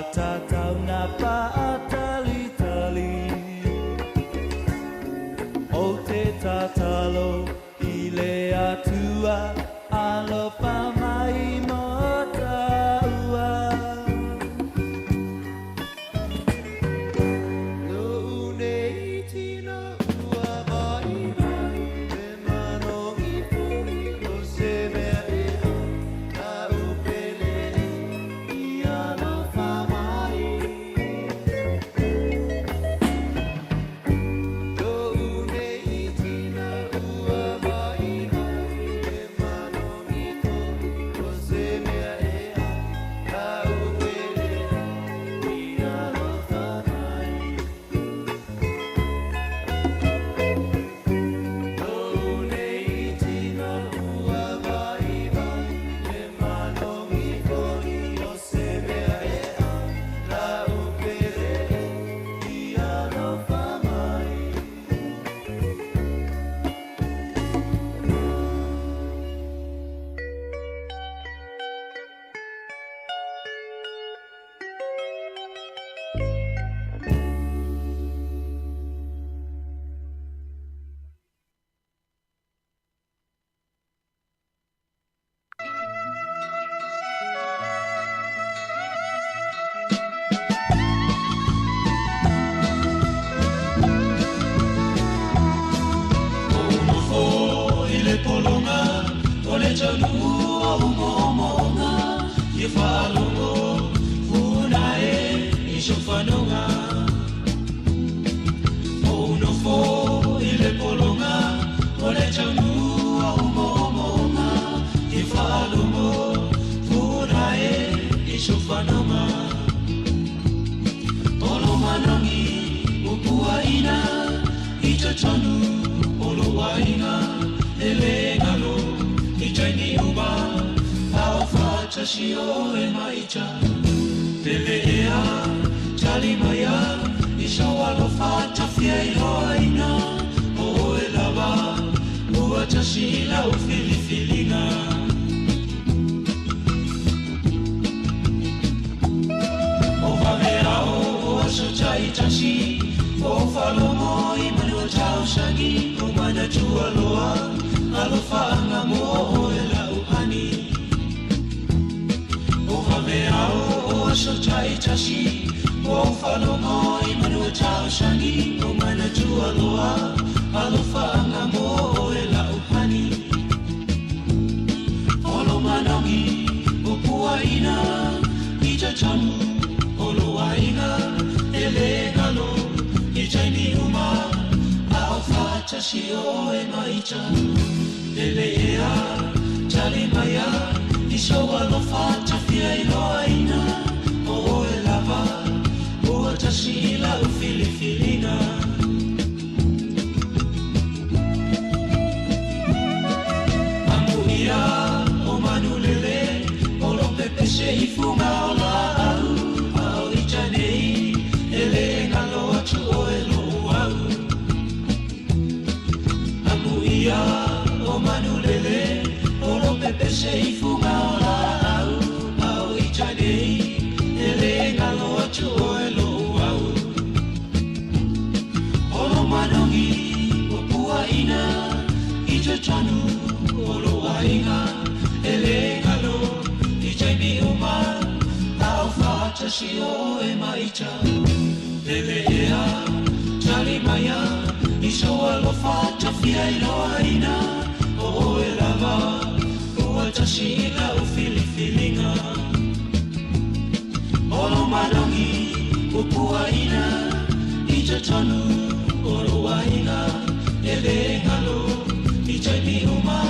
Tatau na paatalitali O te tatalo i le Atua Alofa mai mo taua. Lo'u nei tino ua vaivai, E manogi foi o se mea e ai, La'u pele e i alofa mai. Lo'u nei tino ua vaivai, E manogi foi o se mea e ai, La'u pele e i alofa mai. Lo'u nei tino ua vaivai, E manogi foi o se mea e ai, La'u pele e i alofa mai. Ou nofo i le pologa o le taunuu o moomooga fia faalogo funa e i sou fanoga. Ou nofo i le pologa o le taunuu o moomooga fia faalogo funa e i sou fanoga. O lo manogi ua puaina i totonu o lou aiga e le galo i taimi uma a o faatasi oe ma ita. Pele ea tali maia i sou alofa ta fia iloaina o oe lava ua tasi i lau filifiliga. O vaveao o aso ta'itasi o faalogo i manu o tausagi o manatua loa alofaaga mo oe la'u ani. O vaveao o aso ta'itasi o faalogo i manu o tausagi o manatua loa alofaaga mo oe la'u ani. O lo manogi ua puaina i totonu o lou aiga e le galo i taimi uma a o faatasi oe ma ita. Pele ea tali maia i sou alofa ta fia iloaina o oe lava ua tasi i lau filifiliga. Amuia o manulele o lo pepese i fuga o laau a o ita nei e le galo atu oe lou au. Amuia o manulele o lo pepese i fuga o laau a o ita nei e le galo atu oe lou au. O lo manogi ua puaina i totonu o lou aiga e le galo i taimi uma a o faatasi oe ma ita. Pele ea tali maia i sou alofa ta fia iloaina o oe lava ua tasi i lau filifiliga. O lo manogi ua puaina i totonu o lou aiga e le galo i taimi uma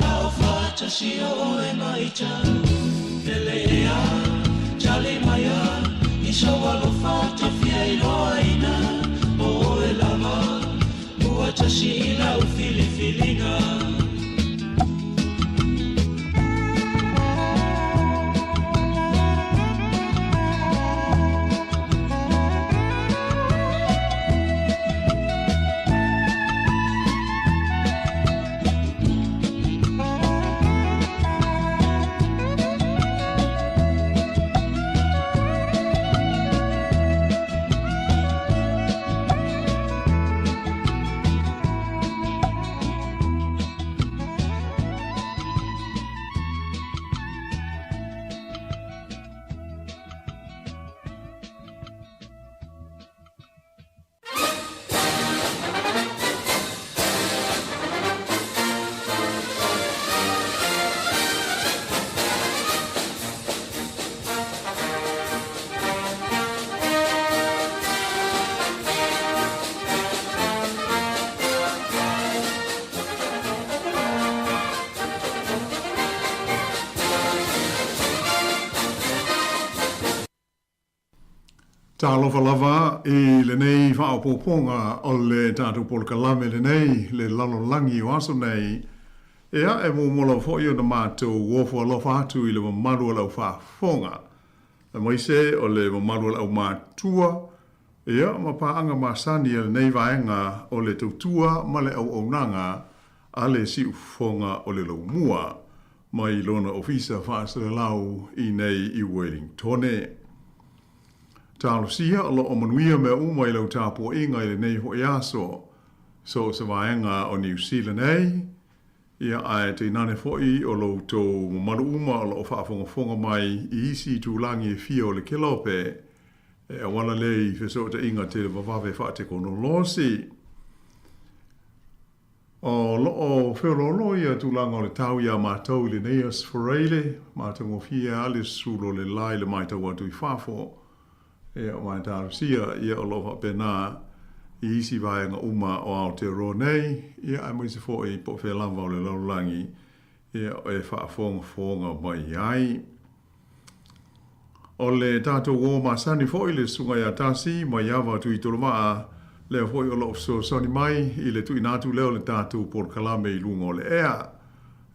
a o faatasi oe ma ita. Pele ea tali maia i sou alofa ta fia iloaina o oe lava ua tasi i lau filifiliga. Talofa lava i lenei faaopoopoga o le tatou polokalame lenei, le lalolagi o aso nei. Ia, e muamua lava foi ona matou ofo alofa atu i le mamalu o le aufaafofoga, aemaise o le mamalu o le aumatua, ia, ma paaga masani a lenei vaega o le tautua ma le auaunaga a le Siufofoga o le Laumua mai lona ofisa faasalalau i nei i Uelintone. Talosia o lo o manuia mea uma i lau tapuaiga i lenei foi aso, so o se vaega o Niu Sila nei, ia ae tainane foi o lo outou mamalu uma o lo o faafogafoga mai i isi itulagi e fia o le kelope, e auala lea i fesootaiga televavave faatekonolosi. O lo o feoloolo ia tulaga o le tau iā matou i lenei Aso Faraile, matagofie lava le sulo o le la i le matau atu i fafo. Ia, ma e talosia, ia o lo o faapena i isi vaega uma o Aotearoa nei, ia aemaise foi po o fea lava o le lalolagi, ia e faafogafoga mai ai. O le tatou uo masani foi le Susuga ia Tasi Maiava Tuitolovaa, lea foi o lo o fesoasoani mai i le tuuina atu lea o le tatou polokalame i luga o le ea.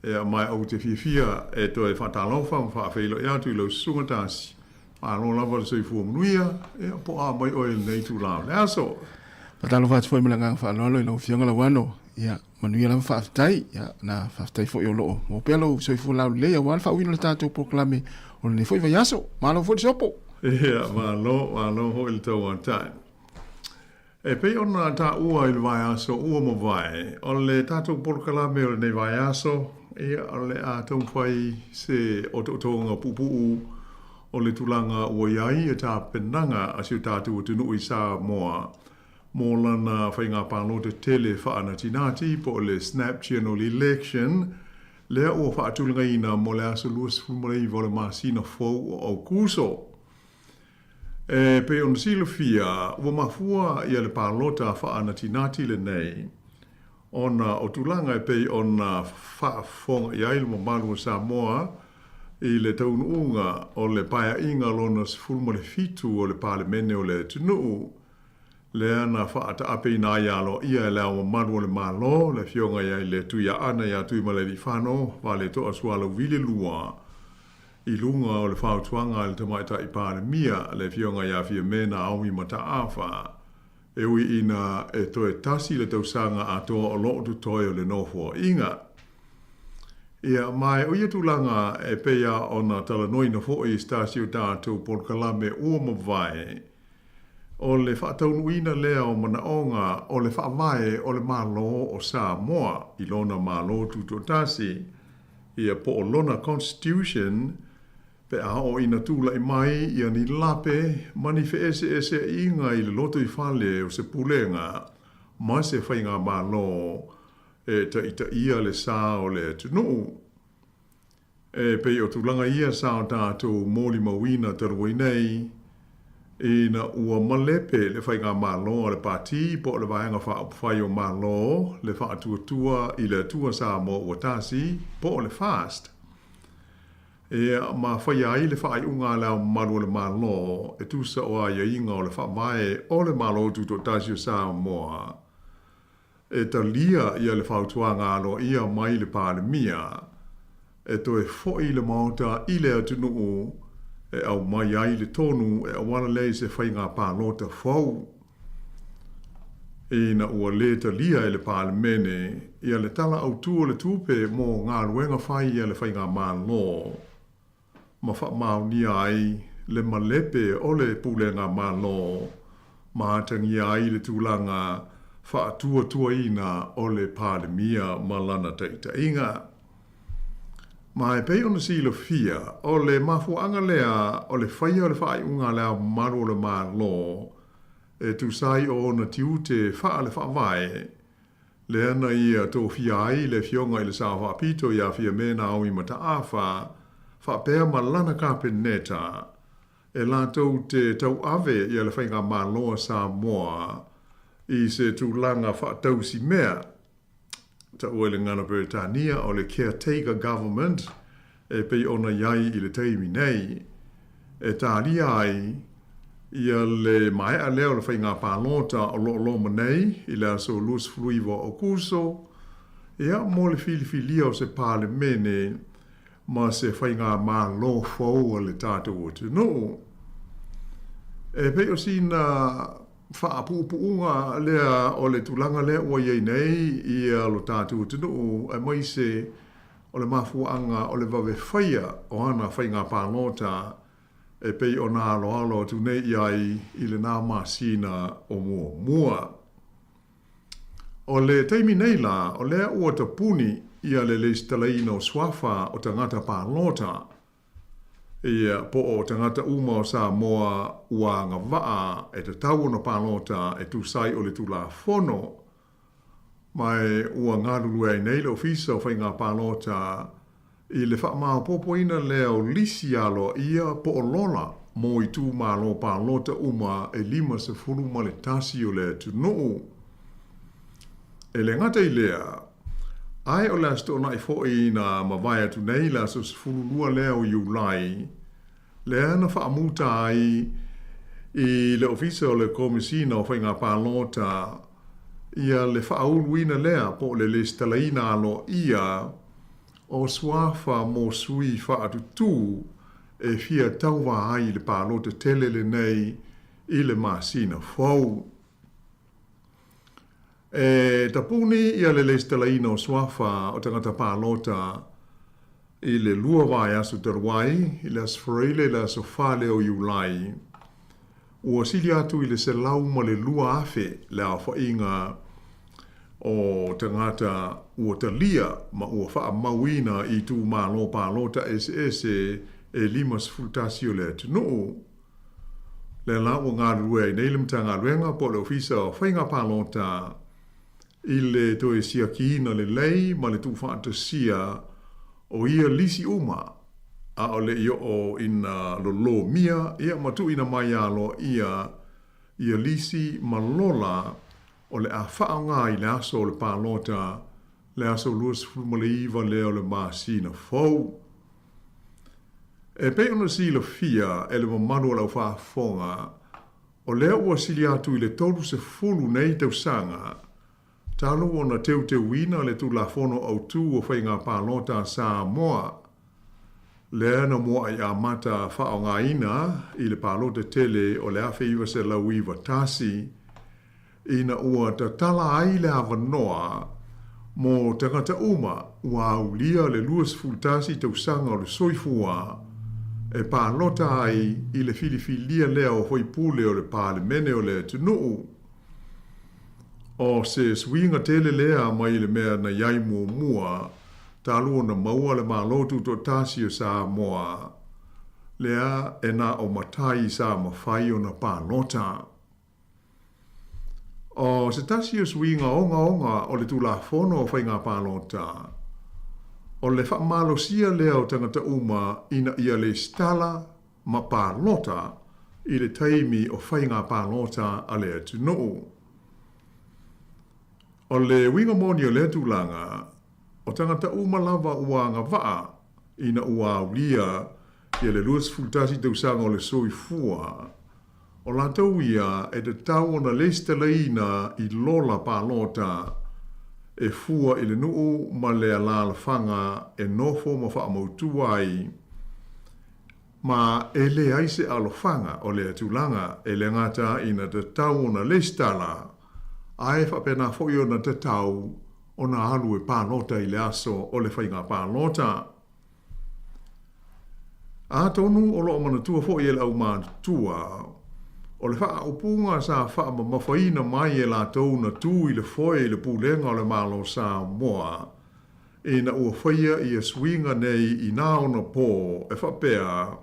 Ea, ma ou te fiafia e toe faatalofa ma faafeiloai atu i lau Susuga Tasi. Malo lava le soifua manuia, ea, po o a mai oe i lenei itula o le aso. Faatalofa atu foi ma le agaga faaaloalo i lau Afioga Lauano. Ia, manuia lava faafetai. Ia, na faafetai foi o lo o maua pea lou soifua laulelei aua le faauiina o le tatou polokalame o lenei foi vaiaso. Malo foi le sopo. Ia, malo, malo foi le tauatai. E pei ona taua i le vaiaso ua mavae, o le tatou polokalame o lenei vaiaso, ia, o le a taumafai se otootoga puupuu o le tulaga ua i ai ia tapenaga a si o tatou atunuu i Samoa mo lana faiga palota tele faanatinati po o le Snap General Election lea ua faatulagaina mo le aso 29 o le masina fou o Aokuso. E pei ona silafia, ua mafua ia le palota faanatinati lenei ona o tulaga e pei ona faafofoga i ai le mamalu o Samoa i le taunuuga o le Paeaiga lona 17 o le Palemene o le atunuu, lea na faataapeina ai aloaia e Le Ao Mamalu o le Malo, le Afioga ia le Tuiaana ia Tuimalealiifano Vaaletoa Sualauvi II, i luga o le fautuaga a le Tamaitai Palemia, le Afioga ia Fiame Naomi Mataafa, e ui ina e toe tasi le tausaga atoa o lo o totoe o le Nofoaiga. Ia, ma o ia tulaga e pei lava ona talanoaina foi i se tasi o tatou polokalame ua mavae, O le faataunuuina lea o manaoga o le Faavae o le Malo o Samoa i lona Malo Tutoatasi, ia po o lona Constitution, pe a oo ina tulai mai ia ni lape ma ni feeseeseaiga i le lotoifale o se pulega ma se faigamalo e taitaia le sa o le atunuu. E pei o tulaga ia sa o tatou molimauina talu ai nei, ina ua malepe le faigamalo a le Pati po o le Vaega Faaupufai o Malo le Faatuatua i le Atua Samoa Ua Tasi po o le FAST, ia ma faia ai le faaiuga a Le Ao Mamalu o le Malo e tusa o aiaiga o le Faavae o le Malo Tutoatasi o Samoa e talia ia le fautuaga aloaia mai le Palemia e toe fo'i le Maota i le atunuu e aumai ai le tonu e auala lea i se faiga palota fou. Ina ua lē talia e le Palemene ia le Tala Autu o le Tupe mo galuega fai a le Faigamalo, ma faamaonia ai le malepe o le Pulega Malo ma atagia ai le tulaga faatuatuaina o le Palemia ma lana taitaiga. Ma e pei ona silafia, o le mafuaaga lea o le faia o le faaiuga a Le Ao Mamalu o le Malo e tusa ai o ona tiute faale-faavae, Lea na ia tofia ai le Afioga i le Sao Faapito ia Fiame Naomi Mataafa faapea ma lana Kapeneta e latou te tauave ia le Faigamalo a Samoa i se tulaga faatausimea, taua i le gagana Peretania o le Caretaker Government e pei ona i ai i le taimi nei, e talia ai. Ia le maea lea o le faiga palota o lo o loma nei i le aso 29 o Aokuso, ia, mo le filifilia o se Palemene ma se faigamalo fou a le tatou atunuu. E pei o sina faapuupuuga lea o le tulaga lea ua i ai nei ia lo tatou atunuu aemaise o le mafuaaga o le vave faia o ana faiga palota e pei ona aloalo atu nei i ai i lena masina o Muamua. O le taimi nei la, o lea ua tapuni ia le lesitalaina o suafa o tagata palota, ia, po o tagata uma o Samoa ua agavaa e tatau ona palota e tusa ai o le Tulafono, ma e ua galulue ai nei le Ofisa o Faiga Palota i le faamaopoopoina lea o lisi aloaia po o lola mo itumalo palota uma e 51 o le atunuu. E le gata i lea, ae o le Aso Toonai foi na mavae atu nei, le aso 12 lea o Iulai, lea na faamuta ai i le Ofisa o le Komesina o Faiga Palota ia le faauluina lea po o le lesitalaina aloaia o suafa mo sui faatutū e fia tauva ai i le palota tele lenei i le masina fou. E tapuni ia le lesitalaina o suafa o tagata palota i le lua vaiaso talu ai, i le Aso Faraile i le aso 4 lea o Iulai. Ua sili atu i le 102,000 le aofaiga o tagata ua talia ma ua faamauina i itumalo palota eseese e 51 o le atunuu. Lea la ua galulue ai nei le Matagaluega po o le Ofisa o Faiga Palota i le toe siakiina lelei ma le tuufaatasia o ia lisi uma a o le i oo ina lolomia ia ma tuuina mai aloaia ia lisi ma lola o le a faaaoga i le aso o le palota, le aso 29 lea o le masina fou. E pei ona silafia e le mamalu o lau faafofoga, o lea ua sili atu i le 30 nei tausaga talu ona teuteuina le Tulafono Autu o Faiga Palota a Samoa, lea na mua'i amata faaaogaina i le palota tele o le 1991, ina ua tatala ai le avanoa mo tagata uma ua aulia le 21 tausaga o le soifua e palota ai i le filifilia lea o faipule o le Palemene o le atunuu. O se suiga tele lea mai le mea na i ai muamua talu ona maua le Malo Tutoatasi o Samoa, lea e na o matai sa mafai ona palota. O se tasi o suiga ogaoga o le Tulafono o Faiga Palota, o le faamalosia lea o tagata uma ina ia lesitala ma palota i le taimi o faiga palota a le atunuu. O le uiga moni o lea tulaga, o tagata uma lava ua agavaa ina ua aulia ia le 21 tausaga o le soifua, O latou ia e tatau ona lesitalaina i lola palota e fua i le nuu ma le alaalafaga e nofo ma faamautu ai, ma e leai se alofaga o lea tulaga e le gata ina tatau ona lesitala, ae faapena foi ona tatau ona alu e palota i le aso o le faiga palota. Atonu o lo o manatua foi e le aumatutua, o le faaupuga sa faamamafaina mai e latou na tu i le foe i le pulega o le Malo o Samoa ina ua faia ia suiga nei i nā ona pō e faapea,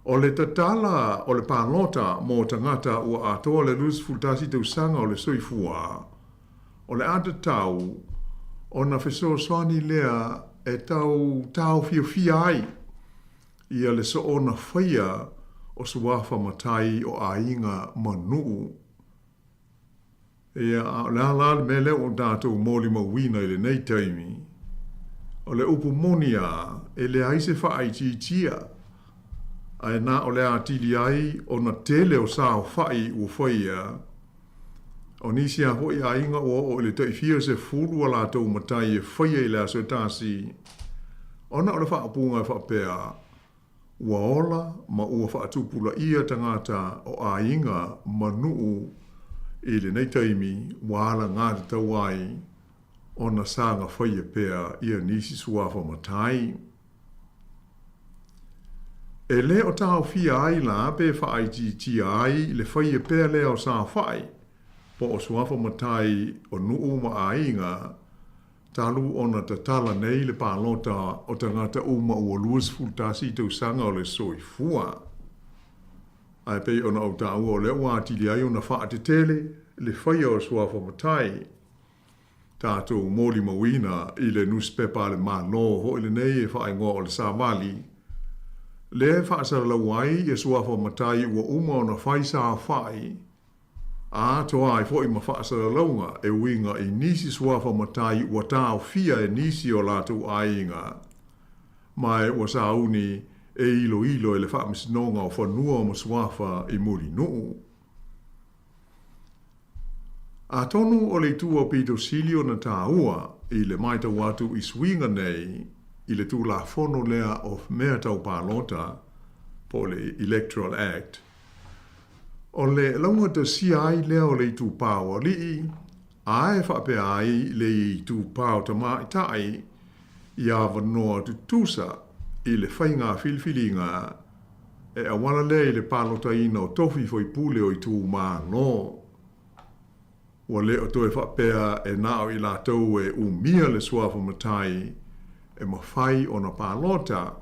O le tatala o le palota mō tagata ua atoa le 21 tausaga o le soifua, O le a tatau ona fesoasoani lea e tau taofiofia ai ia le soona faia o suafa matai o aiga ma nuu. Ia, a o le a la le mea lea ua tatou molimauina i lenei taimi? O le upu moni lava, e leai se faaitiitia. Ae na o le atili ai ona tele o saofai ua faia, o nisi lava foi aiga ua oo i le tai fia sefulu a latou matai e faia i le aso e tasi, ona o le faaupuga e faapea, Ua ola ma ua faatupulaia tagata o aiga ma nuu i lenei taimi ua alagatatau ai ona saga faia pea ia nisi suafa matai. E le o taofia ai la pe faaitiitia ai le faia pea lea o saofai po o suafa matai o nuu ma aiga talu ona tatala nei le palota o tagata uma ua 21 tausaga o le soifua. Ae pei ona ou taua o lea ua atili ai ona faatetele le faia o suafa matai. Tatou molimauina i le nusipepa a le Malo foi lenei e faaigoa o le Savali, lea e faasalalau ai ia suafa matai ua uma ona fai saofai, atoa ai foi ma faasalalauga e uiga i nisi suafa matai ua taofia e nisi o latou aiga, ma e ua sauni e iloilo e le Faamasinoga o Fanua ma Suafa i Mulinuu. Atonu o le itu aupito sili ona taua i le matau atu i suiga nei i le Tulafono lea o Mea Tau Palota po o le Electoral Act, o le laugatasia ai lea o le itupa o alii, a e faapea ai le itupa o tamaitai i avanoa tutusa i le faiga filifiliga e auala lea i le palotaina o tofi faipule o itumalo. Ua le o toe faapea e na o i latou e umia le suafa matai e mafai ona palota,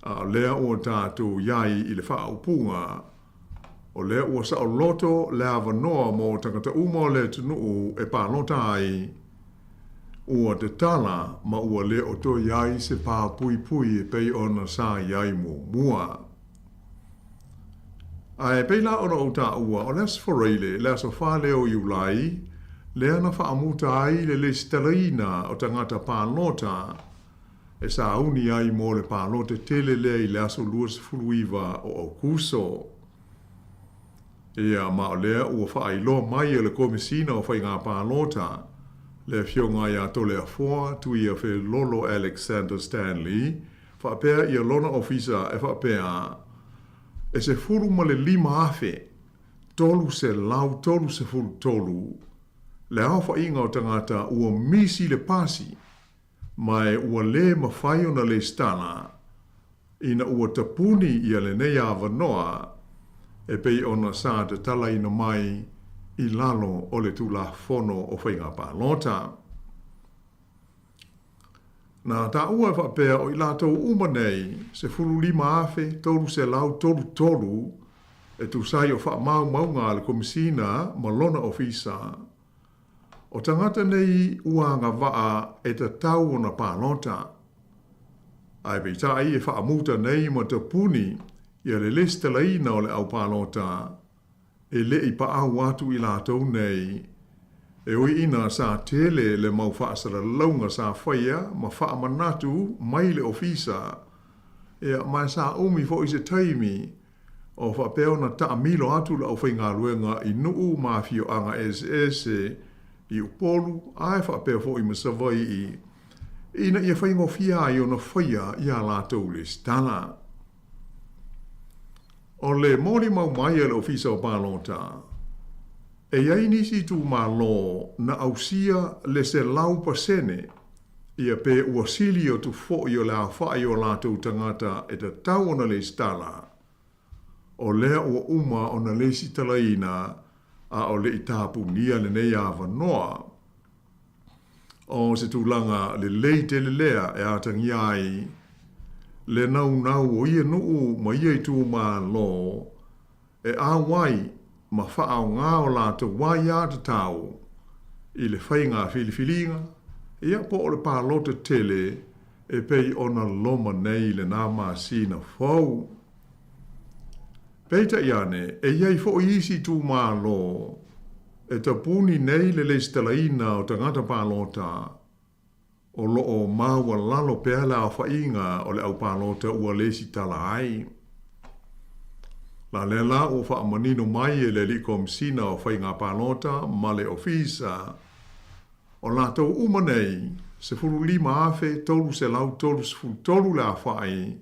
a o lea ua tatou i ai i le faaupuga, o lea ua saoloto le avanoa mo tagata uma o le atunuu e palota ai, ua tatala ma ua le o toe i ai se pā puipui e pei ona sa i ai muamua. Ae pei la ona ou taua, o le Aso Faraile, le aso 4 lea o Iulai, lea na faamuta ai le lesitalaina o tagata palota e sauni ai mo le palota tele lea i le aso 29 o Aokuso. Ia, ma o lea ua faailoa mai e le Komesina o Faiga Palota, le Afioga ia Toleafoa Tuiafelolo Alexander Stanley, faapea ia lona ofisa e faapea, e 15,333 le aofaiga o tagata ua misi le pasi ma e ua le mafai ona lesitala ina ua tapuni ia lenei avanoa e pei ona sa tatalaina mai i lalo o le Tulafono o Faiga Palota. Na taua e faapea o i latou uma nei, 15,333 e tusa ai o faamaumauga a le Komesina ma lona Ofisa, O tagata nei ua agavaa e tatau ona palota. Ae peitai e faamuta nei ma tapuni ia le lesitalaina o le au palota e le i paau atu i latou nei, e ui ina sa tele le mau faasalalauga sa faia ma faamanatu mai le ofisa, ia ma sa umi foi se taimi O faapea ona taamilo atu le aufaigaluega i nuu ma afioaga eseese i Upolu ae faapea foi ma Savaii ina ia faigofie ai ona faia i a latou lesitala. O le molimau mai a le Ofisa o Palota, e i ai nisi itumalo na ausia le 100% ia pe ua sili atu foi o le aofai o latou tagata e tatau ona lesitala, o lea ua uma ona lesitalaina a o le i tapunia lenei avanoa. O se tulaga lelei tele lea e atagia ai le naunau o ia nuu ma ia itumalo e auai ma faaaoga o latou aiatatau i le faiga filifiliga, ia po o le palota tele e pei ona loma nei i lena masina fou. Peitai ane, e i ai foi isi itumalo e tapuni nei le lesitalaina o tagata palota o lo o maualalo pea le aofaiga o le aupalota ua lesitala ai. La lea la ua faamanino mai e le Alii Komesina o Faiga Palota ma le Ofisa, o latou uma nei, 15,333 le aofai,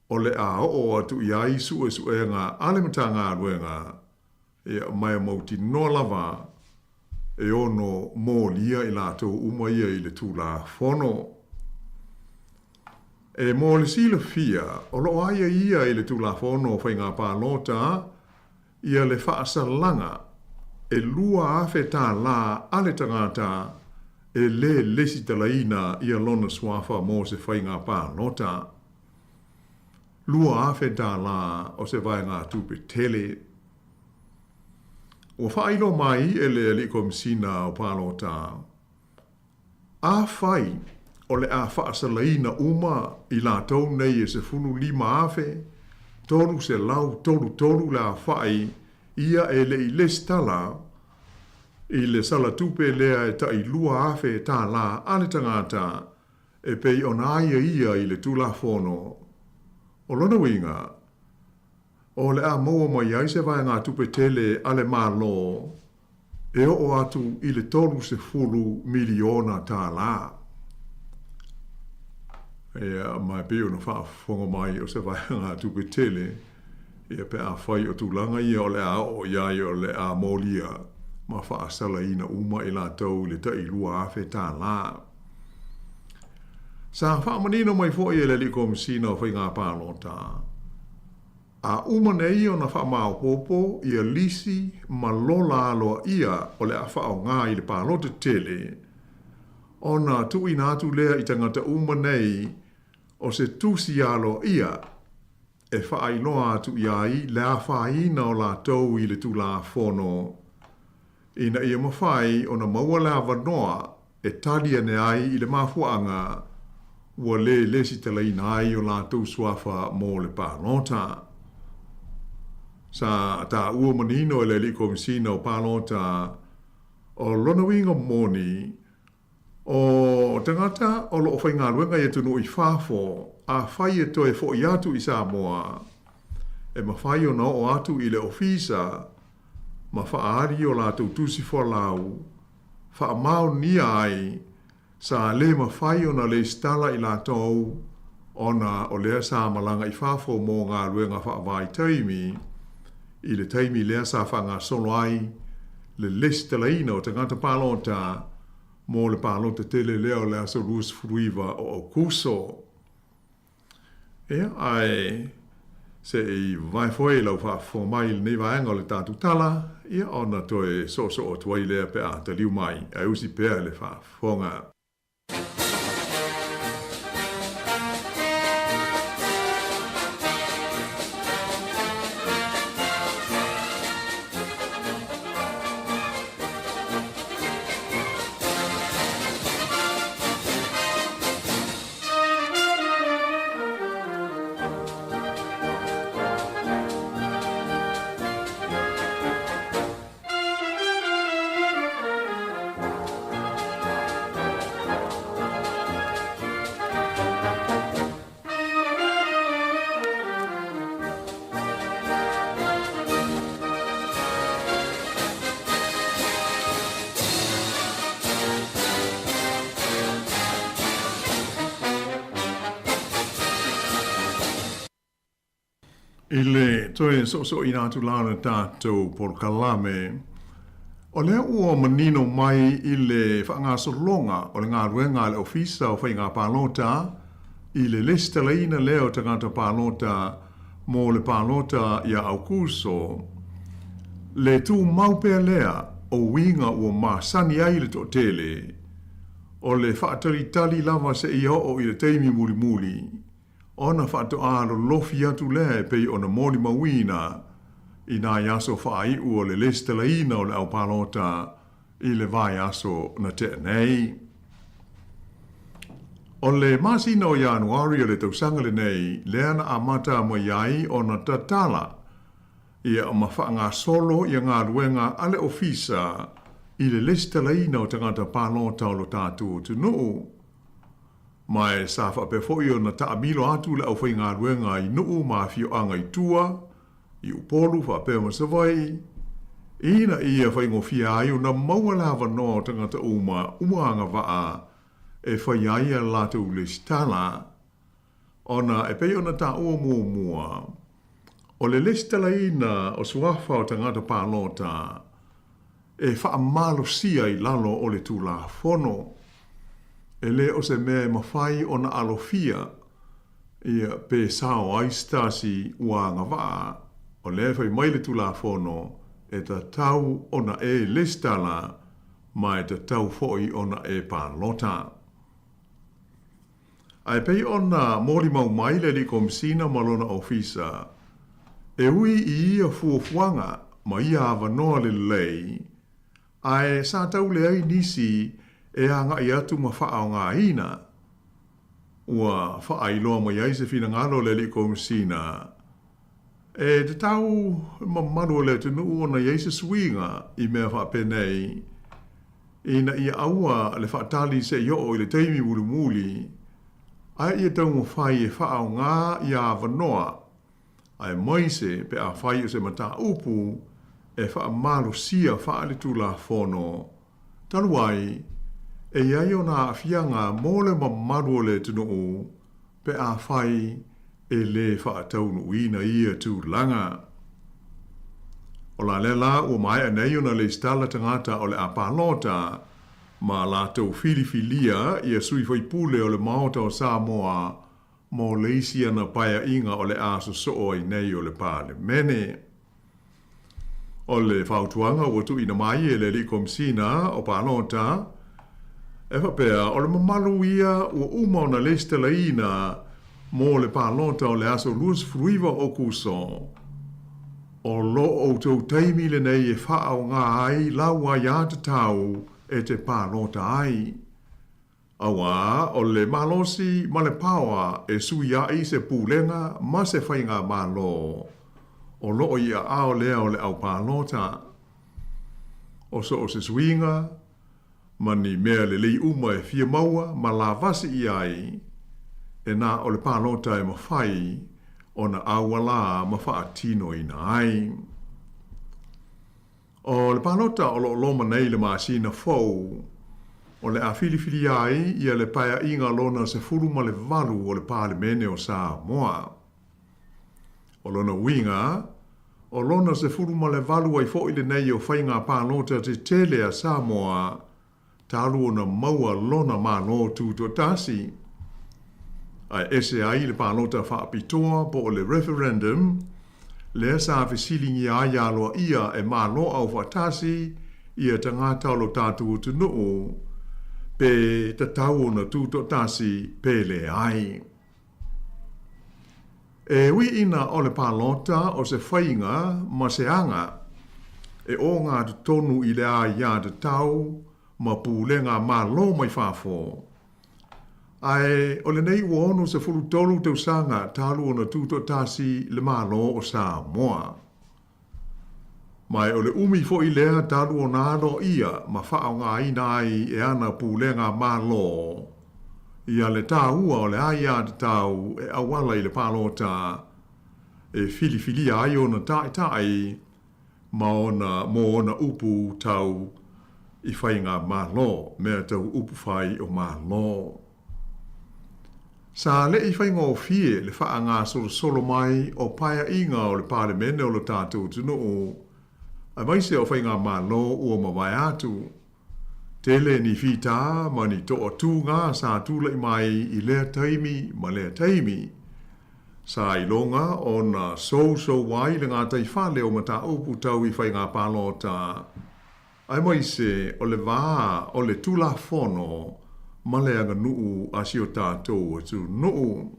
o le a oo atu i ai suesuega a le Matagaluega, ia, ma e mautinoa lava e ono molia i latou uma ia i le Tulafono. E mo le silafia, o lo o aiaia i le Tulafono o Faiga Palota ia le faasalaga e $2,000 a le tagata e le lesitalaina ia lona suafa mo se faiga palota. $2,000 o se vaegatupe tele. Ua faailoa mai e le Alii Komesina o Palota, Afai o le a faasalaina uma i latou nei e 15,333 le aofai ia e le i lesitala i le salatupe lea e tai $2,000 a le tagata e pei ona aiaia i le Tulafono, o lona uiga, o le a maua mai ai se vaegatupe tele a le Malo e oo atu i le $30 miliona. Ia, ma e pei ona faafofoga mai o se vaegatupe tele, ia pe afai o tulaga ia o le a oo i ai o le a molia ma faasalaina uma i latou i le tai $2,000. Sa faamanino mai foi e le Alii Komesina o Faiga Palota, A uma nei ona faamaopoopo ia lisi ma lola aloaia o le a faaaoga i le palota tele, ona tuuina atu lea i tagata uma nei o se tusi aloaia e faailoa atu i ai le afaina o latou i le Tulafono ina ia mafai ona maua le avanoa e tali ane ai i le mafuaaga ua le lesitalaina ai o latou suafa mo le palota. Sa taua manino e le Alii Komesina o Palota o lona uiga moni, o tagata o lo o faigaluega i atunuu i fafo, afai e toe foi atu i Samoa, e mafai ona oo atu i le ofisa ma faaali o latou tusi folau faamaonia ai sa le mafai ona lesitala i latou ona o lea sa malaga i fafo mo galuega faavaitaimi i le taimi lea sa faagasolo ai le lesitalaina o tagata palota mo le palota tele lea o le aso 29 o Aokuso. Ia, ae se i vavae foi lau faafofoga mai i lenei vaega o le tatou tala, ia ona toe soosoo atu ai lea pe a taliu mai, ae usi pea le faafofoga. I le toe soosooina atu la o le tatou polokalame, o lea ua manino mai i le faagasologa o le galuega a le Ofisa o Faiga Palota i le lesitalaina lea o tagata palota mo le palota iā Aukuso, le tumau pea lea o uiga ua masani ai le toatele, o le faatalitali lava seia oo i le taimi mulimuli ona faatoa lolofi atu lea e pei ona molimauina i nai aso faaiu o le lesitalaina o le au palota i le vaiaso na tea nei. O le masina o Ianuari o le tausaga lenei lea na amata mai ai ona tatala ia ma faagasolo ia galuega a le Ofisa i le lesitalaina o tagata palota o lo tatou atunuu. Ma e sa faapea foi ona taamilo atu le aufaigaluega i nuu ma afioaga i tua. i Upolu faapea ma Savaii, ina ia faigofie ai ona maua le avanoa o tagata uma ua agavaa e fai ai a latou lesitala, ona e pei ona taua muamua, o le lesitalaina o suafa o tagata palota e faamalosia i lalo o le Tulafono, e le o se mea e mafai ona alofia ia pe sao ai se tasi ua agavaa, o lea e fai mai le Tulafono e tatau ona e lesitala ma e tatau foi ona e palota. Ae pei ona molimau mai le Alii Komesina ma lona Ofisa, e ui i ia fuafuaga ma ia avanoa lelei, ae sa tau leai nisi e agai atu ma faaaogaina. Ua faailoa mai ai se finagalo o le Alii Komesina, e tatau le mamalu o le atunuu ona i ai se suiga i mea faapenei, ina ia aua le faatali se i oo i le taimi mulimuli, ae ia taumafai e faaaoga ia avanoa, aemaise pe afai o se mataupu e faamalosia faaletulafono, talu ai, e i ai ona aafiaga mo le mamalu o le atunuu pe afai e le faataunuuina ia tulaga. O la lea la ua maea nei ona lesitala tagata o le a palota ma latou filifilia ia sui faipule o le Maota o Samoa mo le isi ana paeaiga o le a sosoo ai nei o le Palemene. O le fautuaga ua tuuina mai e le Alii Komesina o Palota, e faapea, o le mamalu ia ua uma ona lesitalaina mo le palota o le aso 29 o Okuso. O lo outou taimi lenei e faaaoga ai lau aiatatau e te palota ai. Auā, o le malosi ma le paoa e sui ai se pulega ma se faigamalo o loo i aao lea o le au palota. O so o se suiga ma ni mea lelei uma e fia maua ma lavasi i ai, e na o le palota e mafai ona aualā ma faatinoina ai. O le palota o lo o loma nei i le masina fou, o le a filifilia ai ia le paeaiga lona 18 o le Palemene o Samoa. O lona uiga, o lona 18 ai foi lenei o faiga palota tetele a Samoa talu ona maua lona Malo Tutoatasi. Ae ese ai le palota faapitoa po o le referendum, lea sa fesiligia ai aloaia e Malo Aufaatasi ia tagata o lo tatou atunuu pe tatau ona tutoatasi pe leai. E ui ina o le palota o se faiga ma se aga e ogatotonu i le aiatatau ma pulega Malo mai fafo, ae o lenei ua 63 tausaga talu ona tutoatasi le Malo o Samoa. Ma e o le umi foi lea talu ona aloaia ma faaaogaina ai e ana pulega Malo ia le taua o le aiatatau e auala i le palota e filifilia ai ona taitai ma ona mo ona upu tau i faigamalo, mea tau upu fai o Malo. Sa le i faigofie le faagasolosolo mai o paeaiga o le Palemene o lo tatou atunuu, aemaise o faigamalo ua mavae atu. Tele ni fita ma ni toatuga sa tulai mai i lea taimi ma lea taimi. Sa iloga ona sousou ai le gataifale o mataupu tau i faiga palota. Aemaise o le va o le Tulafono ma le aganuu a si o tatou atunuu.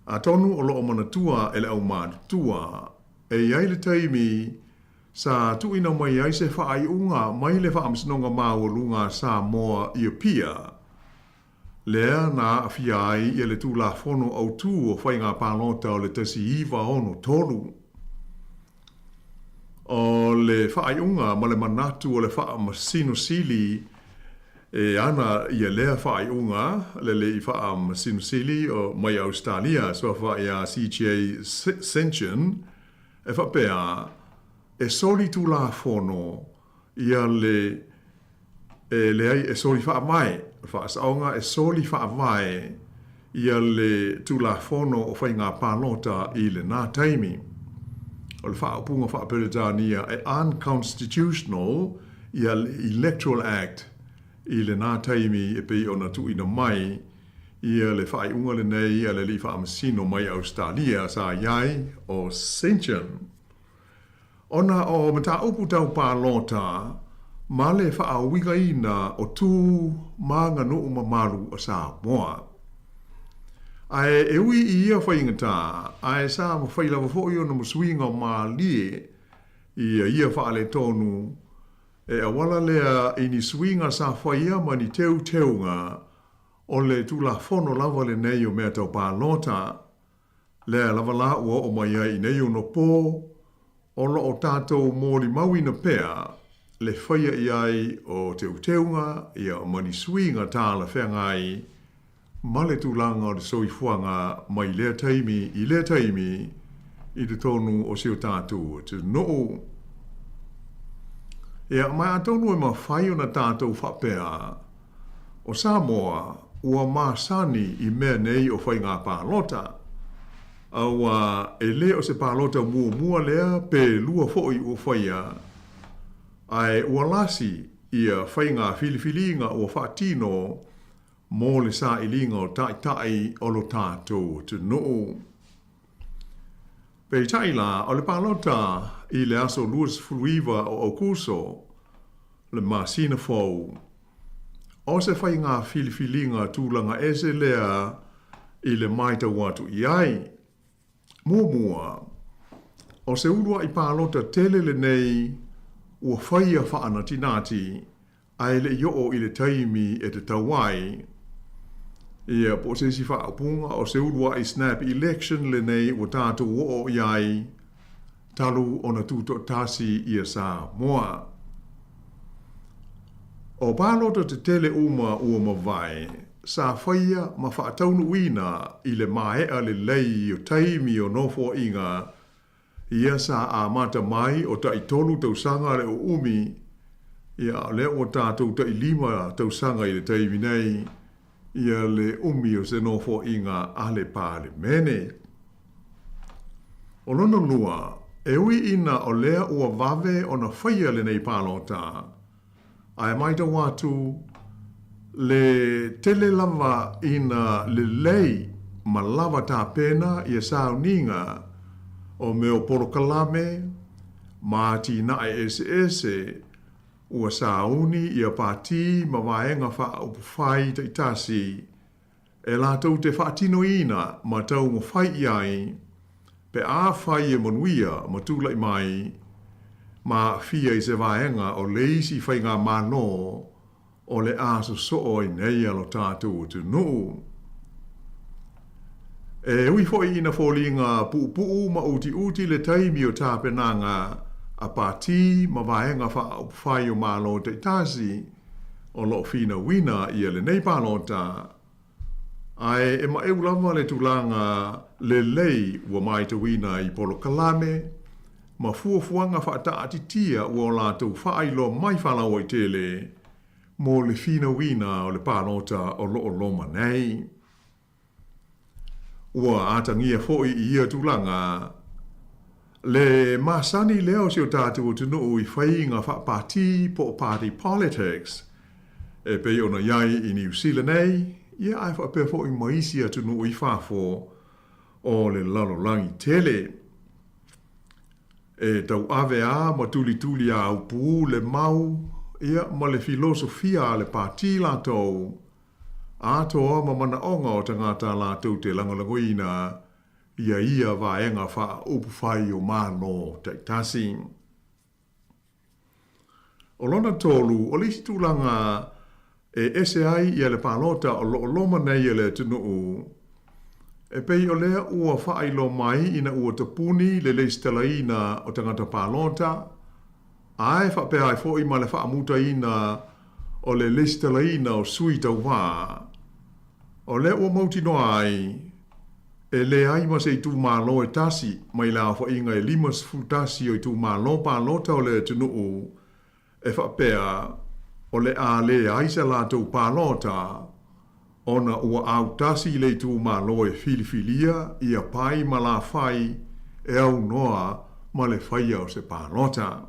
Atonu o lo o manatua e le aumatutua, e i ai le taimi sa tuuina mai ai se faaiuga mai le Faamasinoga Maualuga a Samoa i Apia, lea na aafia ai ia le Tulafono Autu o Faiga Palota o le 1963. O le faaiuga ma le manatu o le Faamasino Sili E ana ia lea faaiuga le Alii Faamasino Sili o mai Ausetalia, suafa ia CJ St John, e faapea, E soli tulafono ia le, e leai, e soli faavae, faasaoga e soli faavae ia le Tulafono o Faiga Palota i lena taimi. O le faaupuga faa-Peretania e unconstitutional ia le Electoral Act i lena taimi e pei ona tuuina mai ia le faaiuga lenei a le Alii Faamasino mai Ausetalia sa i ai o St John. Ona o mataupu tau palota ma le faauigaina o tu ma aganuu mamalu a Samoa. Ae e ui i ia faigata, ae sa mafai lava foi ona masuiga malie ia ia faaletonu e auala lea i ni suiga sa faia ma ni teuteuga o le Tulafono lava lenei o mea tau palota. Lea lava la ua oo mai ai i nei ono pō, o lo o tātou molimauina pea le whaia i ai o teuteuga ia ma ni suiga talafeagai ma le tulaga o le soifuaga mai lea taimi i lea taimi i totonu o si o tātou atunuu. Ia, ma atonu e mafai ona tātou faapea, O Samoa, ua masani i mea nei o faiga palota. Aua e le o se palota muamua lea pe lua foi ua faia, ae ua lasi ia faiga filifiliga ua faatino mo le sailiga o taitai o lo tatou atunuu. Peitai la, o le palota i le aso 29 o Aukuso, le masina fou, o se faiga filifiliga tulaga ese lea i le matau atu i ai. Muamua, o se uluai palota tele lenei ua faia faanatinati ae le i oo i le taimi e tatau ai. Ia, po o se isi faaupuga, o se uluai snap election lenei ua tatou oo i ai talu ona tutoatasi ia Samoa. O palota tetele uma ua mavae, sa faia ma faataunuuina i le maea lelei o taimi o nofoaiga ia sa amata mai o tai tolu tausaga le uumi, ia a o lea ua tatou tai lima tausaga i le taimi nei, ia le umi o se nofoaiga a le Palemene. O lona lua, e ui ina o lea ua vave ona faia lenei palota, ae matau atu le tele lava ina lelei ma lava tapena ia sauniga o mea o polokalame ma atinae eseese ua sauni ia pati ma vaega faaupufai taitasi e latou te faatinoina ma taumafai i ai pe afai e manuia ma tulai mai ma aafia i se vaega o le isi faigamalo o le a sosoo ai nei a lo tatou atunuu. E ui foi ina foliga puupuu ma utiuti le taimi o tapenaga a pati ma vaega faaupufai o Malo taitasi, o lo o finauina ia lenei palota, ae e maeu lava le tulaga lelei ua matauina i polokalame ma fuafuaga faataatitia ua o latou faailoa mai faalauaitele mo le finauina o le palota o lo o loma nei. Ua atagia foi i ia tulaga le masani lea o si o tatou atunuu i faiga faapati po o party politics e pei ona i ai i Niu Sila nei, ia ae faapea foi ma isi atunuu i fafo o le lalolagi tele. E tauave a ma tulituli a upu le mau ia ma le filosofia a le pati latou atoa ma manaoga o tagata latou te lagolagoina ia ia vaega faaupufai o Malo taitasi. O lona tolu, o le isi tulaga e ese ai ia le palota o lo o loma nei e le atunuu, e pei o lea ua faailoa mai ina ua tapuni le lesitalaina o tagata palota, Ae faapea ai foi ma le faamutaina o le lesitalaina o sui tauvā, o lea ua mautinoa ai, e leai ma se itumalo e tasi mai le aofaiga e 51 o itumalo palota o le atunuu e faapea o le a leai sa latou palota ona ua autasi le itumalo e filifilia ia Pai ma Lafai e aunoa ma le faia o se palota.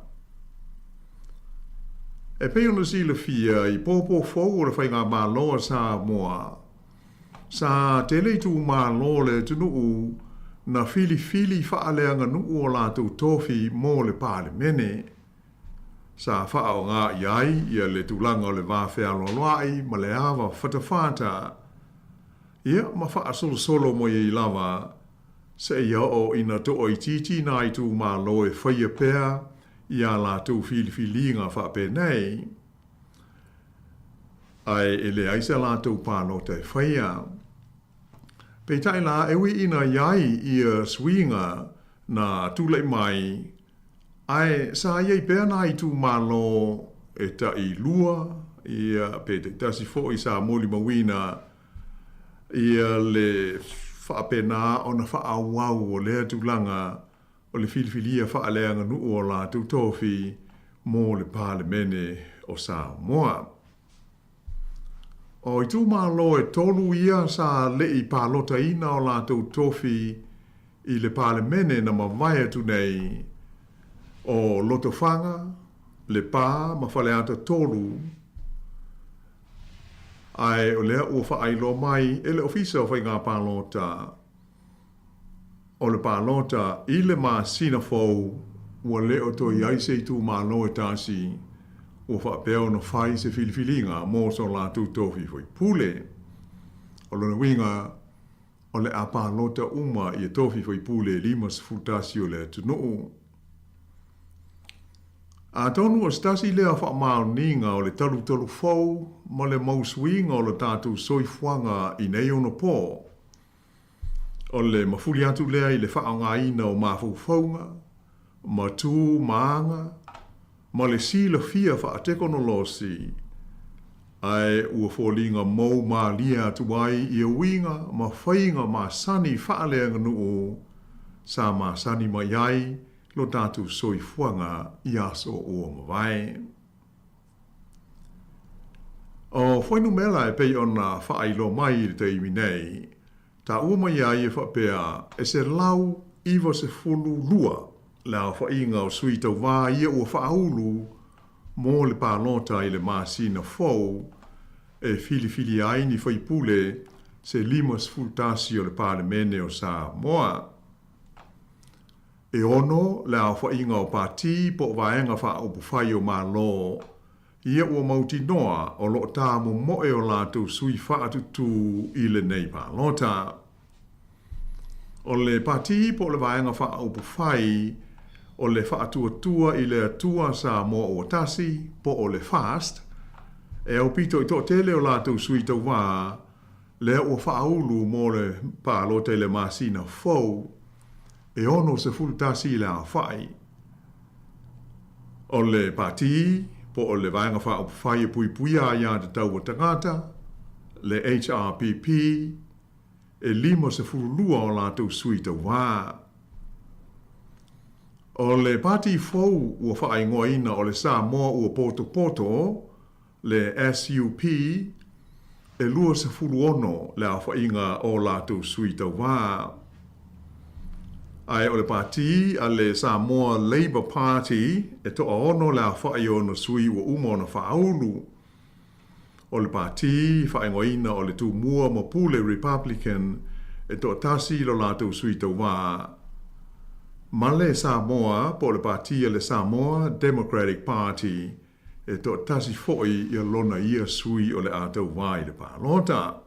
E pei ona silafia i pōpō fou o le Faigamalo a Samoa, sa tele itumalo o le atunuu na filifili faaleaganuu o latou tofi mo le Palemene. Sa faaaoga i ai ia le tulaga o le va fealoaloai ma le ava fatafata, ia ma faasolosolo mai ai lava seia oo ina toaitiiti nā itumalo e faia pea i ā latou filifiliga faapenei, ae e leai sa latou palota e faia. Peitai la, e ui ina i ai ia suiga na tulai mai, Ae sa i ai pea nā itumalo e tailua, ia, pe taitasi foi sa molimauina ia le faapena ona faaauau o lea tulaga o le filifilia faaleaganuu o latou tofi mo le Palemene o Samoa. O itumalo e tolu ia sa le i palotaina o latou tofi i le Palemene na mavae atu nei, o Lotofaga, Lepa ma Faleata 3, ae o lea ua faailoa mai e le Ofisa o Faiga Palota o le palota i le masina fou ua le o toe i ai se itumalo e tasi ua faapea ona fai se filifiliga mo so latou tofi faipule. O lona uiga, o le a palota uma ia tofi faipule 51 o le atunuu. Atonu o se tasi lea faamaoniga o le talutalu fou ma le mau suiga o le tatou soifuaga i nei ono po. O le mafuli atu lea i le faaaogaina o mafaufauga, ma tu ma aga, ma le silafia faatekonolosi, ae ua foliga mou malie atu ai ia uiga ma faiga masani faaleaganuu sa masani mai ai lo tatou soifuaga i aso ua mavae. O fuainumera e pei ona faailoa mai i le taimi nei, taua mai ai e faapea e 192 le aofaiga o sui tauvā ia ua faaulu mo le palota i le masina fou e filifilia ai ni faipule se 51 o le Palemene o Samoa. E ono le aofaiga o pati po o vaega faaupufai o Malo ia ua mautinoa o lo o tāmomoe o latou sui faatutū i lenei palota. O le pati po o le vaega faaupufai o le Faatuatua i le Atua Samoa Ua Tasi po o le FAST, e aupito i toatele o latou sui tauvā lea ua faaulu mo le palota i le masina fou, e 61 le aofai. O le Pati, po o le Vaega Faaupufai e Puipuia Aia Tatau a Tagata, le HRPP, e 52 o latou sui tauvā. O le Pati fou ua faaigoaina o le Samoa Ua Potopoto, le SUP, e 26 le aofaiga o latou sui tauvā. Ae o le pati a le Samoa Labour Party e toaono le aofai o ona sui ua uma ona faaulu. O le pati faaigoaina o le Tumua ma Pule Republican e toatasi lo latou sui tauvā. Ma le Samoa po o le pati a le Samoa Democratic Party e toatasi foi ia lona ia sui o le a tauvā i le palota.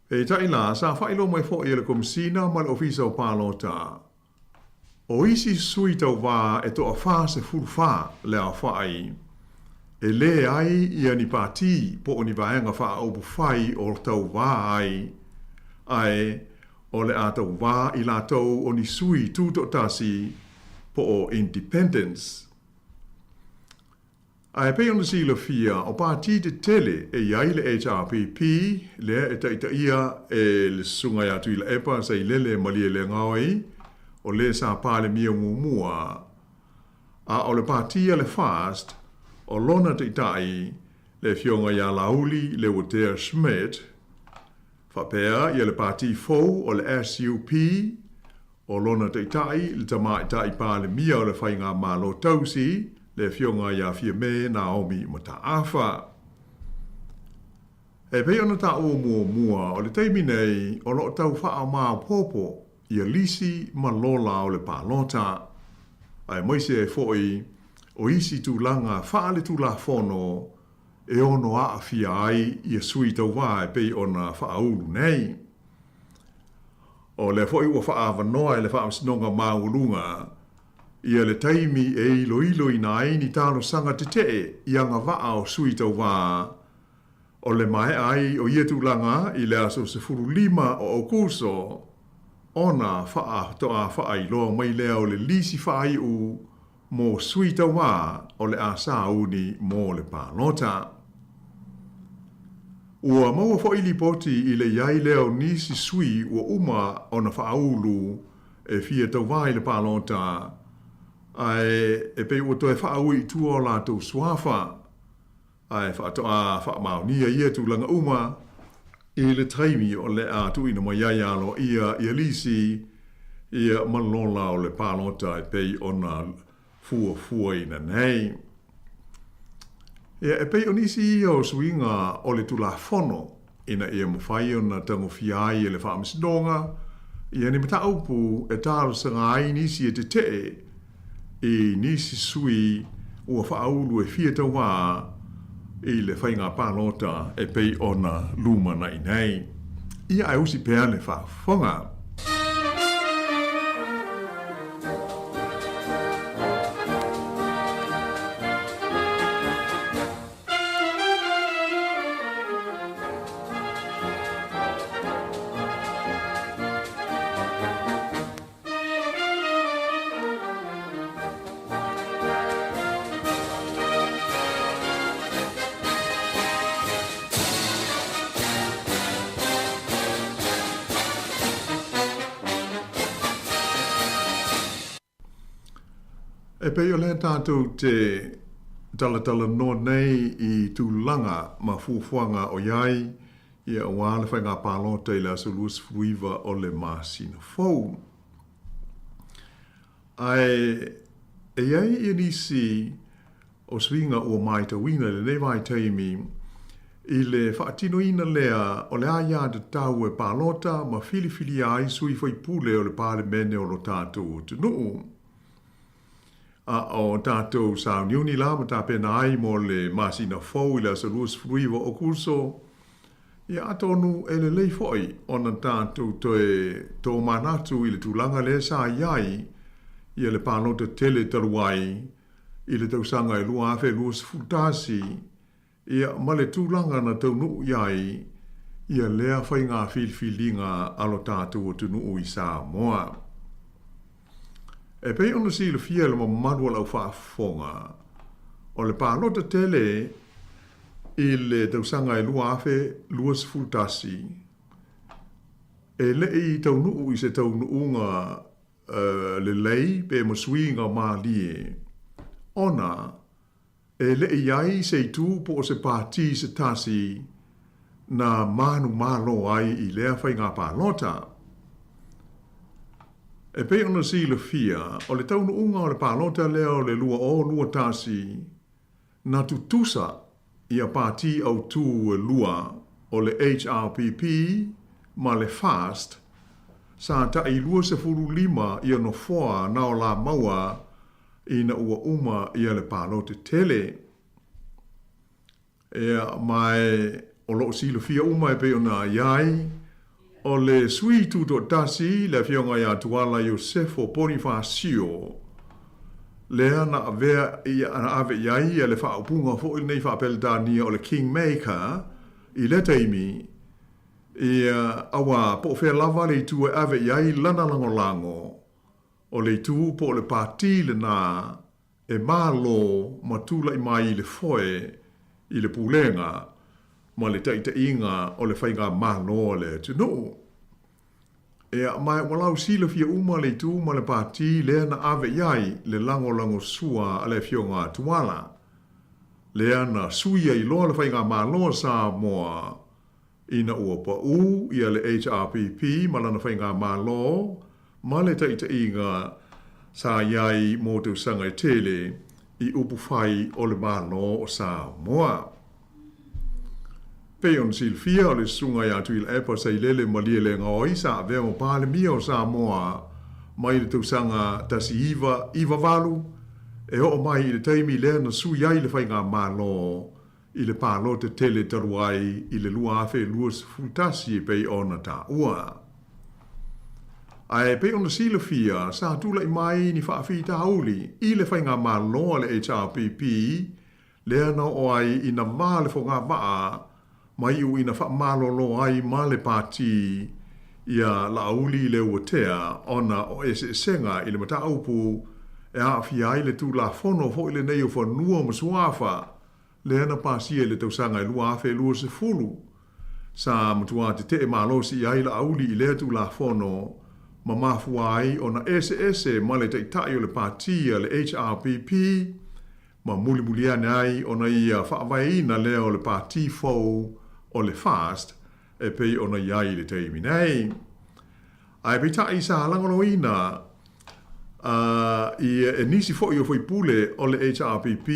Peitai la, sa faailoa mai foi e le Komesina ma le Ofisa o Palota, o isi sui tauvā e toa-44 le aofai, e leai ia ni pati po o ni vaega faaupufai o tauvā ai, ae o le a tauvā i latou o ni sui tutoatasi po o independents. Ae pei ona silafia, o pātī tetele e i ai le HRPP, lea e taitaia e le Susuga ia Tuilaepa Sailele Malielegaoi, o le sa Palemia muamua, a o le pātī a le FAST, o lona taitai, le Afioga ia Laauli Leuatea Schmidt, faapea ia le pātī fou o le SUP, O lona taitai, le Tamaitai Palemia o le Faigamalo Tausi, le Afioga ia Fiame Naomi Mataafa. E pei ona taua muamua, o le taimi nei o lo o tau faamaopoopo ia lisi ma lola o le palota, aemaise ai foi o isi tulaga faaletulafono e ono aafia ai ia sui tauva e pei ona faaulu nei. O lea foi ua faaavanoa e le Faamasinoga Maualuga ia le taimi e iloiloina ai ni talosaga tetee i agavaa o sui tauva o le maea ai o ia tulaga i le aso 15 o Aokuso ona faatoa faailoa mai lea o le lisi faaiu mo sui tauva o le a sauni mo le palota. Ua maua foi lipoti i le i ai lea o nisi sui ua uma ona faaulu e fia tauva i le palota, ae e pei ua toe faaui i tua o latou suafa. Ae faatoa faamaonia ia tulaga uma i le taimi o le a tuuina mai ai aloaia ia lisi ia ma lola o le palota e pei ona fuafuaina nei. Ia, e pei o nisi ia o suiga o le Tulafono ina ia mafai ona tagofia ai e le Faamasinoga ia ni mataupu e talosaga ai nisi e tetee i nisi sui ua faaulu e fia tauā i le faiga palota e pei ona lumanai nei. Ia ae usi pea le faafofoga. E pei o lea tātou te talatalanoa nei i tulaga ma fuafuaga o i ai ia aua le faiga palota i le aso 29 o le masina fou. Ae e i ai ia nisi o suiga ua maitauina i lenei vaitaimi i le faatinoina lea o le aiatatau e palota ma filifilia ai sui faipule o le Palemene o lo tatou atunuu. A o tatou sauniuni la ma tapena ai mo le masina fou i le aso 29 o Aokuso, ia atonu e lelei foi ona tatou toe tomanatu i le tulaga lea sa i ai ia le palota tele talu ai i le tausaga e 2021, ia, ma le tulaga na taunuu i ai ia lea faiga filifiliga a lo tatou atunuu i Samoa. E pei ona silafia e le mamalu o lau faafofoga, o le palota tele i le tausaga e 2021, e le i taunuu i se taunuuga lelei pe ma suiga malie, ona e le i ai se itu po o se pātī se tasi na manumalo ai i lea faiga palota. E pei ona silafia, o le taunuuga o le palota lea o le 2021, Na tutusa ia pātī autū e lua o le HRPP ma le FAST sa taʻi 25 ia nofoa na o la maua ina ua uma ia le palote tele. Ea, ma e o lo o silafia uma e pei ona i ai, o le sui tutoatasi, le Afioga ia Tuala Iosefo Ponifasio, lea na avea na ave i ai ia le faaupuga foi lenei faa-Peretania o le Kingmaker i lea taimi, ia, auā, po o fea lava le itu e ave i ai lana lagolago, o le itu po o le pātī lenā. e malo ma tulai mai i le foe i le pulega ma le taitaiga o le faigamalo a le atunuu. Ia, ma ua lausilafia uma le itu ma le pati lea na ave i ai le lagolagosua a le Afioga a Tuala, lea na sui ai loa le faigamalo a Samoa ina ua pau ia le HRPP ma lana faigamalo ma le taitaiga sa i ai mo tausaga e tele i upufai o le Malo o Samoa. Pei ona silafia, o le Susuga ia Tuilaepa Sailele Malielegaoi sa avea ma Palemia o Samoa mai le tausaga 1998 e oo mai i le taimi lea na sui ai le faigamalo i le palota tele talu ai i le 2021 e pei ona taua. Ae pei ona silafia, sa tulai mai ni faafitauli i le faigamalo a le HRPP lea na oo ai ina va le fogavaa ma iu ina faamalolo ai ma le pati ia Laauli Leuatea ona o eseesega i le mataupu e aafia ai le Tulafono foi lenei o Fanua ma Suafa lea na pasia i le tausaga e 2020. Sa matua tetee malosi ai Laauli i lea Tulafono ma mafua ai ona eseese ma le Taitai o le Pati a le HRPP ma mulimuli ane ai ona ia faavaeina lea o le pati fou o le FAST e pei ona i ai i le taimi nei. Ae peitai sa lagolagoina ia e nisi foi o faipule o le HRPP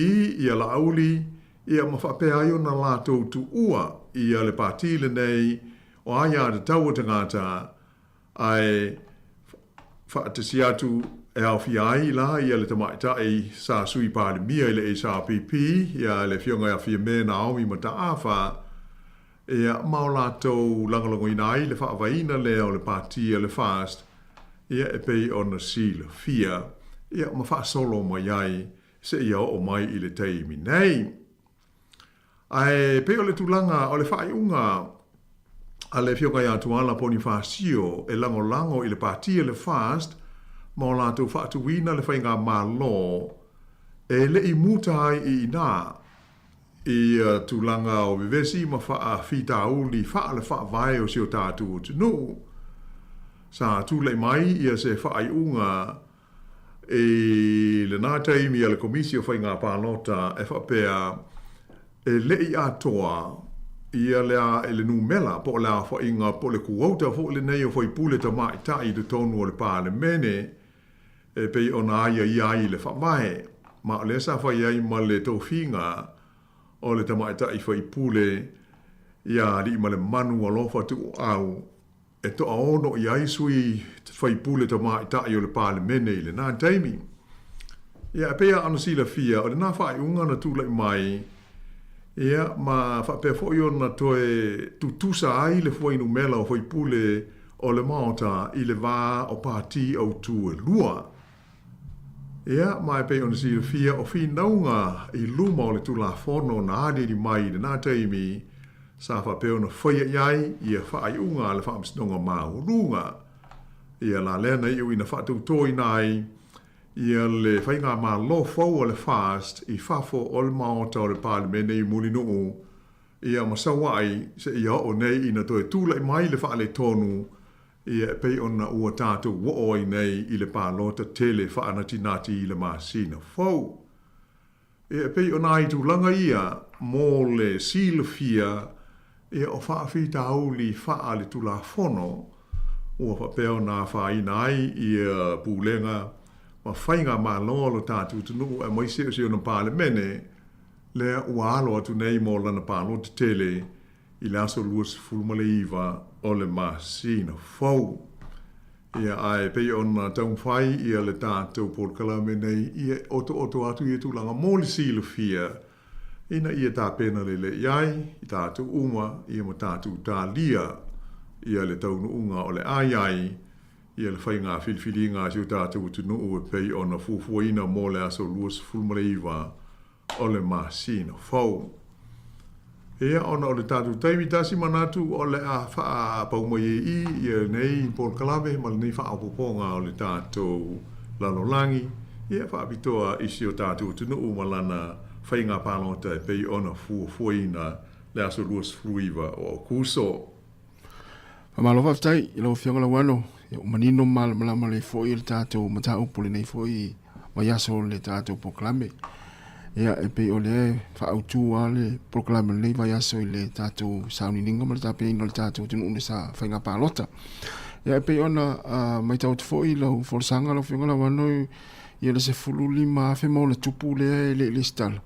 ia Laauli ia ma faapea ai ona latou tuua ia le pati lenei o aiatatau a tagata Ae faatasi atu e aofia ai la ia le tamaitai sa Sui Palemia i le HRPP, ia le Afioga ia Fiame Naomi Mataafa, ia ma o latou lagolagoina ai le faavaeina lea o le Pati a le FAST, ia e pei ona silafia, ia ma faasolo mai ai seia oo mai i le taimi nei. Ae pei o le tulaga o le faaiuga a le Afioga ia Tuala Ponifasio e lagolago i le Pati a le FAST ma o latou faatuina le faigamalo e le i muta ai i inā i ia tulaga o vevesi ma faafitauli faale-faavae o si o tatou atunuu. Sa tulai mai ia se faaiuga I lena taimi a le Komisi o Faiga Palota e faapea e le i atoa ia le a le numera po o le aofaiga po o le kuauta foi lenei o faipule tamaitai i totonu o le Palemene e pei ona aiaia ai i le Faavae. Ma o lea sa fai ai ma le tofiga o le tamaitai faipule ia Aliimalemanu Alofa Tuuau e toaono i ai sui faipule tamaitai o le Palemene i lena taimi. Ia, e pei lava ona silafia, o lena faaiuga na tulai mai, ia, ma faapea foi ona toe tutusa ai le fuainumera o faipule o le Maota i le va o pati autū e lua. Ia, ma e pei ona silafia, o finauga i luma o le Tulafono na aliali mai i lena taimi, sa faapea ona faia i ai ia faaiuga a le Faamasinoga Maualuga. Ia la lea na iu ina faatautoina ai ia le faigamalo fou a le FAST i fafo o le Maota o le Palemene i Mulinuu, ia ma sau ai seia oo nei ina toe tulai mai le faaletonu Ia, e pei ona ua tatou oo ai nei i le palota tele faanatinati i le masina fou. Ia, e pei o nai tulaga ia mo le silafia, ia, o faafitauli faaletulafono ua faapea ona afaina ai ia pulega ma faigamalo a lo tatou atunuu aemaise o si ona Palemene lea ua alo atu nei mo lana palota tele i le aso 29 o le masina fou. Ia, ae pei ona taumafai ia le tatou polokalame nei ia e otooto atu ia tulaga mo le silafia ina ia tapena lelei ai i tatou uma ia ma tatou talia ia le taunuuga o le a i ai ia le faiga filifiliga a si o tatou atunuu e pei ona fuafuaina mo le aso 29 o le masina fou. Ia, ona o le tatou taimi tasi manatu o le a faapau mai ai i i ia lenei polokalame ma lenei faaopoopoga o le tatou lalolagi. ia, faapitoa i si o tatou atunuu ma lana faiga palota e pei ona fuafuaina le aso 29 o Aokuso. Faamalo faafetai i lau Afioga Lauano, ia ua manino ma malamalama lelei foi le tatou mataupu i lenei foi vaiaso o le tatou polokalame. Ia e pei o lea e faaautu lava le polokalame o lenei vaiaso i le tatou sauniuniga ma le tapenaina o le tatou atunuu i sa faiga palota. Ia e pei ona uh, matau atu foi i lau folasaga lau Afioga Lauano, ia le 15,000 ma ona tupu lea e le i lesitala.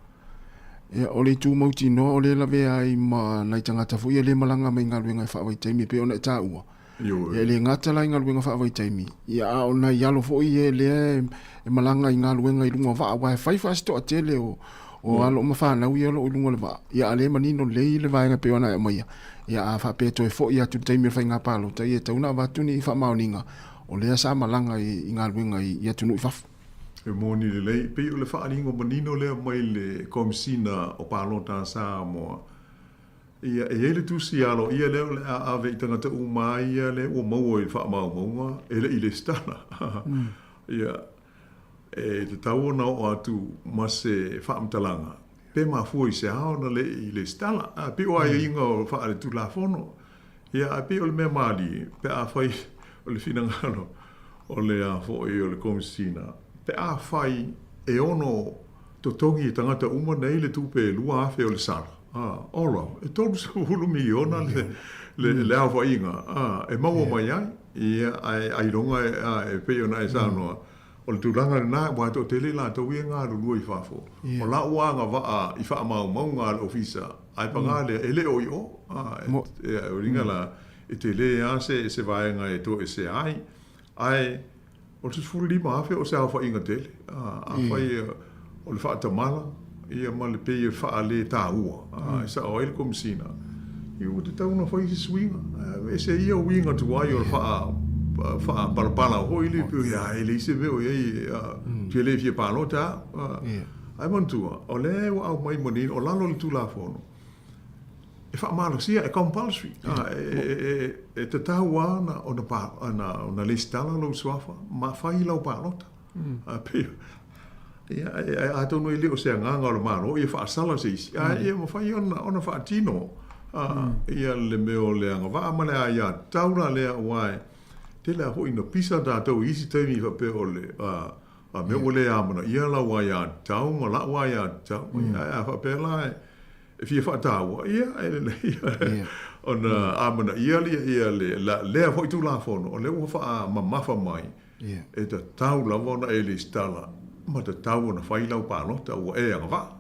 Ia, o le itu mautinoa o lea e lavea ai ma nai tagata foi ia le malaga mai i galuega e faavaitaimi e pei ona e taua. Ia, e le gata la i galuega faavaitaimi, ia a o nai alo foi ia lea e malaga i galuega i luga o vaa, aua e fai fa se toatele o o alo ma fanau ia o lo o i luga o le vaa, ia a o lea e manino lelei le vaega e pei ona e aumaia. Ia a faapea e toe foi atu i le taimi o le faiga palota, ia e tatau ona avatu ni faamaoniga o lea sa malaga i galuega i atunuu i fafo. E moni lelei, pei o le faaaliga manino lea mai le Komesina o Palota a Samoa. Ia, e i ai le tusi aloaia lea o le a ave i tagata uma lava ia lea ua maua i le faamaumauga e le i lesitala. Ia, e tatau ona oo atu ma se faamatalaga pe mafua i se a ona le i lesitala. A pei o aiaiga o faaletulafono. Ia, ae pei o le mea malie, pe afai o le finagalo o le a foi o le Komesina, pe afai e ono totogi e tagata uma nei le tupe e 2,000 o le sala, a, ola, e 30 miliona le, le, le aofaiga, a, e maua mai ai, ia, ae ailoga e, a, e pei ona e saunoa, O le tulaga lena, aua e toatele i latou ia e galulue i fafo. O la ua agavaa i faamaumauga a le ofisa, ae paga lea, e le o i o. E uiga la, e tele lava se, se vaega e toesea ai. Ae o le 15,000 o se aofaiga tele. Afai o le faatamala, ia ma le pei e faaletaua, e sao ai le Komesina, ia ua tatau ona fai se suiga. Aveese ia uiga tuai o le faapalapala foi lea, pei e leai se mea o i ai, ou te le fia palota au. Ae manatua, o lea ua aumai manino, o lalo o le Tulafono, e faamalosia, e compulsory, e tatau lava ona lesitala lou suafa ma fai lau palota. Pei, ia, atonu e le o se agaga o le Malo ia faasala se isi, ae ia mafai ona faatino ia le mea o le agavaa ma le aiatatau la lea, aua e tele lava foi ina pisa tatou i isi taimi faapea o le mea ua le amanaia lau aiatatau ma la'u aiatatau. Ae a faapea la e fia faataua, ia, e lelei ona amanaia lea foi Tulafono o lea ua faamamafa mai. E tatau lava ona e lesitala ma tatau ona fai lau palota ua e agavaa.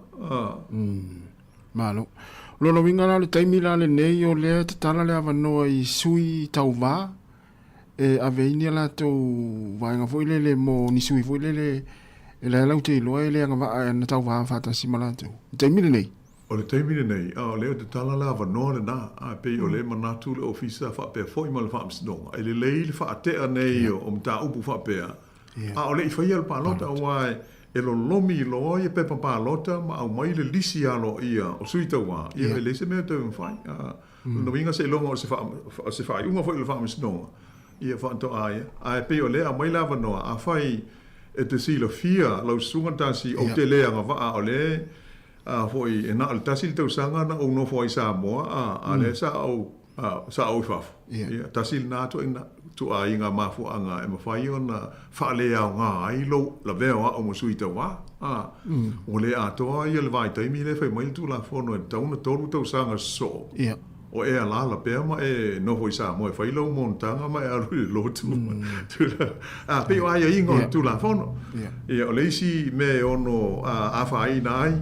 Malo. O lona uiga la o le taimi la lenei o lea e tatala le avanoa i sui tauva e ave ai ni a latou vaega foi lele mo ni sui foi lele e la e latou te iloa e le agavaa na tauva faatasi ma latou. I le taimi lenei. O le taimi lenei, a o lea e tatala le avanoa lena, a pei o lea e manatu le Ofisa faapea foi ma le Faamasinoga, e lelei le faatea nei o mataupu faapea, a o le i faia le palota, aua e lolomi loa ia pepa palota ma aumai le lisi aloaia o sui tauva, ia e leai se mea e toe mafai. O lona uiga seiloga o se faaiuga foi o le Faamasinoga, ia faatoa ia. Ae pei o lea e aumai le avanoa, afai e te silafia lau susuga tasi ou te le agavaa o lea A foi, e na o le tasi le tausaga na ou nofo ai i Samoa, a, a lea sa ou, a, sa ou i fafo. Ia, tasi lena ituaiga mafuaaga e mafai ona faaleaoga ai lou lavea o au ma sui tauva. A, ua le atoa ia le vaitaimi lea e fai mai le Tulafono e tatau ona 3 tausaga sosoo. O e alaala pea ma e nofo i Samoa e fai lau monotaga ma e alu i le lotu. A, pei o aiaiga o le Tulafono. Ia, o le isi mea e ono afaina ai,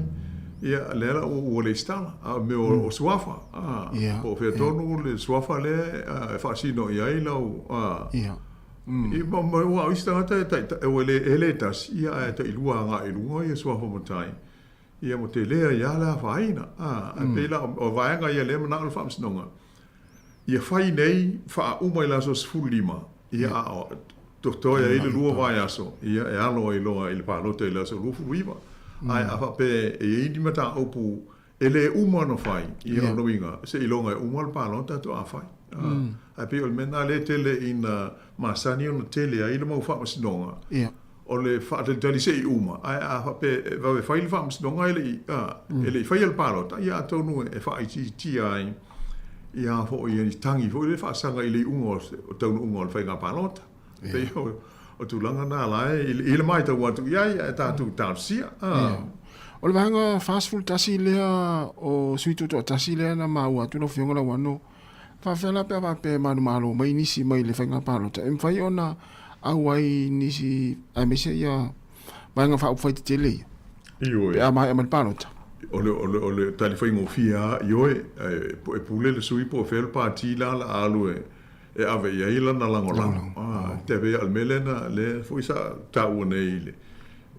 ia, lea la ua lesitala, a o mea o suafa. Po o fea tonu le suafa lea e faasino i ai lau... Ia, ma aua o isi tagata e le tasi, ia, ae tailua agai i luga ia suafa matai. Ia ua tele ai lava le afaina. A, ae pei la o vaega ia lea e manao le Faamasinoga ia fai nei faauma i le aso 15, ia a o totoe ai le lua vaiaso, ia e alo ai loa i le palota i le aso 29. Ae a faapea e i ai ni mataupu e le uma ona fai, ia o lona uiga, seiloga e uma le palota faatoa fai. Ae pei o le mea lena lea e tele ina masani ona tele ai le mau Faamasinoga. o le faatalitali se i uma, ae a faapea e vave fai le faamasinoga e le i, a, e le i faia le palota, ia atonu e faaitiitia ai ia foi ni tagi foi lea faasaga i le iuga o taunuuga o le faiga palota. Pei o tulaga na la e i le matau atu i ai, ae tatou talosia. O le vaega 41 lea o sui tutoatasi lea na maua atu lau Afioga Lauano, faafefea la pe a faapea e manumalo mai nisi mai le faiga palota, e mafai ona auai nisi aemaise ia vaega faaupufai tetele ia? Ioe. Pe a maea mai le palota. O le, o le, o le tali faigofie lava, ioe, e pule le sui po o fea le pati la o le a alu e, e ave i ai lana lagolago. Ah, te pei o le mea lea na, lea foi sa taua nei i le,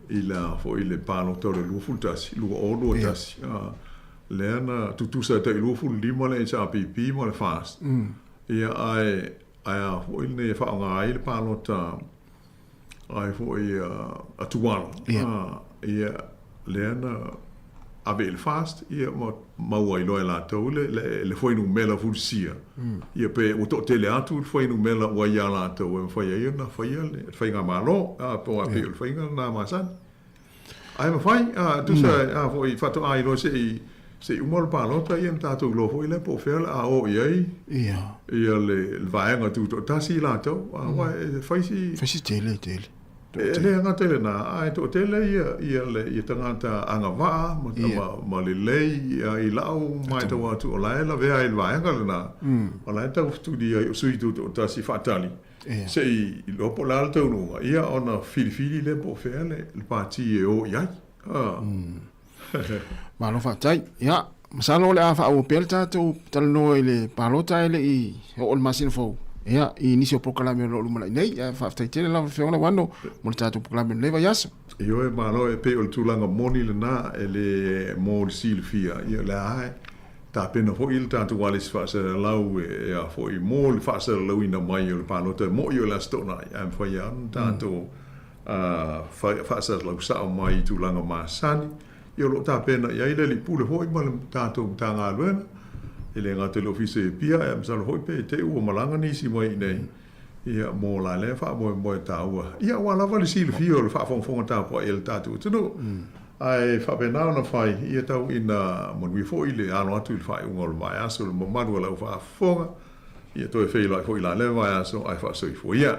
i la foi le palota o le 21, 2021. Ah, lea na tutusa tai 25 le HRPP ma le FAST. Ia, ae, ae a foi lenei e faaaoga ai le palota ai foi a Tuala. Ia, lea na ave i le FAST, ia ma maua ai loa e latou le, le, le fuainumera fulisia. Ia pe ua toatele atu le fuainumera ua ia latou e mafai ai ona faia le faigamalo. A, po o pei o le faiga lena masani. Ae mafai, a, tusa, a foi, faatoa iloa se i, se i uma le palota, ia ona tatou iloa foi lea po o fea o le a o i ai ia le, le vaega tutoatasi latou. A, aua e fai si... Fai si tele, tele. E le gata i lena, ae toatele ia, ia le, ia tagata agavaa ma, ma, ma lelei ia, i lau matau atu o la e lavea ai i le vaega lena, o la e tau fetuli ai o sui tutoatasi faatali. Se i iloa po o le a le taunuuga, ia ona filifili lea po o fea le pati e o i ai. Malo faafetai. Ia, masalo o le a faaauau pea le tatou talanoa i le palota ae le i oo i le masina fou. Ia, i nisi o polokalame o lo o lumanai nei. Ae faafetai tele lau Afioga Lauano mo le tatou polokalame o lenei vaiaso. Ioe, malo, e pei o le tulaga moni lena e le mo le silafia, ia o lea lava e Tapena foi le tatou alisi faasalalau e a foi mo le faasalalauina mai o le palota e mo'i o le Aso Toonai, ae mafai lava ona tatou faasalalau sao mai i tulaga masani. Ia o lo o tapena i ai le Alii Pule foi ma le tatou Matagaluega, e le gata i le Ofisa i Apia, ae masalo foi pe te i ua malaga nisi mai i inei Ia, mo la lea faamoemoe taua. Ia, aua lava le silafia o le faafogafoga tapuai a le tatou atunuu. Ae faapena ona fai, ia tau ina manuia foi le alo atu i le faaiuga o le vaiaso i le mamalu o lau faafofoga. Ia toe feiloai foi la lea vaiaso ae faasoifua ia.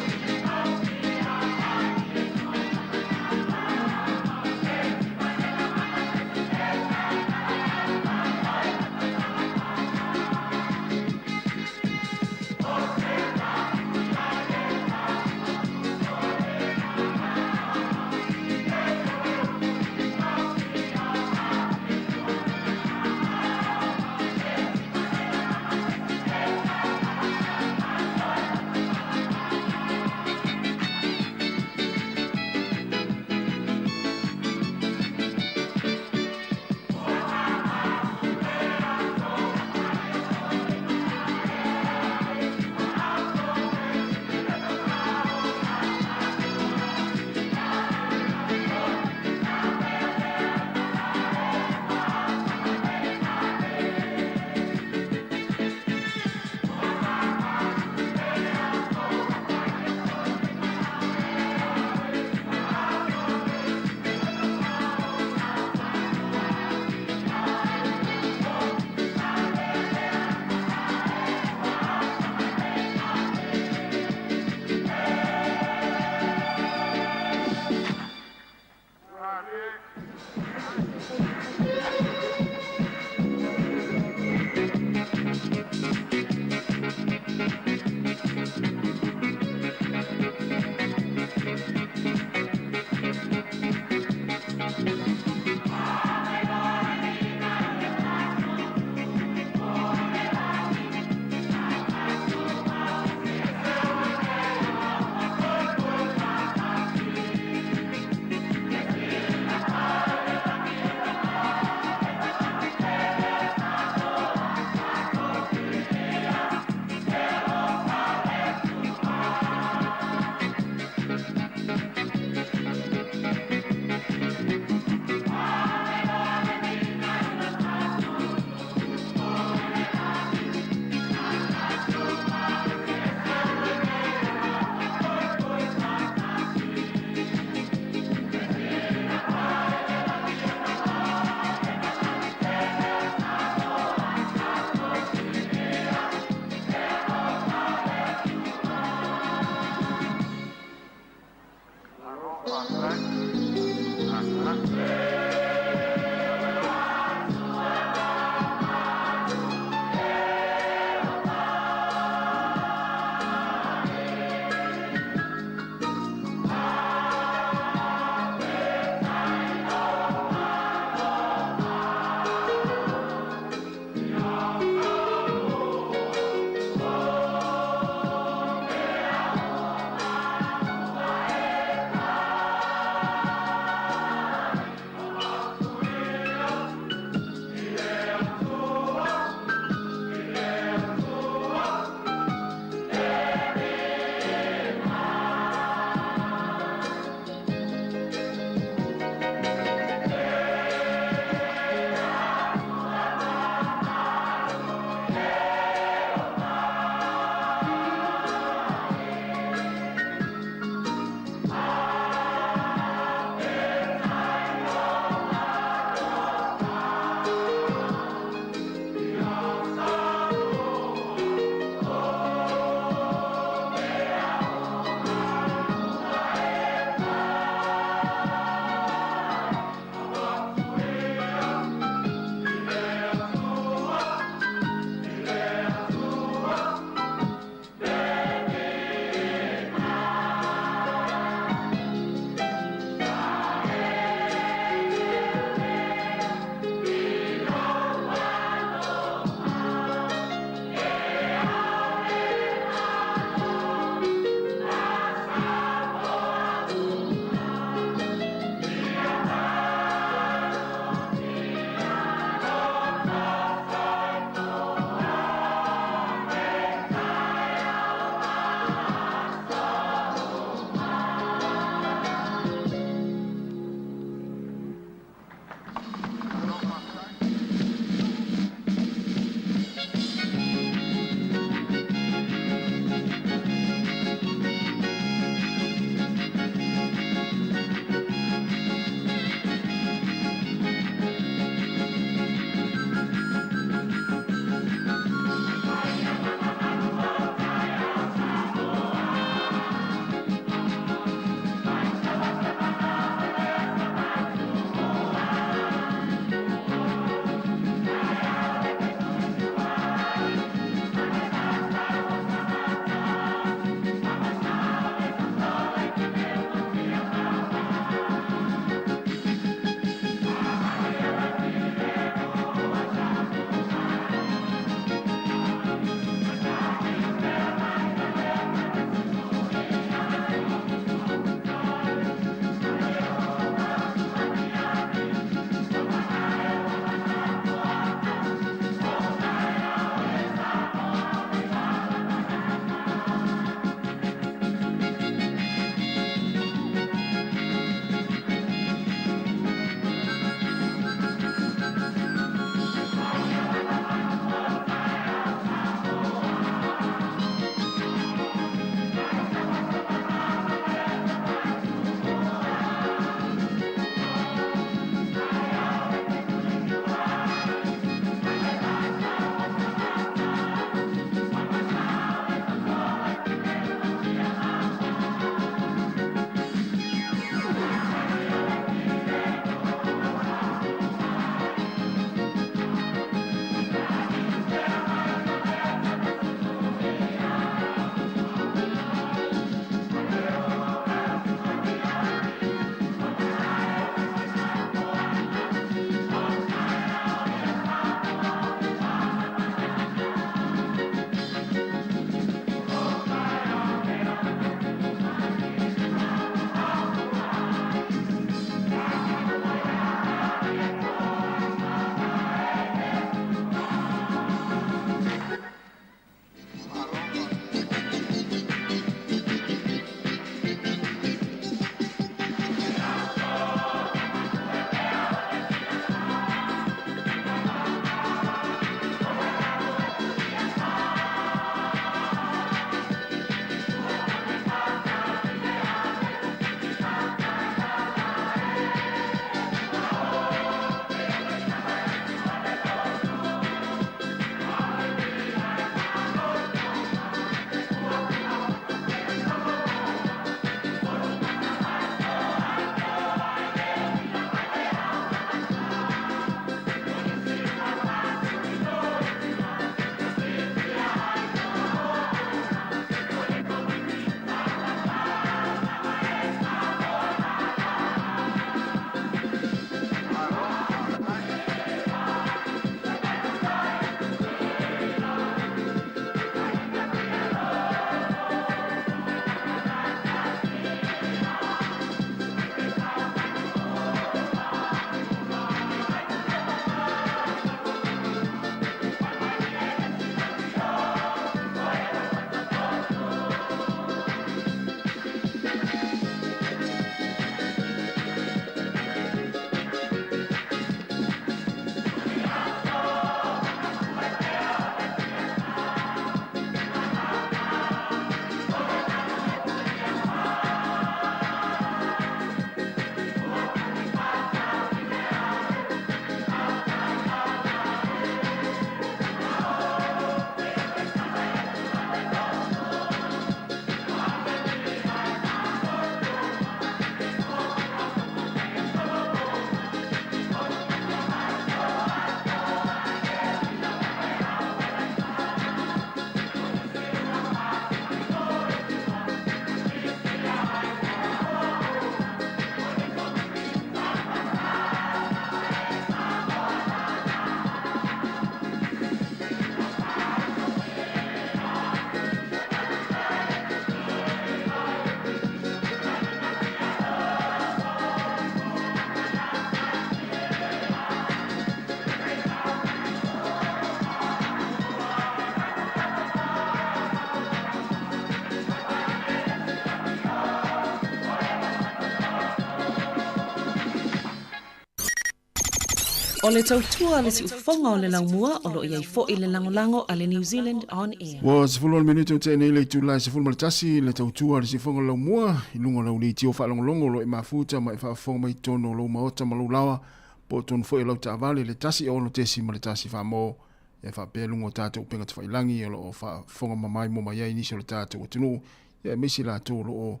O le tautua a le siufofoga o le laumua o lo o i ai foi le lagolago a le New Zealand On Air. Ua 18 minute o tea nei le itula e 11 le tautua a le siufofoga o le laumua i luga o lau leitio faalogologo o lo o e mafuta ma e faafofoga mai i totonu o lou maota ma lou laoa po o totonu foi o lau taavale le 1 6.1 faamoo e faapea luga o tatou upega tafailagi o lo o faafofoga mamaimoa mai ai nisi o le tatou atunuu ia aemaise i latou o lo o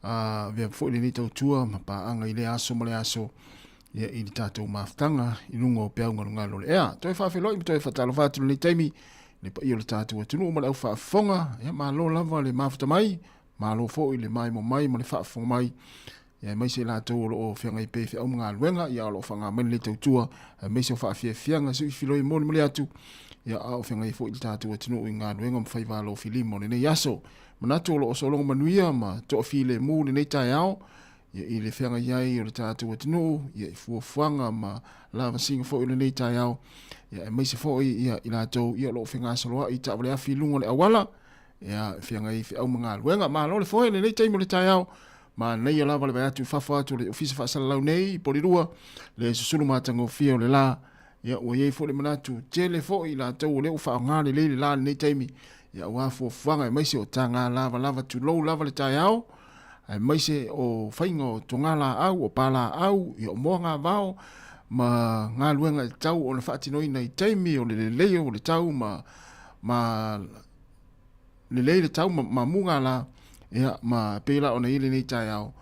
avea foi lenei tautua ma paaga i lea aso ma le aso ia, i le tatou mafutaga i luga o peau galugalu o le ea. Toe faafeiloai ma toe faatalofa atu lenei taimi le paia o le tatou atunuu ma le au faafofoga. Ia, malo lava le mafuta mai, malo foi le maimoa mai ma le faafofoga mai. Ia, aemaise i latou o lo o feagai pea i feau ma galuega, ia, o lo o faaaoga mai lenei tautua, aemaise o faafiafiaga siuifiloi e molimoli atu, ia, a o feagai foi le tatou atunuu i galuega ma faiva alofilima o lenei aso. Manatu o lo o sologa manuia ma toafilemu lenei taeao, ia, i le feagai ai o le tatou atunuu, ia, i fuafuaga ma lavasiga foi o lenei taeao, ia, aemaise foi ia, i latou ia, o lo o fegasoloai i taavaleafi i luga o le auala, ia, e feagai i feau ma galuega. Malo le foe i lenei taimi o le taeao, Manaia lava le vaai atu i fafo atu o le Ofisa Faasalalau nei i Polirua, le susulu matagofie o le la. Ia, ua i ai foi le manatu, tele foi i latou o lea ua faaaoga lelei le la i lenei taimi, ia, aua fuafuaga aemaise o taga lavalava tulou lava le taeao, aemaise o faiga o togalaau, o palaau, ia, o moagavao, ma galuega e tatau ona faatinoina i taimi o le lelei o le tau ma, ma lelei le tau ma, ma muga la, ia, ma pei la ona i ai lenei taeao,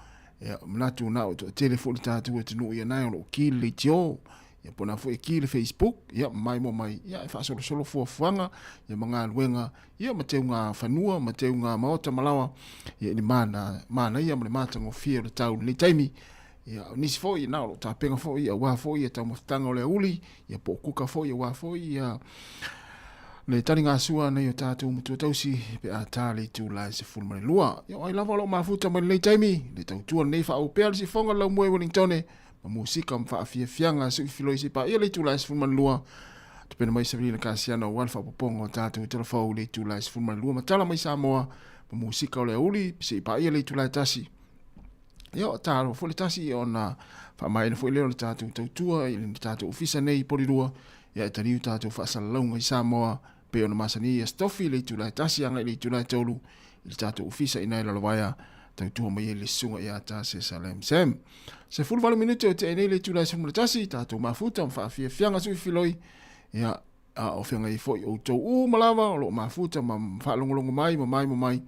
ia, manatu na o toatele foi le tatou atunuu ia nae o lo o ki le leitio, ia po o na foi e ki le Facebook, ia, ma maimoa mai, ia, e faasolosolo fuafuaga, ia, ma galuega, ia, ma teuga fanua, ma teuga maota ma laoa, ia, i le mana, manaia ma le matagofie o le tau i lenei taimi. Ia, o nisi foi, na o lo o tapena foi, ia, aua foi ia taumafataga o le aoauli, ia po o kuka foi, aua foi ia le taligasua nei o tatou matua tausi pe a ta le itula e 12. Ia, o ai lava o lo o mafuta mai lenei taimi, le tautua lenei faaopea le sifoga le laumua i Wellingtone, ma musika ma faafiafiaga suifiloi se paia le itula e 12. Tapena mai Savelina Kasiano aua le faaopoopoga o tatou talafou i le itula e 12 ma tala mai Samoa ma musika o le aoauli se i paia le itula e 1. Ia, o tāro foi le tasi ona faamaena foi lea o le tatou tautua i le tatou ofisa nei i Polirua, ia e taliu tatou faasalalauga i Samoa pei ona masani ia Stofi le itula e 1 agai le itula e 3 i le tatou ofisa i Nailalovaea tautua mai ai le susuga ia Tase Salem Sam. 18 minute o tea nei le itula e 11, tatou mafuta ma faafiafiaga suifiloi, ia a o feagai foi outou uma lava o lo o mafuta ma faalogologo mai ma maimoa mai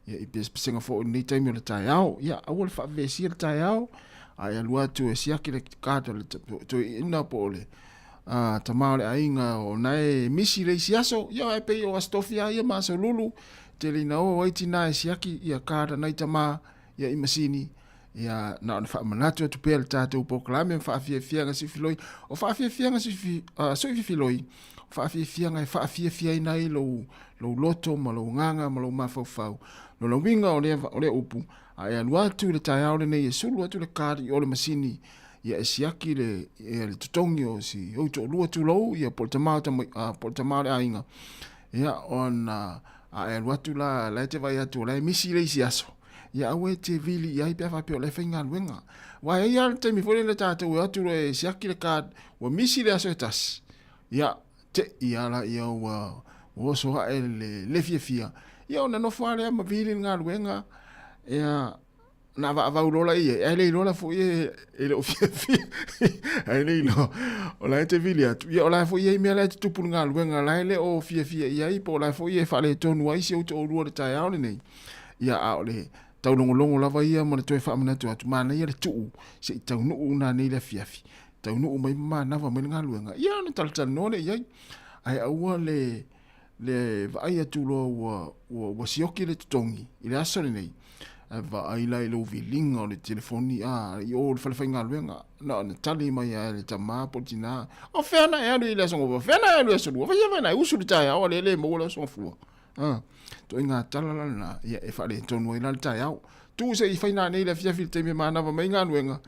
ia, i pesepesega foi o lenei taimi o le taeao. Ia, aua le faavevesia le taeao, a e alu atu e siaki le kata le toeaina po o le tama o le aiga o na e misi le isi aso, ia e pei o Aso Tofi lava ia ma Aso Lulu, tele ina o ai tina e siaki ia kata nai tama ia i masini, ia na ona faamanatu atu pea le tatou polokalame ma faafiafiaga siifiloi. O faafiafiaga suifiloi, o faafiafiaga e faafiafiaina ai lou, lou loto ma lou agaga ma lou mafaufau. Lona uiga o lea, o lea upu, a e alu atu i le taeao lenei e sulu atu le card i o le masini, ia e siaki le, ia le totogi o si ou toalua tulou, ia po o le tama o tama, po o le tama o le aiga, ia ona a e alu atu la, la e te vaai atu o la e misi le isi aso, Ia aua e te vili i ai pe a faapea o la e faigaluega. Aua e i ai lava le taimi foi lele tatou e o atu loa e siaki le card, ua misi le aso e tasi, ia, te i a laia ua oso ae le le fiafia, ia ona nofo lava lea ma vili le galuega, ia, na avaavau loa laia i ai, ae le iloa la foi e le o fiafia, ae le iloa, o la e te vili atu, ia o la e foi e i ai mea la e tutupu i le galuega, o la e le o fiafia i ai, po o la e foi e faaletonu ai si ou toalua i le taeao lenei. Ia, a o le taulogologo lava ia ma le toe faamanatu atu, manaia le tuu se i taunuu nanei le afiafi, taunuu mai ma manava mai le galuega, ia ona talatalanoa lea i ai. Ae aua le, le vaai atu loa ua, ua, ua sioki le totogi i le aso lenei, ae vaai la i lou viliga o le telefoni, a, i o i le fale faigaluega, na ona tali mai lava e le tama po o le tina, o fea na e alu i le aso Gafua, fea na e alu i le aso Lua, fai fea na e usu i le taeao a o lea e le maua le aso Gafua. A, ituaiga tala la lena, ia e faaletonu ai la le taeao. Tuu se i fai nanei le afiafi i le taimi e manava mai galuega.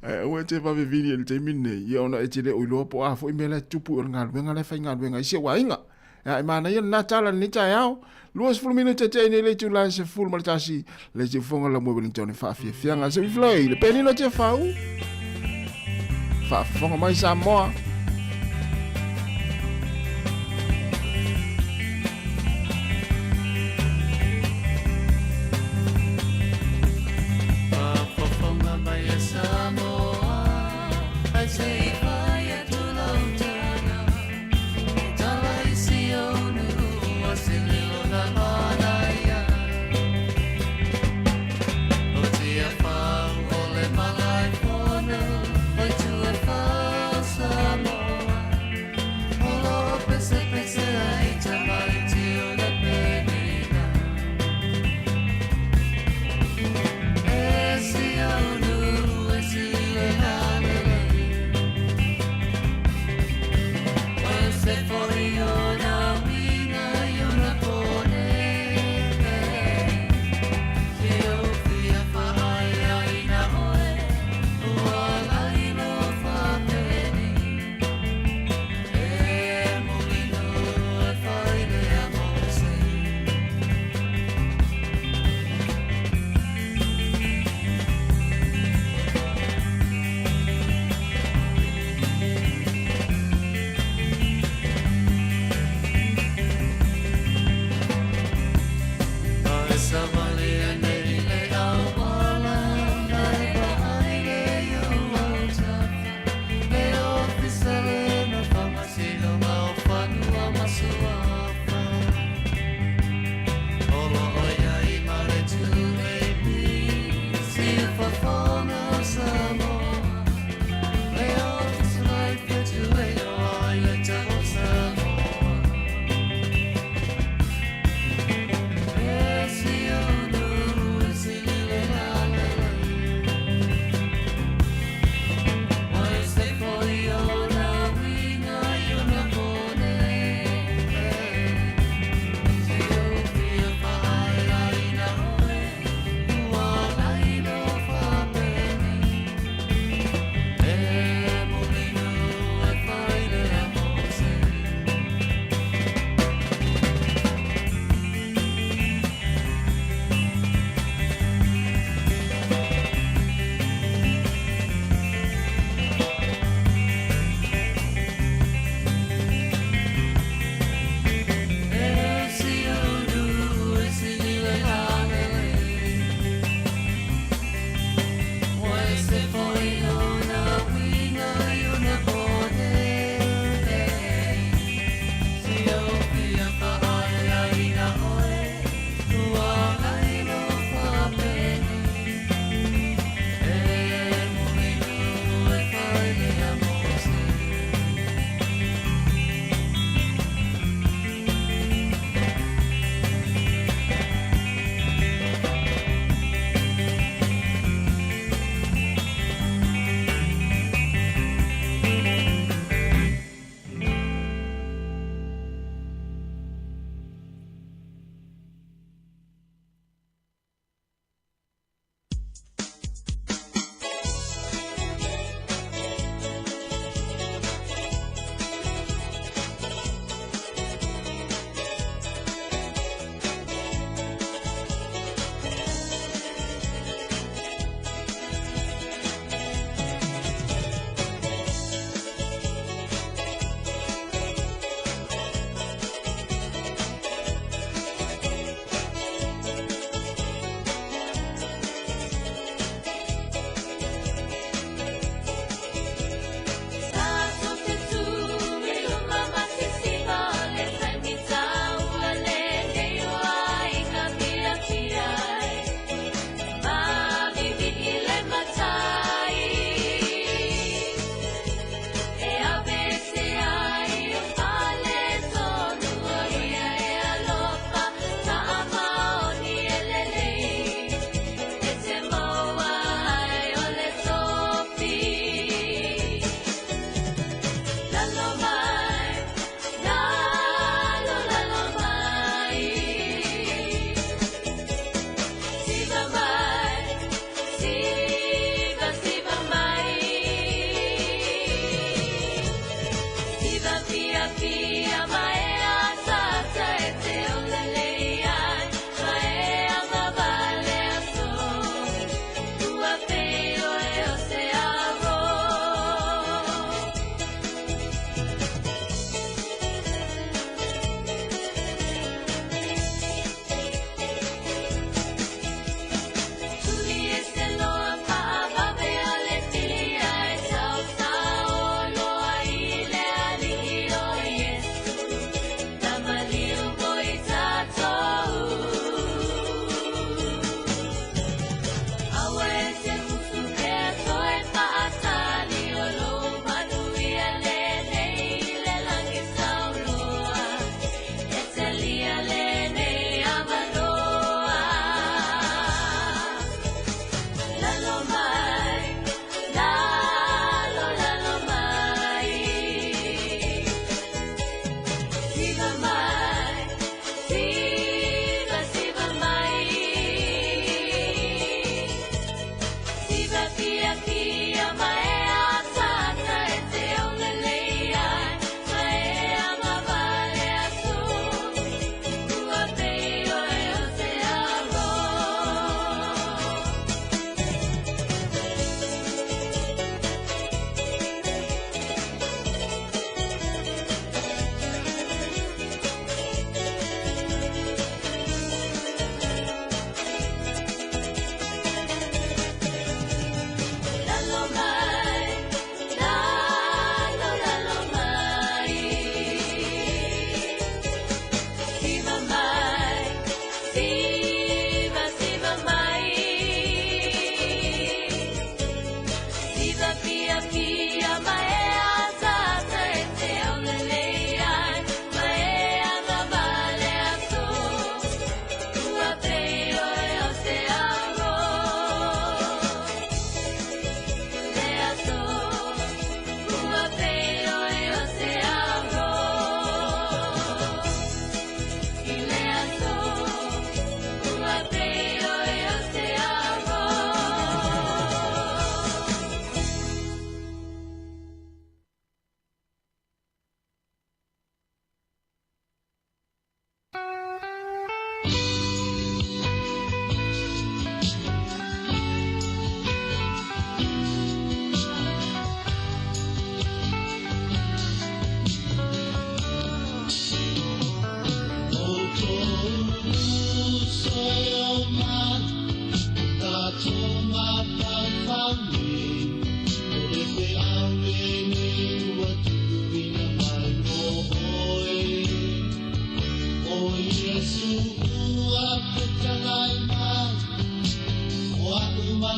Ae aua e te vave vili i le taimi lenei, ia ona e te le o iloa po o a foi mea la e tupu i o le galuega la e faigaluega ai si ou aiga. Ia, e manaia lena tala i lenei taeao. 20 minute tea i nei le itula e 11 le siufofoga o le Laumua Wellington e faafiafiaga. Se uifloi le penina Tiafau. Faafofoga mai Samoa. Faafofoga mai e Samoa, ai se i fai atu lau tala. E tala i si ou nuu o se leo na manaia. O Tiafau o le Malaefono, o Tuafau Samoa.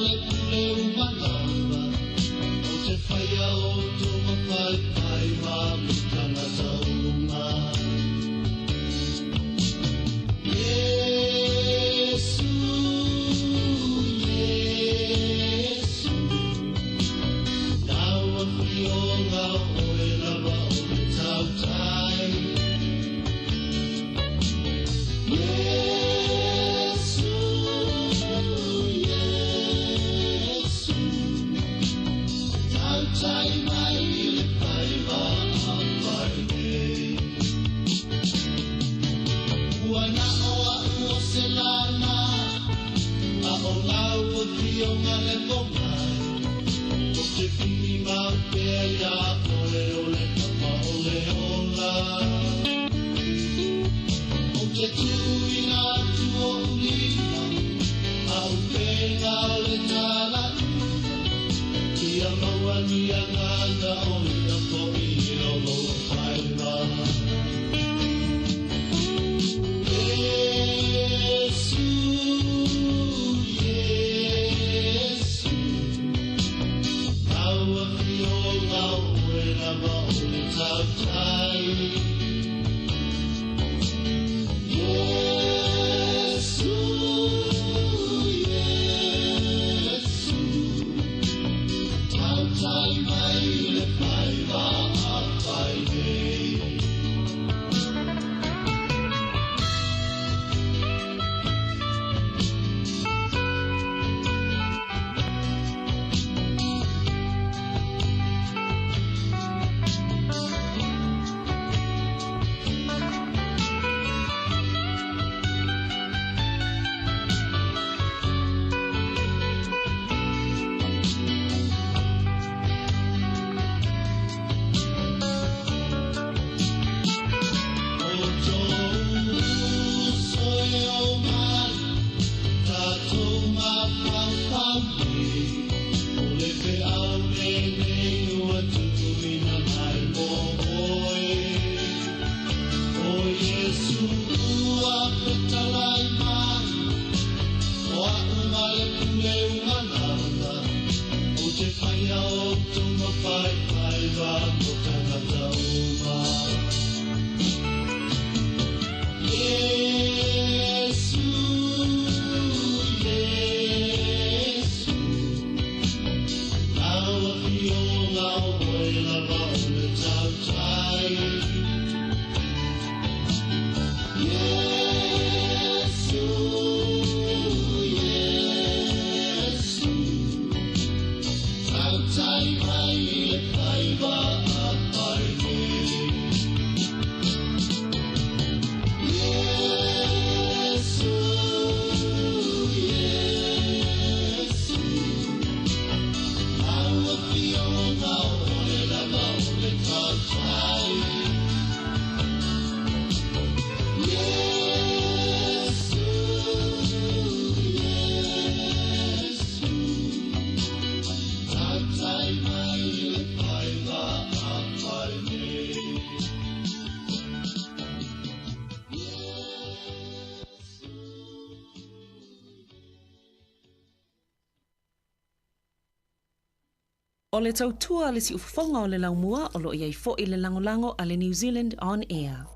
le pule uma lava O te whaia o tō mawhaiwhai mā mo tangata uma Yesu, Yesu Nau a whionga oe lava o le tautai Yesu, Yesu Tautai mai i le whaiva a whai nei Ua na o a ua se lana A o lau o whionga le kongai O te whimi mau pea ia oe o le papa o le ola O te tuina atu o ulima A upenga o le tala Ia maua ni anganga o ia po i o lo whaiva Yesu, Yesu Au a whionga oe lava o le tautai Yesu, Yesu Tautai mai le whaiva a whai nei O tō soe o mai Tātou mawhawhau nei O le pe au nei nei ua tutuina mai mō oe O Yesu ua petalai mai O au ma le pule uma lava O te whaia o tō mawhaiwhaiva Mo tangata uma Yesu, Yesu Lau a whionga o oe lava o le tautai Yesu, Yesu Tautai mai i le whaiva a whai nei Yesu, Yesu Lau a whionga o oe lava o le tautai Yesu, Yesu Tautai mai i le whaiva a whai nei O le tautua le siufofoga o le laumua o loo i ai fo'i le lagolago a le New Zealand On Air.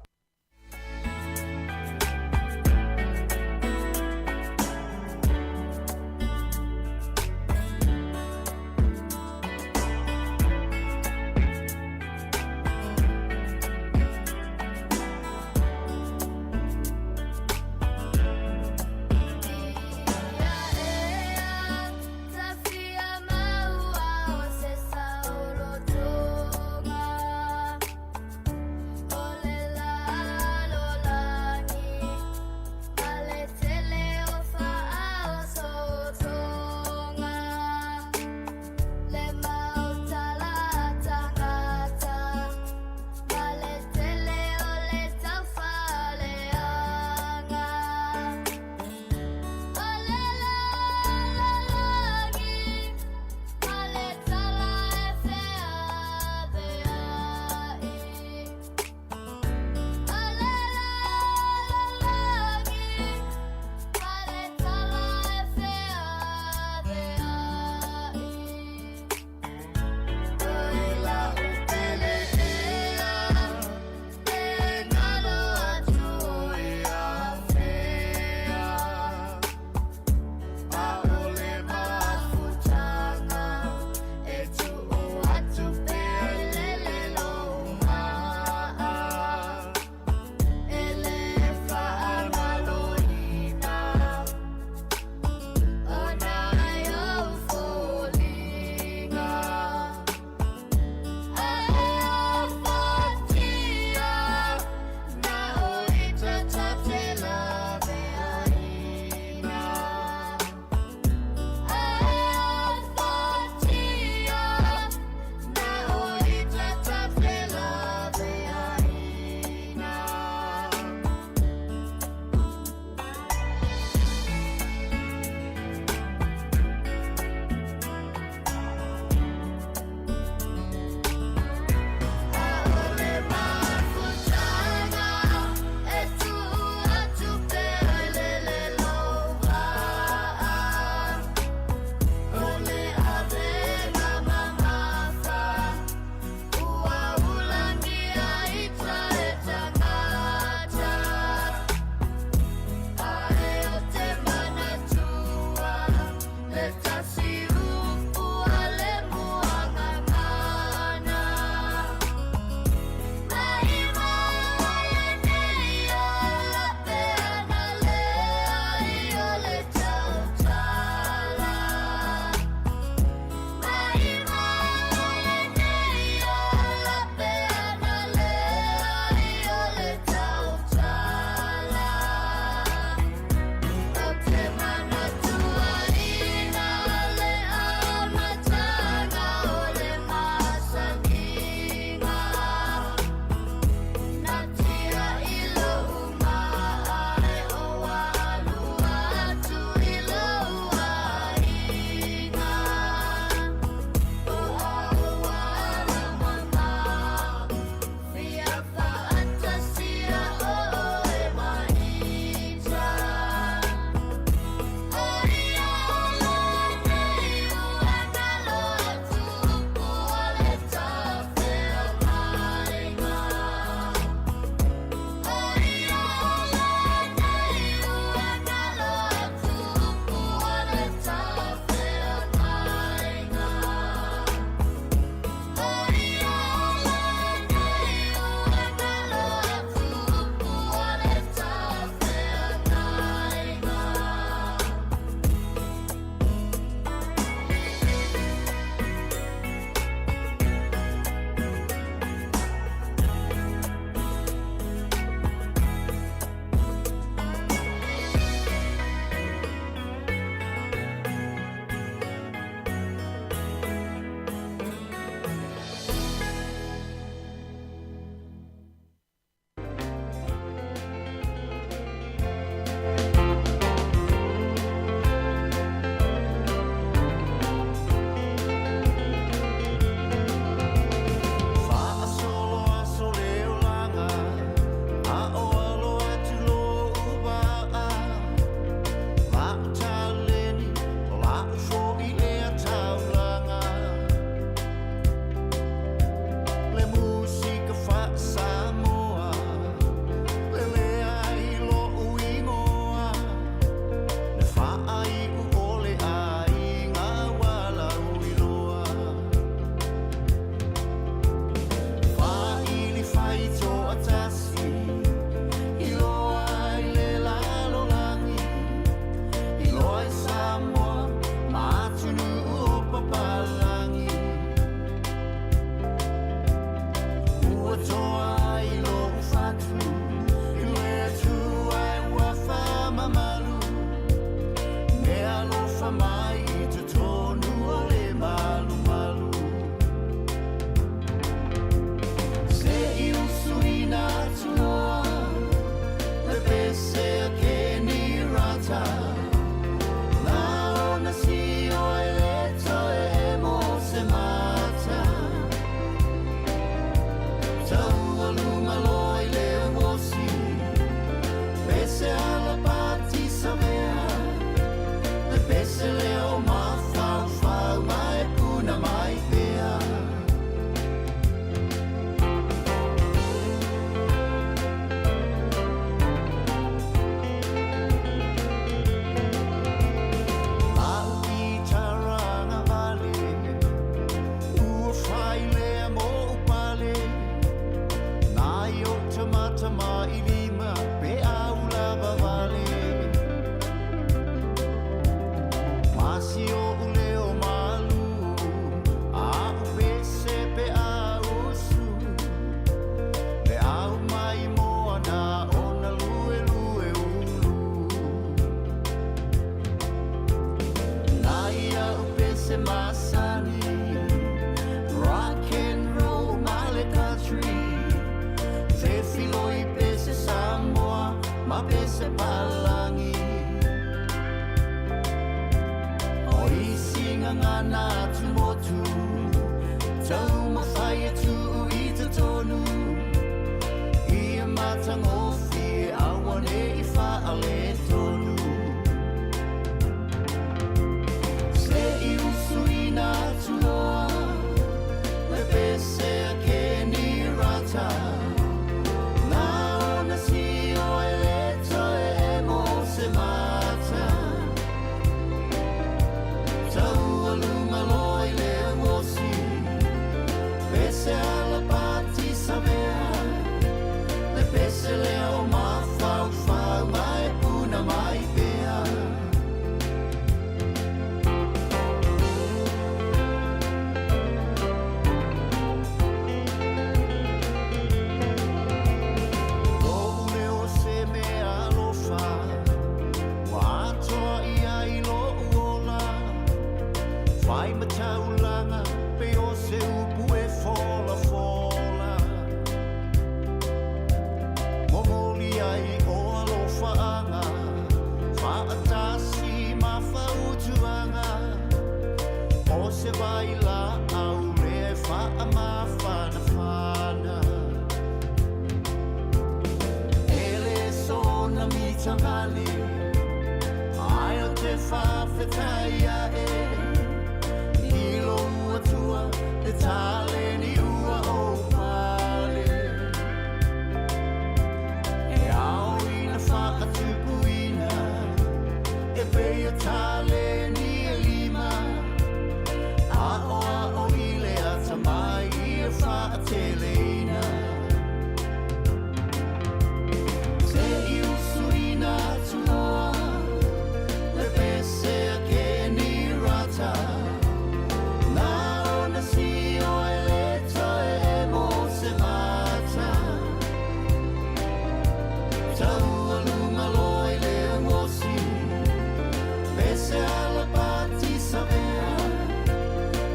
Si oʻu leo malū, aʻu pese pe ʻausu, Le au mai moana o na luelue ulu. Na iaʻu pese masani, Rock and roll ma le country, Fefiloi pese Samoa ma pese Palangi. O isi gagana atumotu, Taumafai e tuu i totonu, Ia matagofie aua ne i faaletonu. Se i usuina atu loa, Le pese a Kenny Rata, Na ona sio e le toe emo se mata. Taualuga loa i le uosi, Pese ala pati savea, Le pese lea o mafaufau ma e puna mai pea. Loʻu leo se mea alofa, Ua atoa ia i loʻu ola, Fai ma taulaga pei o se upu e folafola. Momoli ai o alofaaga, Faatasi ma fautuaga, O se vai laau lea e faamafanafana. E le soona mitavale, Ae o te faafetai ae, I lou Atua le taleni ua ou pale. E ao ina faatupuina, E pei o taleni e lima, Aʻoaʻo i le atamai ia faateleina. Se i usuina atu loa, Le pese a Kenny Rata, Na ona sio e le toe emo se mata. Taualuga loa i le uosi, Pese ala pati savea,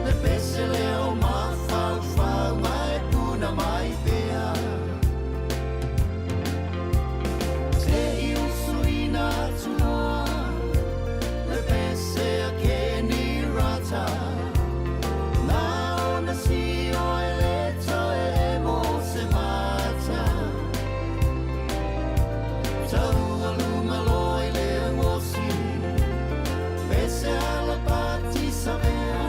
Le pese lea o mafaufau ma e puna mai pea. Se i usuina atu loa, Le pese a Kenny Rata, Na ona sio e le toe emo se mata. Taualuga loa i le uosi, Pese ala pati savea,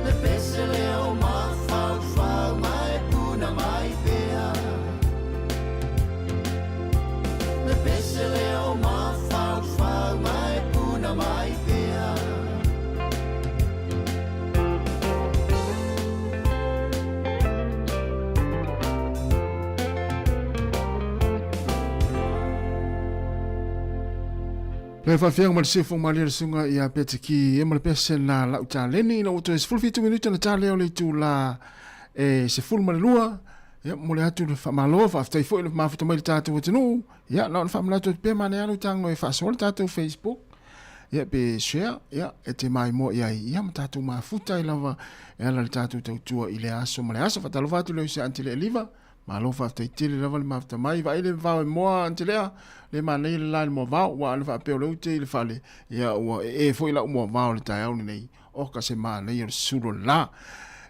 Le pese lea o mafaufau ma e puna mai pea. Le pese lea o mafaufau ma e puna mai pea. Le faafiaga ma le sefo malie le susuga ia Petiki e ma le pese na lau taleni ina ua toe 17 minute na talea o le itula e 12. Ia, momoli atu le faamalo, faafetai foi le mafuta mai le tatou atunuu. Ia, na ona faamanatu atu pea manaia lava tago e faasoa le tatou Facebook. Ia, pe share, ia, e te maimoa i ai, ia, ma tatou mafuta ai lava e ala le tatou tautua i le aso ma le aso. Faatalofa atu le uso ia Antele Eliva. Malo faafetai tele lava le mafuta mai. Vaai le vao e moa Antelea, le manaia le la i le moa vao, ua ana faapea o lea ua te i le fale, ia, ua ee foi lau moa vao i le taeao lenei. Oka se manaia o le susulu o le la.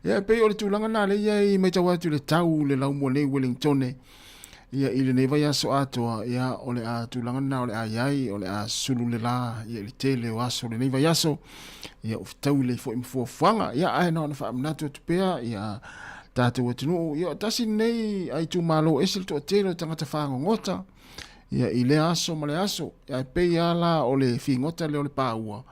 Ia, e pei o le tulaga lena lea e i ai, matau atu i le tau i le laumua nei Wellingtone, ia, i lenei vaiaso atoa, ia, o le a tulaga lena o le a i ai, o le a susulu le la, ia, i le tele o aso o lenei vaiaso, ia, ua fetaui lelei foi ma fuafuaga. Ia, ae na ona faamanatu atu pea, ia, tatou atunuu, ia, tasi lenei a itumalo ese le toatele o tagata fagogota, ia, i lea aso ma le aso, ae pei lava la o le figota lea o le paua,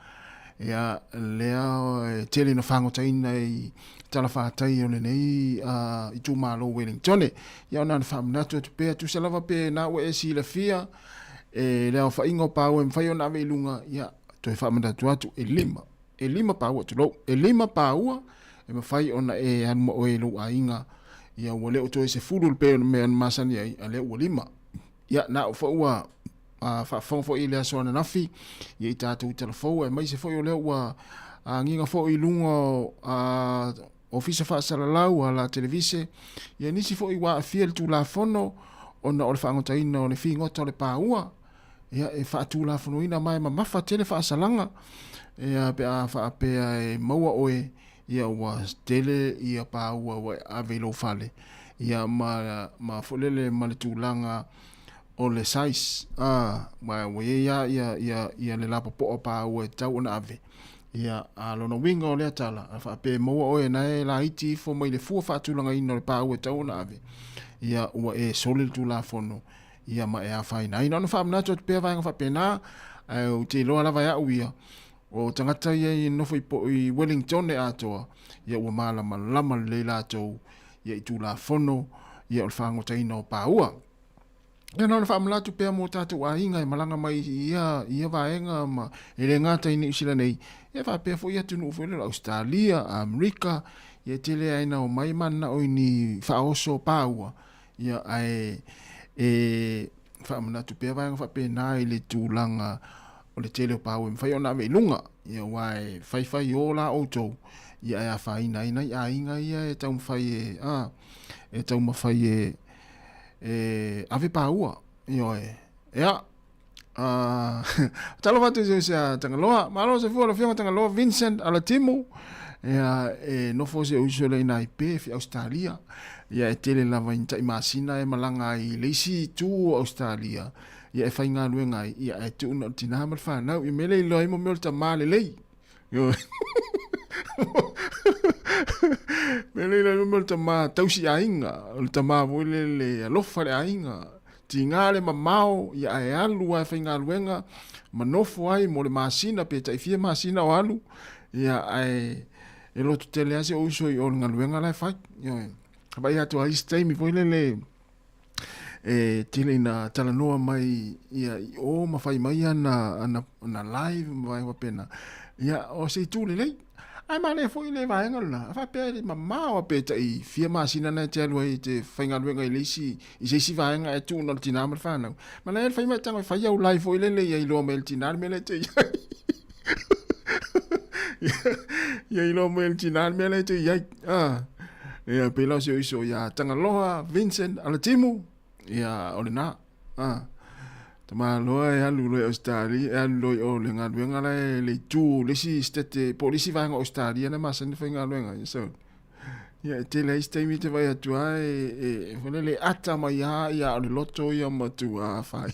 ia, lea e tele ina fagotaina i talafatai o lenei itumalo Wellingtone. Ia, ona na faamanatu atu pea, tusa lava pe na ua e silafia, e le aofaiga o paua e mafai ona ave i luga, ia, Toe faamanatu atu, e lima, e lima paua, tulou, e lima paua e mafai ona e alu ma oe i lou aiga, ia ua le o toe 10 le pei o le mea na masani ai, a lea ua lima. Ia, na o foi ua faafofoga foi i le aso ananafi, ia i tatou talafou, aemaise foi o lea ua agiga foi i luga o Ofisa Faasalalau, ala televise, ia nisi foi ua aafia i le Tulafono ona o le faagotaina o le figota o le paua, ia e faatulafonoina ma e mamafa tele faasalaga, ia pe a faapea e maua oe, ia ua tele ia paua ua e ave i lou fale, ia ma, ma foi lele ma le tulaga o le size, a, ma ua i ai lava ia, ia, ia le lapopoa o paua e tatau ona ave. Ia, a lona uiga o lea tala, a faapea e maua oe na e laiti ifo mai le fua faatulagaina o le paua e tatau ona ave, ia ua e soli le Tulafono, ia ma e afaina ai. Na ona faamanatu atu pea vaega faapena, ae ou te iloa lava e au ia, o tagata ia i nofo i, i Wellington e atoa, ia ua malamalama lelei latou ia i Tulafono ia o le fagotaina o paua. Ia na ona faamanatu pea mo tatou aiga e malaga mai i ia, ia vaega ma e le gata i Niu Sila nei, ia faapea foi atunuu foi lea o Ausetalia, Amerika, ia e tele ai na omai mananao i ni faaoso paua, ia ae e faamanatu pea vaega faapena i le tulaga o le tele o paua e mafai ona ave i luga, ia aua e faifai o la outou, ia ae afaina ai nai aiga ia e taumafai e, a, e taumafai e e ave paua, ioe. Ia, talofa atu i se uso a Tagaloa. Malo se fua lau Afioga Tagaloa Vincent Alatimu. Ia, e nofo si ou uso lea i Naipe, fi Australia. Ia, e tele lava i ni tai masina e malaga ai i le isi itu o Australia. Ia, e faigaluega ai, ia, ae tuu na o le tina ma le fanau. Ia, mea lea e iloa ai mo mea o le tama lelei. Mea lea iloa o le tama tausi aiga, o le tama foi lele alofa le aiga, tiga le mamao, ia ae alu lava e faigaluega ma nofo ai mo le masina pe tai fia masina o alu, ia ae e loto tele lava si ou uso i o i le galuega la e fai. Ioe. Vaai atu lava i isi taimi foi lele e tele ina talanoa mai ia i o ma fai mai ana, ana, ana live ma vaega faapena. Ia, o se itu lelei. Ae manaia foi le vaega lena, a faapea e mamao a pe tai fia masina na e te alu ai e te faigaluega i le isi, i se isi vaega ae tuu na o le tina ma le fanau. Manaia le fai mai tago e fai au live foi lele ia iloa mai e le tina le mea lea e te i ai. Ia iloa mai e le tina le mea lea e te i ai. Ah. Ia, pei la o si ou uso ia Tagaloa Vincent Alatimu, ia, o lena. Ah. Tamaloa e alu loa i Australia, e alu loa i o le galuega la e le itu, le isi state, po o le isi vaega o Australia na masani faigaluega. Ia, so, ia, e tele ai isi taimi e te vaai atu lava e, e, e foi lele, e ata mai lava, ia, o le loto ia matua fai.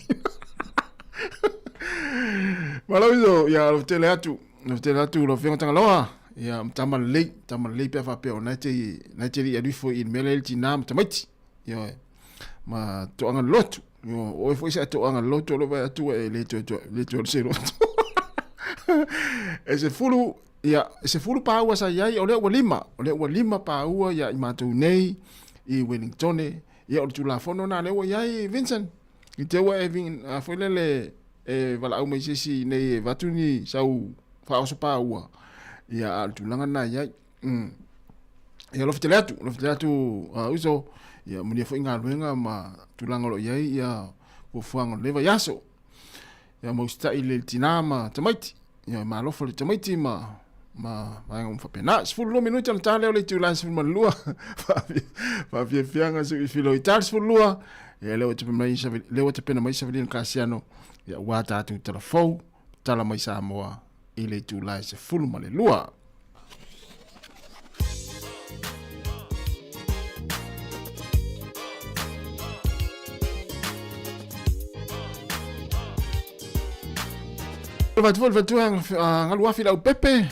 Malo uso, ia, alofa tele atu, alofa tele atu lau Afioga Tagaloa. Ia, ma tama lelei, tama lelei pe a faapea o na e te, na e te le i alu ifo i le mea lea i le tina ma tamaiti. Ioe. Ma toaga le lotu. Ioe, o oe foi sa e toaga le lotu o lou vaai atu e le toe, le toe alu se lotu. E 10, ia, e 10 paua sa i ai, o lea ua lima, o lea ua lima paua ia i matou nei i Wellingtone. Ia, o le Tulafono lena lea ua i ai, Vincent. I te ua e vin, a foi lele e valaau mai se isi nei e avatu ni sau faaoso paua. Ia, a o le tulaga lena e i ai. Ia, alofa tele atu, alofa tele atu, uso, ia, manuia foi galuega ma tulaga o lo o i ai, ia, fuafuaga o lenei vaiaso. Ia, ma usitai i le tina ma tamaiti. Ia, ma alofa le tamaiti ma, ma vaega uma faapena. 12 minute ona ta lea o le itula e 12. Faafiafiaga se i filo i ta le 12. Ia, lea ua tapena mai, lea ua tapena mai Savalina Kasiano, ia, aua tatou tala fou, tala mai Samoa i le itula e 12. Alofa atu foi le faletua Galuafi Leaupepe.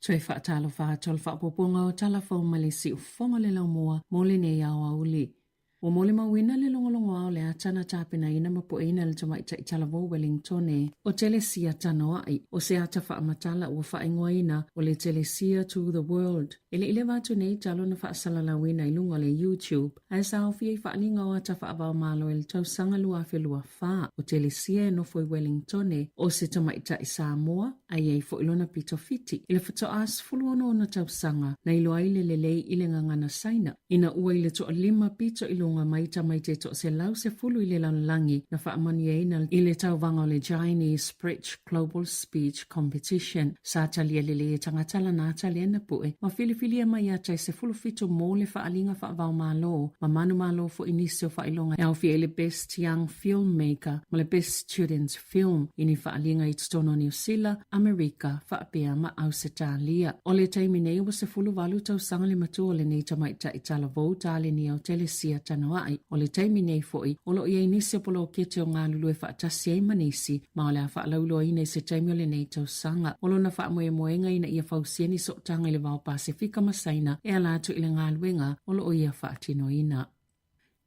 Toe faatalofa atu o le faaopoopoga o Tala Fou ma le Siufofoga o le Laumua mo lenei aoauli. Ua molimauina le logologoa o le ata na tapenaina ma pueina e le tamaitai talavou Wellingtone o Telesia Tanoai, o se ata faamatala ua faaigoaina o le Telesia to the World. E le i leva atu nei talo na faasalalauina i luga o le YouTube, ae sa aofia i faaaliga o ata faava-o-Malo i le tausaga 2024. O Telesia e nofo i Wellingtone, o se tamaitai Samoa, a i ai foi lona pito fiti. I le faatoa 16 ona tausaga, na iloa ai le lelei i le gagana Saina. Ina ua i le toalima pito i luga mai tamaiti e toa-110 i le lalolagi na faamanuiaina i le tauvaga o le Chinese Bridge Global Speech Competition. Sa talia lelei e tagata lana ata lea na pue ma filifilia mai ia tai 17 mo le faaaliga faava-o-Malo ma manumalo foi nisi o faailoga e aofia i le Best Young Filmmaker ma le Best Student Film i ni faaaliga i totonu o Niu Sila, Amerika, faapea ma Ausetalia. O le taimi nei ua 18 tausaga le matua o lenei tamaitai talavou talenia o Telesia Tanoai. O le taimi nei foi, o lo o i ai nisi o poloketi o galulue faatasi ai ma nisi, ma o le a faalauiloaina i se taimi o lenei tausaga. O lona faamoemoega ina ia fausia ni sootaga i le Vao Pasefika ma Saina e ala atu i le galuega o lo o ia faatinoina.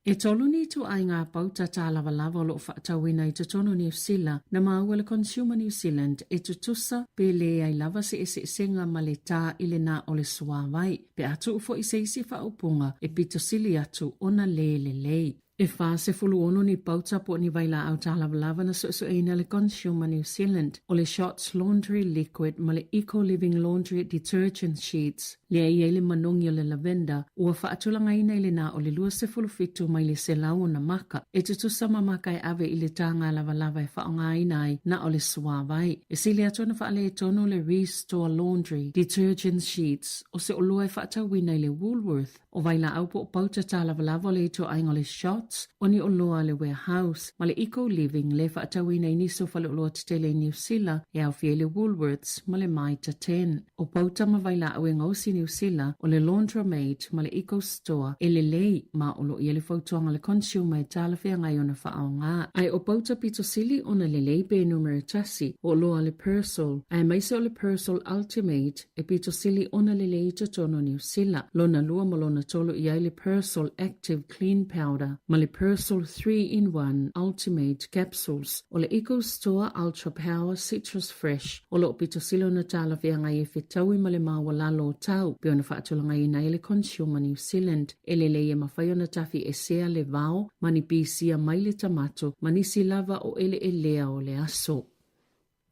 E tolu ni ituaiga pauta tālavalava o lo o faatauina i totonu o Niu Sila na maua le Consumer New Zealand e tutusa pe leai lava se eseesega ma le tā i le na o le suāwai, pe a tuu foi se isi faaupuga e pito sili atu ona lē lelei. E 46 ni pauta po o ni vailaau tālavalava na suesueina e le Consumer New Zealand, o le Shots Laundry Liquid ma le Eco Living Laundry Detergent Sheets. Lea e i ai le manogi o le lavender, ua faatulagaina i le na o le 27 mai le 100 ona maka, e tutusa ma maka e ave i le taga lavalava e faaaogaina ai na o le suāwai. E sili atu ona faaletonu le Restore Laundry Detergent Sheets o se oloa e faatauina i le Woolworth, o vailaau po o pauta tālavalava o le ituaiga o le Shots, o ni oloa a le Warehouse, ma le Eco Living le faatauina i nisi o faleoloa tetele i Niu Sila e aofia ai le Woolworths ma le Mitre Ten. O pauta ma vailaau e gaosi i Niu Sila, o le Laundromat ma le Eco Store e lelei, ma o lo o i ai le fautuaga a le consumer e talafeagai ona faaaoga. Ae o pauta pito sili ona lelei pe numera tasi, o oloa a le Persil, aemaise o le Persil Ultimate, e pito sili ona lelei i totonu o Niu Sila. Lona lua ma lona tolu i ai le Persil Active Clean Powder ma le Persil 3-in-1 Ultimate Capsules. O le Eco Store Ultra Power Citrus Fresh o lo o pito sili ona talafeagai e fetaui ma le maualalo o tau pei ona faatulagaina ai e le Consumer New Zealand. E lelei e mafai ona tafi esea le vao ma ni pisia mai le tamato ma nisi lava o eleelea o le aso.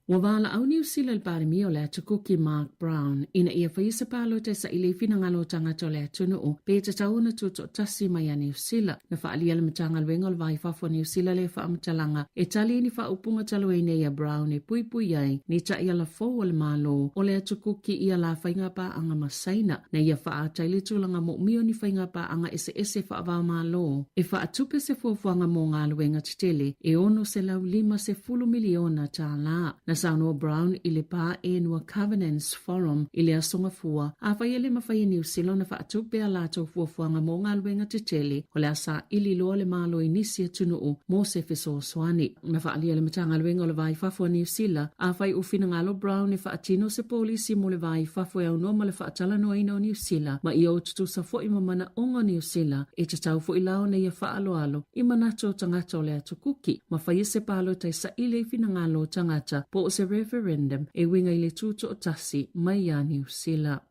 Ua valaau Niu Sila i le Palemia o le Atu Kuki Mark Brown ina ia faia se palota e saili ai finagalo o tagata o le atunuu pe tatau ona tutoatasi mai ia Niu Sila. Na faaalia e le Matagaluega o le Va i Fafo a Niu Sila lea faamatalaga e tali ai ni faaupuga talu ai nei a Brown e puipui ai ni taiala fou a le Malo o le Atu Kuki i a la faiga paaga ma Saina na ia faaata ai le tulaga moomia o ni faiga paaga eseese faava-o-Malo e faatupe se fuafuaga mo galuega tetele e $650 miliona tālā. Na saunoa Brown i le Pa Enua Covenants Forum i le Aso Gafua, afai e le mafai e Niu Sila ona faatupe a latou fuafuaga mo galuega tetele, o le a saili loa le Malo i nisi atunuu mo se fesoasoani. Na faaalia e le Matagaluega o le Va i Fafo a Niu Sila, afai ua finagalo Brown e faatino se polisi mo le va i fafo e aunoa ma le faatalanoaina o Niu Sila ma ia o tutusa foi ma manaoga o Niu Sila, e tatau foi la ona ia faaaloalo i manatu o tagata o le Atu Kuki ma faia se palota e saili ai finagalo o tagata po o se referendum e uiga i le tutoatasi mai iā Niu Sila.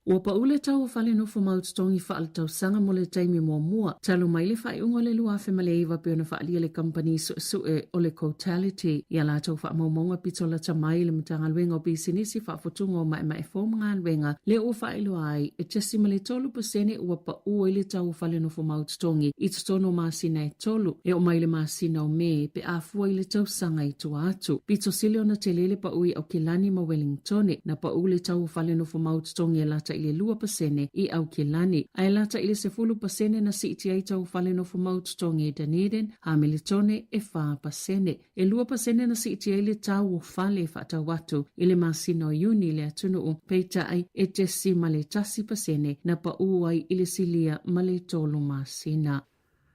Ua pau le tau o fale nofo mau totogi faaletausaga mo le taimi muamua talu mai le faaiuga o le 2009 pei ona faaalia le kamupani suesue o le Cotality i a latou faamaumauga pito lata mai i le Matagaluega o Pisinisi Faafotuga o Maemae Fou ma Galuega lea ua faailoa ai e 0.3% ua pau ai le tau o fale nofo mau totogi i totonu o masina e tolu e oo mai i le masina o Me pe a fua i le tausaga i tua atu. Pito sili ona tele le pau i Aukilani ma Wellingtone, na pau le tau o fale nofo mau totogi e lata i le 2% i Aukilani, a e lata i le 10% na siiti ai tau o fale nofo mau totogi i Dunedin, Hamilitone e 4%. E 2% na siiti ai le tau o fale e faatau atu i le masina o Iuni i le atunuu, peitai e 0.1% na pau ai i le silia ma le tolu masina.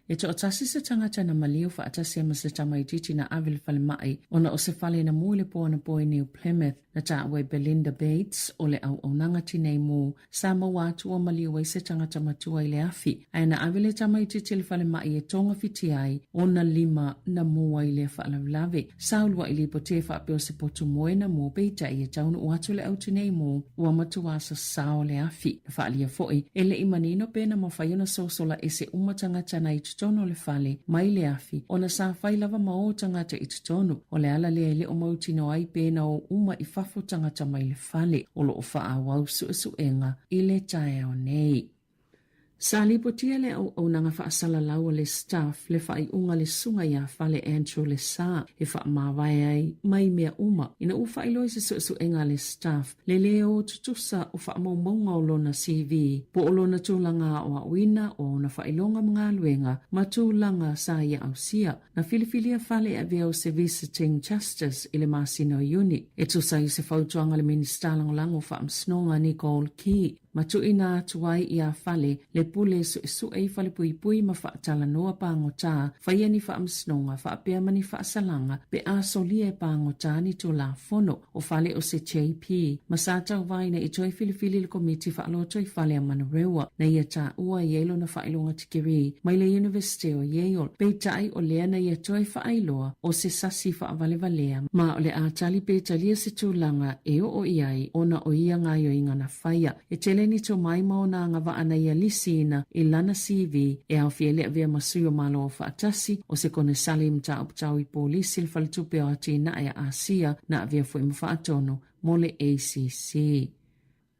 E toatasi se tagata na maliu faatasi ai ma se tamaitiiti na ave i le falemai ona o se fale na mu i le po anapo i New Plymouth. Na taua e Belinda Bates o le auaunaga tinei mu sa maua atu ua maliu ai se tagata matua i le afi, ae na ave le tamaitiiti i le falemai e togafitia ai ona lima na mu ai lea faalavelave. Sa uluai lipote faapea o se potu moe na mu peitai e taunuu atu le au tinei mu ua matuā sasao le afi. Na faaalia foi, e le i manino pe na mafai ona sosola ese uma tagata na i totonu o le fale mai le afi, ona sa fai lava ma o tagata i totonu. O le ala lea e le o mautinoa ai pe na o uma i fafo tagata mai le fale. O lo o faaauau suesuega i le taeao nei. Sa lipotia le auaunaga faasalalau a le Staff le faaiuga a le Susuga ia Fale Andrew Lesa e faamavae ai mai mea uma ina ua faailoa i se suesuega a le Staff le lē o tutusa o faamaumauga o lona CV po o lona tulaga aoaoina o ona faailoga ma galuega ma tulaga sa ia ausia. Na filifilia Fale e avea o se Visiting Justice i le masina o Iuni e tusa ai o se fautuaga a le Minisita Lagolago o Faamasinoga Nicole Key ma tuuina atu ai iā Fale le pule e suesue i falepuipui ma faatalanoa pagotā, faia ni faamasinoga faapea ma ni faasalaga pe a solia e pagotā ni Tulafono. O Fale o se JP, ma sa tauvaina i toe filifili le Komiti Faaloto i Fale a Manurewa, na ia taua i ai lona faailoga tikeri mai le Iunivesite o Yale, peitai o lea na ia toe faailoa o se sasi faavalevalea ma o le a tali pe talia se tulaga e oo i ai ona o ia gaoioiga na faia. E tele ni tomai ma ona agavaa na ia lisiina i lana CV e aofia ai le avea ma sui o Malo Aufaatasi, o se konesale i mataupu tau i polisi le faletupe o atinae a Asia na avea foi ma faatonu mo le ACC.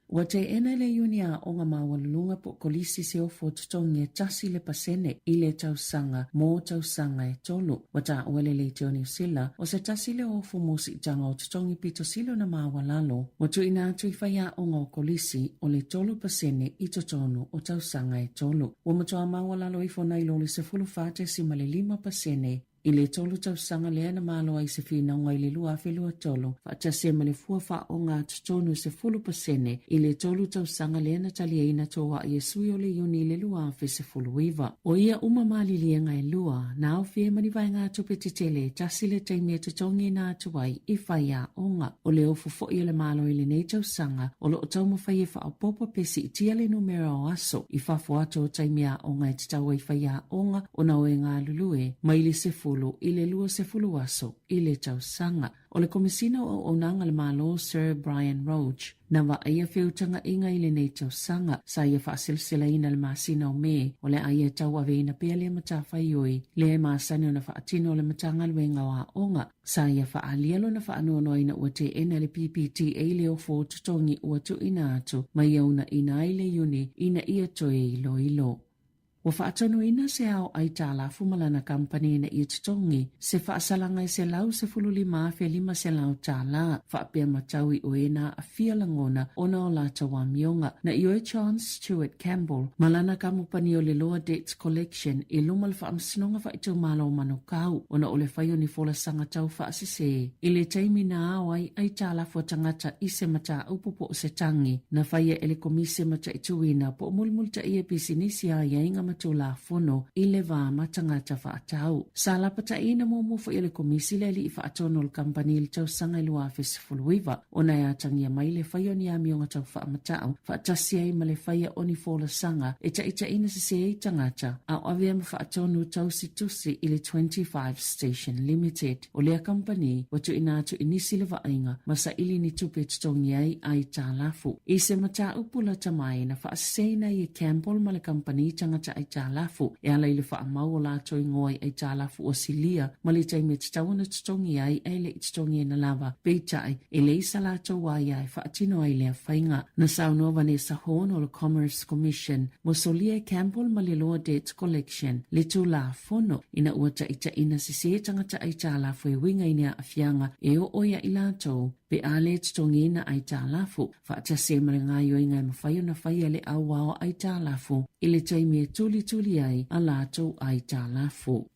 Ua teena e le Iuni Aoga Maualuluga po o Kolisi se ofo totogi e 1% i le tausaga mo tausaga e tolu. Ua taua e le Leitio Niu Sila, o se tasi lea o ofo mo siitaga o totogi pito sili ona maualalo ua tuuina atu i faiaoga o kolisi o le 3% i totonu o tausaga e tolu. Ua matua maualalo ifo nai lo le 14.5% I le tolu tausaga lea na malo ai se finauga i le 2023, faatasi ai ma le fua faaoga totonu e 10% i le tolu tausaga lea na taliaina toai e sui o le Iuni i le 2019. O ia uma maliliega e lua, na aofia ai ma ni vaegatupe tetele e tasi le taimi e totogiina atu ai i faiaoga. O le ofu foi o le Malo i lenei tausaga, o lo o taumafai e faaopoopo pe siitia le numera o aso i fafo atu o taimi aoga e tatau ai faiaoga ona o e galulue mai le 10 i le 20 aso i le tausaga. O le Komesina o Auaunaga a le Malo Sir Brian Roche na vaaia feutagaiga i lenei tausaga sa ia faaseleselaina i le masina o Me o le a ia tauaveina pea lea matafaioi lea e masani ona faatino e le Matagaluega o Aoga. Sa ia faaalia lona faanoanoa ina ua teena e le PPTA le ofo o totogi ua tuuina atu ma ia uunaina ai le Iuni ina ia toe iloilo. Ua faatonuina se ao aitalafu ma lana kamupani ina ia totogi se faasalaga e $115,500 faapea ma tau i oe na aafia lagona ona o latou amioga. Na ioe John Stuart Campbell ma lana kamupani o le Loa Debts Collection i luma o le Faamasinoga Faaitumalo o Manukau ona o le fai o ni folasaga tau faasese i le taimi na ao ai aitalafu a tagata i se mataupu po o se tagi na faia e le Komisi e Mataituina po o Mulimulitaia Pisinisi Aiaiga ma Tulafono i le va ma tagata faatau. Sa lapataiina muamua foi e le Komisi le alii faatonu o le kamupani i le tausaga e 2019 ona e atagia mai le faia o ni amioga tau faamatau faatasi ai ma le faia o ni folasaga e taitaiina sese ai tagata a o avea ma faatonu tausi tusi i le 25 Station Limited. O lea kamupani, ua tuuina atu i nisi le vaaiga ma saili ni tupe e totogi ai aitalafu. I se mataupu lata mai, na faaseseina ai e Campbell ma le kamupani tagata aitalafu e ala i le faamau o latou igoa i aitalafu ua silia ma le taimi e tatau ona totogi ai ae le i totogiina lava. Peitai, e leai sa latou aia e faatino ai lea faiga. Na saunoa Vanessa Horne o le Commerce Commission, ua solia e Campbell ma le Loa Debt Collection le Tulafono ina ua taitaiina sesē tagata aitalafu e uiga i ni aafiaga e oo ia i latou pe a le totogiina aitalafu, faatasi ai ma le gaoioiga e mafai ona faia e le auao aitalafu i le taimi e tulituli ai a latou aitalafu.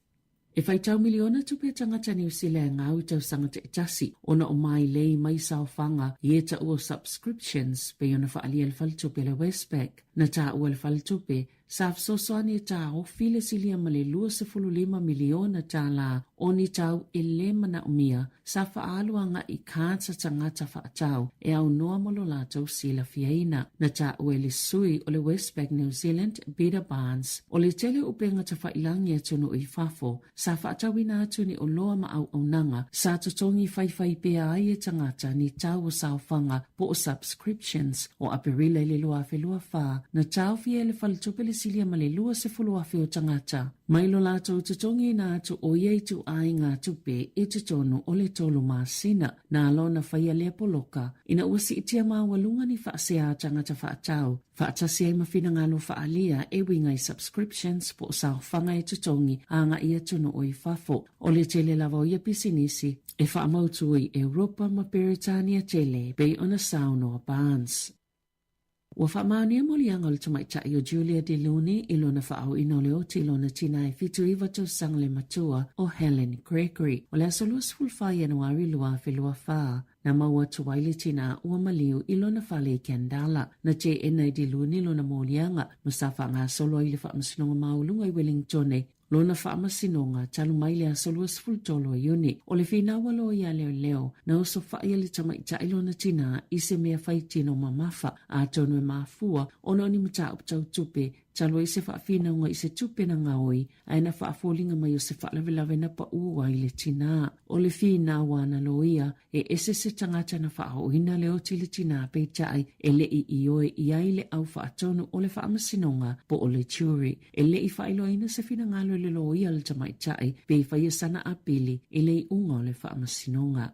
E faitau miliona tupe a tagata Niu Sila e gau i tausaga taitasi ona o mailei mai saofaga i e taua o subscriptions pei ona faaalia e le faletupe o le Westpac. Na taua e le faletupe, sa fesoasoani e taofi le silia ma le $25 miliona tala o ni tau e le manaomia sa faaalu agai i cards a tagata faatau e aunoa mo lo latou silafiaina. Na taua e le sui o le Westpac New Zealand, Peter Barnes, o le tele o upega tafailagi atunuu i fafo sa faatauina atu ni oloa ma auaunaga sa totogi faifai pea ai e tagata ni tau o saofaga po o subscriptions. O Aperila i le 2024, na taofia e le faletupe le silia ma le 20,000 o tagata mai lo latou totogiina atu o ia ituaiga tupe i totonu o le tolu masina. Na ala ona faia lea poloka ina ua siitia maualuga ni faasea a tagata faatau faatasi ai ma finagalo faaalia e uiga i subscriptions po o saofaga e totogi agai atunuu i fafo. O le tele lava o ia pisinisi e faamautu i Europa ma Peretania tele, pei ona saunoa Barnes. Ua faamaonia moliaga o le tamaitai o Julia De Luni i lona faaoina o le oti i lona tina e 79 tausaga le matua o Helen Gregory. O le aso 24 Ianuari 2024, na maua atu ai le tina ua maliu i lona fale i Kandala. Na teena e De Luni lona moliaga ma sa faagasolo ai i le Faamasinoga Maualuga i Wellingtone lona faamasinoga talu mai le aso 23 o Iuni. O le finau a loia leoleo, na osofai e le tamaitai lona tinā i se mea fai tino mamafa, atonu e mafua ona o ni mataupu tau tupe talu ai se faafinauga i se tupe na gaoi ae na faafoliga mai o se faalavelave na paʻū ai le tinā. O le finau a na loia, e ese se tagata na faaooina le oti i le tinā peitai e le i ioe i ai le au faatonu o le faamasinoga po o le jury. E le i faailoaina se finagalo i le loia a le tamaitai pe i faia sana apili i le iuga o le faamasinoga.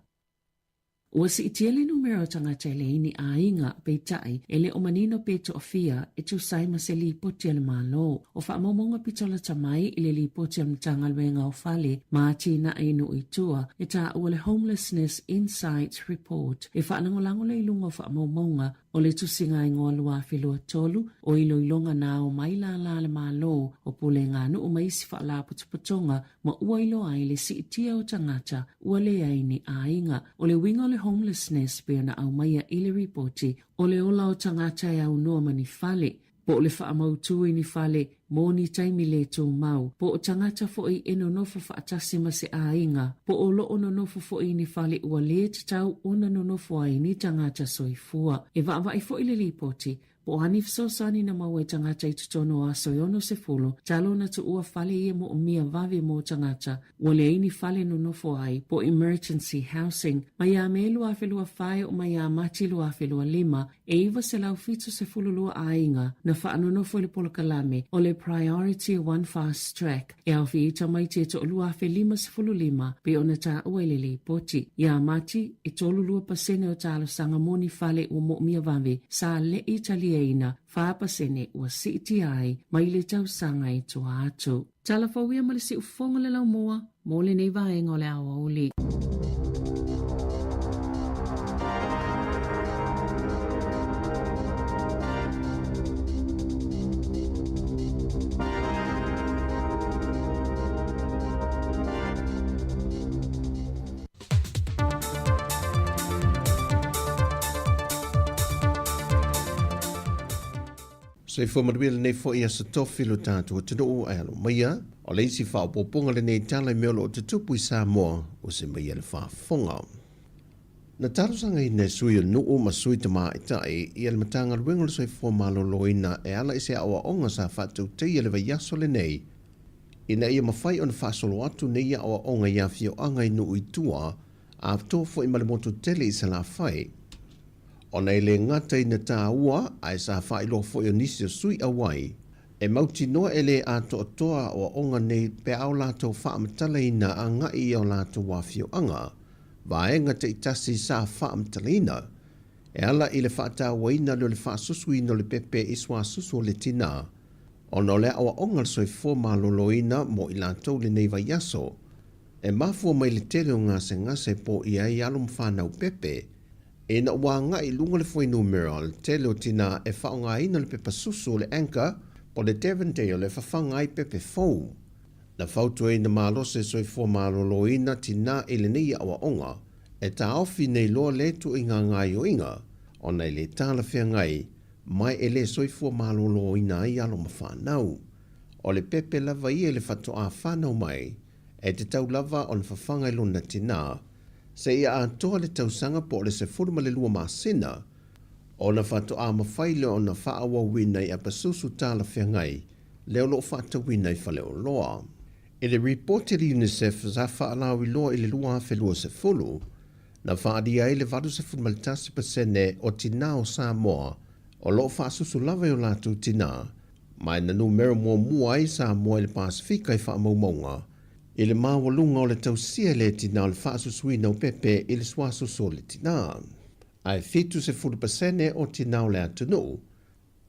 Ua siitia le numera o tagata e leai ni aiga, peitai, e le o manino pe toafia e tusa ai ma se lipoti a le Malo. O faamaumauga pito lata mai i le lipoti a le Matagaluega o Fale ma Atinae i Nuu i Tua e taua le Homelessness Insights Report e faalagolago le iluga o faamaumauga o le tusiga igoa 2023 o iloiloga na ao mai lālā a le Malo o Puleganuu ma isi faalapotopotoga ma ua iloa ai le siitia o tagata ua leai ni aiga. O le uiga o le homelessness pei ona aumaia i le ripoti, o le ola o tagata e aunoa ma ni fale, po o le faamautū i ni fale mo ni taimi le tumau, po o tagata foi e nonofo faatasi ma se aiga, po o lo o nonofo foi i ni fale ua lē tatau ona nonofo ai ni tagata soifua. E vaavaai foi le lipoti, Po o a ni fesoasoani na maua e tagata i totonu o aso e 60, talu ona tuua fale ia moomia vave mo tagata ua leai ni fale nonofo ai, po o emergency housing, mai ia Me 2024 e oo mai ia Mati 2025, e 972 aiga na faanonofo i le polokalame o le Priority One Fast Track e aofia ai tamaiti e toalua 1,055 pei ona taua i le lipoti. Iā Mati, e 32% o talosaga mo ni fale ua moomia vave sa leʻi taliaina, 4% ua siitia ai mai le tausaga i tua atu. Tala fou ia ma le siufofoga o le laumua mo lenei vaega o le aoauli. Soifua manuia lenei foi aso tofi lo tatou atunuu ae alo maia. O le isi faaopoopoga lenei tala i mea o lo o tutupu i Samoa, o se maia le faafofoga. Na talosagaina e sui o nuu ma sui tamaitai ia le Matagaluega o le Soifua Maloloina e ala i se aoaoga sa faatautaia le vaiaso lenei ina ia mafai ona faasolo atu nei aoaoga i afioaga i nuu i tua atoa foi ma le motu tele i Salafai. Ona e le gata ina taua ae sa faailoa foi o nisi o sui auai e mautinoa e le atoatoa aoaoga nei pe a o latou faamatalaina agai i o latou afioaga vaega taitasi sa faamatalaina e ala i le faatauaina lea o le faasusuina o le pepe i suasusu o le tinā ona o le aoaoga le soifua maloloina mo i latou lenei vaiaso e mafua mai le tele o gasegase po i ai alo ma fanau pepe ina ua agai i luga le fuainumera o le tele o tinā e faaaogaina le pepa susu o le Anchor po o le Devondale e fafaga ai pepe fou. Na fautuaina malosi e soifua maloloina tinā i lenei aoaoga e taofi nei loa le tuuaiga gaoioiga ona e le talafeagai mai e le soifua maloloina ai alo ma fanau. O le pepe lava ia i le faatoa fanau mai e tatau lava ona fafaga i lona tinā seia atoa le tausaga po o le 12 masina ona faatoa mafai lea ona faaauauina i apasusu talafeagai lea o lo o faatauina i faleoloa. I le ripoti a le UNICEF sa faalauiloa i le 2020, na faaalia ai le 81% o tinā o Samoa o lo o faasusu lava i o latou tinā, ma e na numera muamua ai Samoa i le Pasefika i faamaumauga i le maualuga o le tausia e le tinā o le faasusuina o pepe i le suasusu o le tinā. Ae 70% o tinā o le atunuu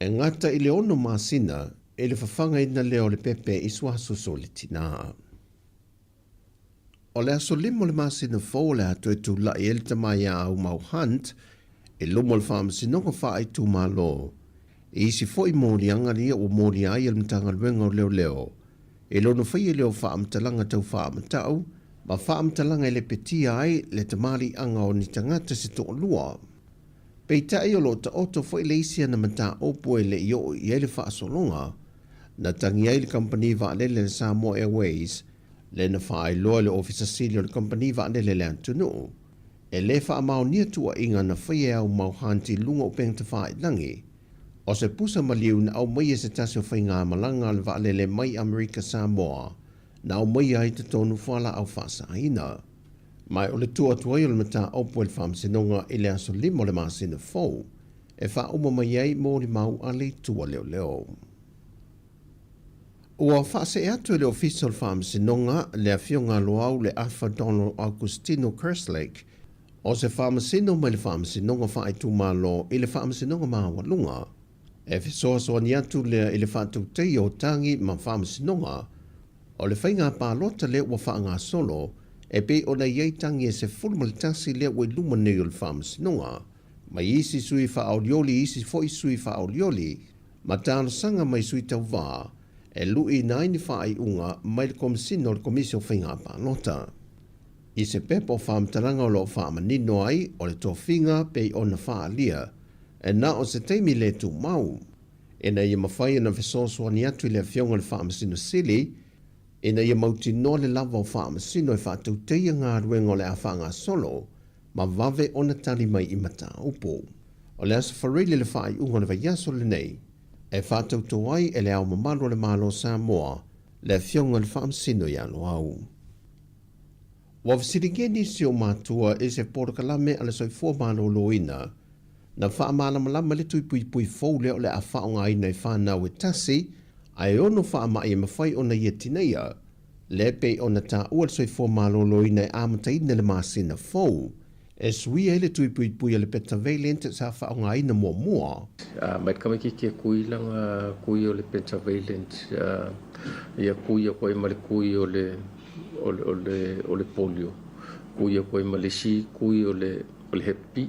E gata i le ono masina i le fafagaina lea o le pepe i suasusu o le tinā. O le aso lima o le masina fou o le a toe tulai ai le tama ia Aumau Hunt i luma o le Faamasinoga Faaitumalo i isi foi moliaga ia ua molia ai e le Matagaluega o Leoleo i lona faia lea o faamatalaga tau faamatau ma faamatalaga e lepetia ai le tamaliiaga o ni tagata se toalua. Peitai o lo o taoto foi le isi ana mataupu e le i oo i ai le faasologa na tagi ai le kamupani vaalele a le Samoa Airways lea na faailoa e le Ofisa Sili o le kamupani vaalele a le atunuu e le faamaonia tuuaiga na faia e Aumau Hunt i luga o upega tafailagi o se pusa maliu na aumaia e se tasi o faigamalaga a le vaalele mai Amerika Samoa na aumaia ai totonu fualaau faasaina. Ma o le tuu atu ai o le mataupu e le Faamasinoga i le aso 5 o le masina fou e faauma mai ai molimau a le itu a leoleo. Ua faasee atu e le Ofisa o le Faamasinoga le Afioga a Loau le Afa Donald Augustino Kerslake. O se Faamasino mai le Faamasinoga Faaitumalo i le Faamasinoga Maualuga, e fesoasoani atu lea i le faatautaia o tagi ma faamasinoga o le faiga palota lea ua faagasolo e pei ona i ai tagi e 11 lea ua i luma nei o le Faamasinoga, mai isi sui faaolioli i isi foi sui faaolioli, ma talosaga mai sui tauva e luiina ai ni faaiuga mai le Komesina o le Komisi o Faiga Palota. I se pepa o faamatalaga o lo o faamanino ai o le tofiga pei ona faaalia e na o se taimi le tumau, ina ia mafai ona fesoasoani atu i le Afioga i le Faamasino Sili ina ia mautinoa le lava o faamasino e faatautaia galuega o le a faagasolo ma vave ona tali mai i mataupu. O le Aso Faraile le faaiuga o le vaiaso lenei e faatauto ai e Le Ao Mamalu o le Malo o Samoa le Afioga i le Faamasino ia Loau. Ua fesiligia nisi o matua i se polokalame a le soifua maloloina na faamalamalama le tui puipui fou lea o le a faaaogaina i fanau e tasi ae ono faamai e mafai ona ia tineia, lea pei ona taua le soifua maloloina e amataina le masina fou e suia ai le tui puipui a le pentavalent sa faaaogaina muamua. Mai le tamaitiiti e kui lana kui o le pentavalent ia kui atu ai ma le kui o le o le polio, kui atu ai ma le isi kui o le hep B.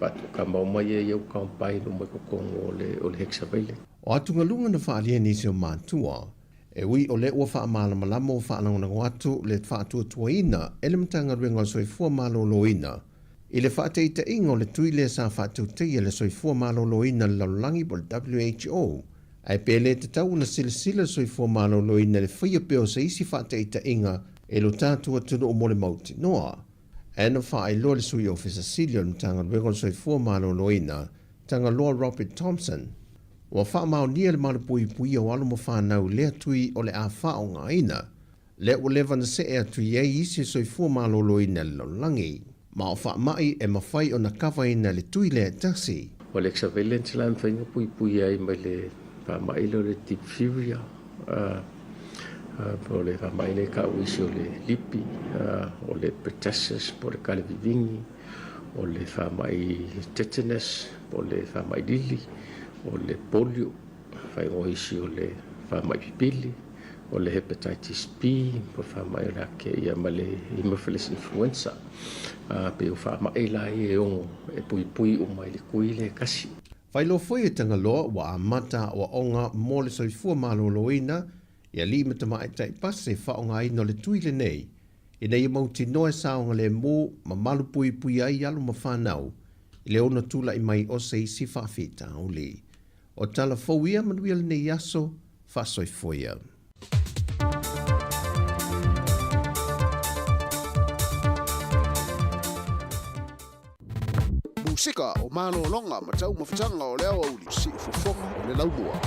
Faatoka mai ai au combine uma i totonu o le hexavalent. O atugaluga na faaalia nisi o matua, e ui o lea ua faamalamalama ua faalagolago atu le faatuatuaina e le Matagaluega o le Soifua Maloloina i le faataitaiga o le tui lea sa faatautaia e le Soifua Maloloina i le Lalolagi po o le WHO, ae pe le tatau ona silasila le Soifua Maloloina i le faia pea o se isi faataitaiga i lo tatou atunuu mo le mautinoa. Ae na faailoa le Sui Ofisa Sili o le Matagaluega o le Soifua Maloloina, Tagaloa Robert Thompson, ua faamaonia le malupuipuia o alo ma fanau i lea tui o le a faaaogaina, lea ua leva ona see atu i ai isi soifua maloloina i le lalolagi, ma o faamai e mafai ona kavaina e le tui lea e tasi. O le hexavalent la e mafai ona puipuia ai mai le faamai lea o le diphtheria, po o le faamai lea e tau e isi o le lipi, o le pertussis po o le kalevivini, o le faamai tetanus po o le faamai lili, o le polio, faaigoa isi o le faamai pipili, o le hepatitis B po o le faamai o le ake ia ma le Haemophilus influenza. Pei o faamai la ia e ono e puipui uma i le kui lea e tasi. Faailoa foi e Tagaloa ua amata aoaoga mo le soifua maloloina i alii ma tamaitai pasi faaaogaina o le tui lenei ina ia mautinoa e saogalemu ma malupuipuia ai alo ma fanau i le ono tulai mai o se isi faafitauli. O tala fou ia manuia lenei aso, faasoifua ia. Musika o malologa ma taumafataga o le aoauli, siufofoga o le laumua.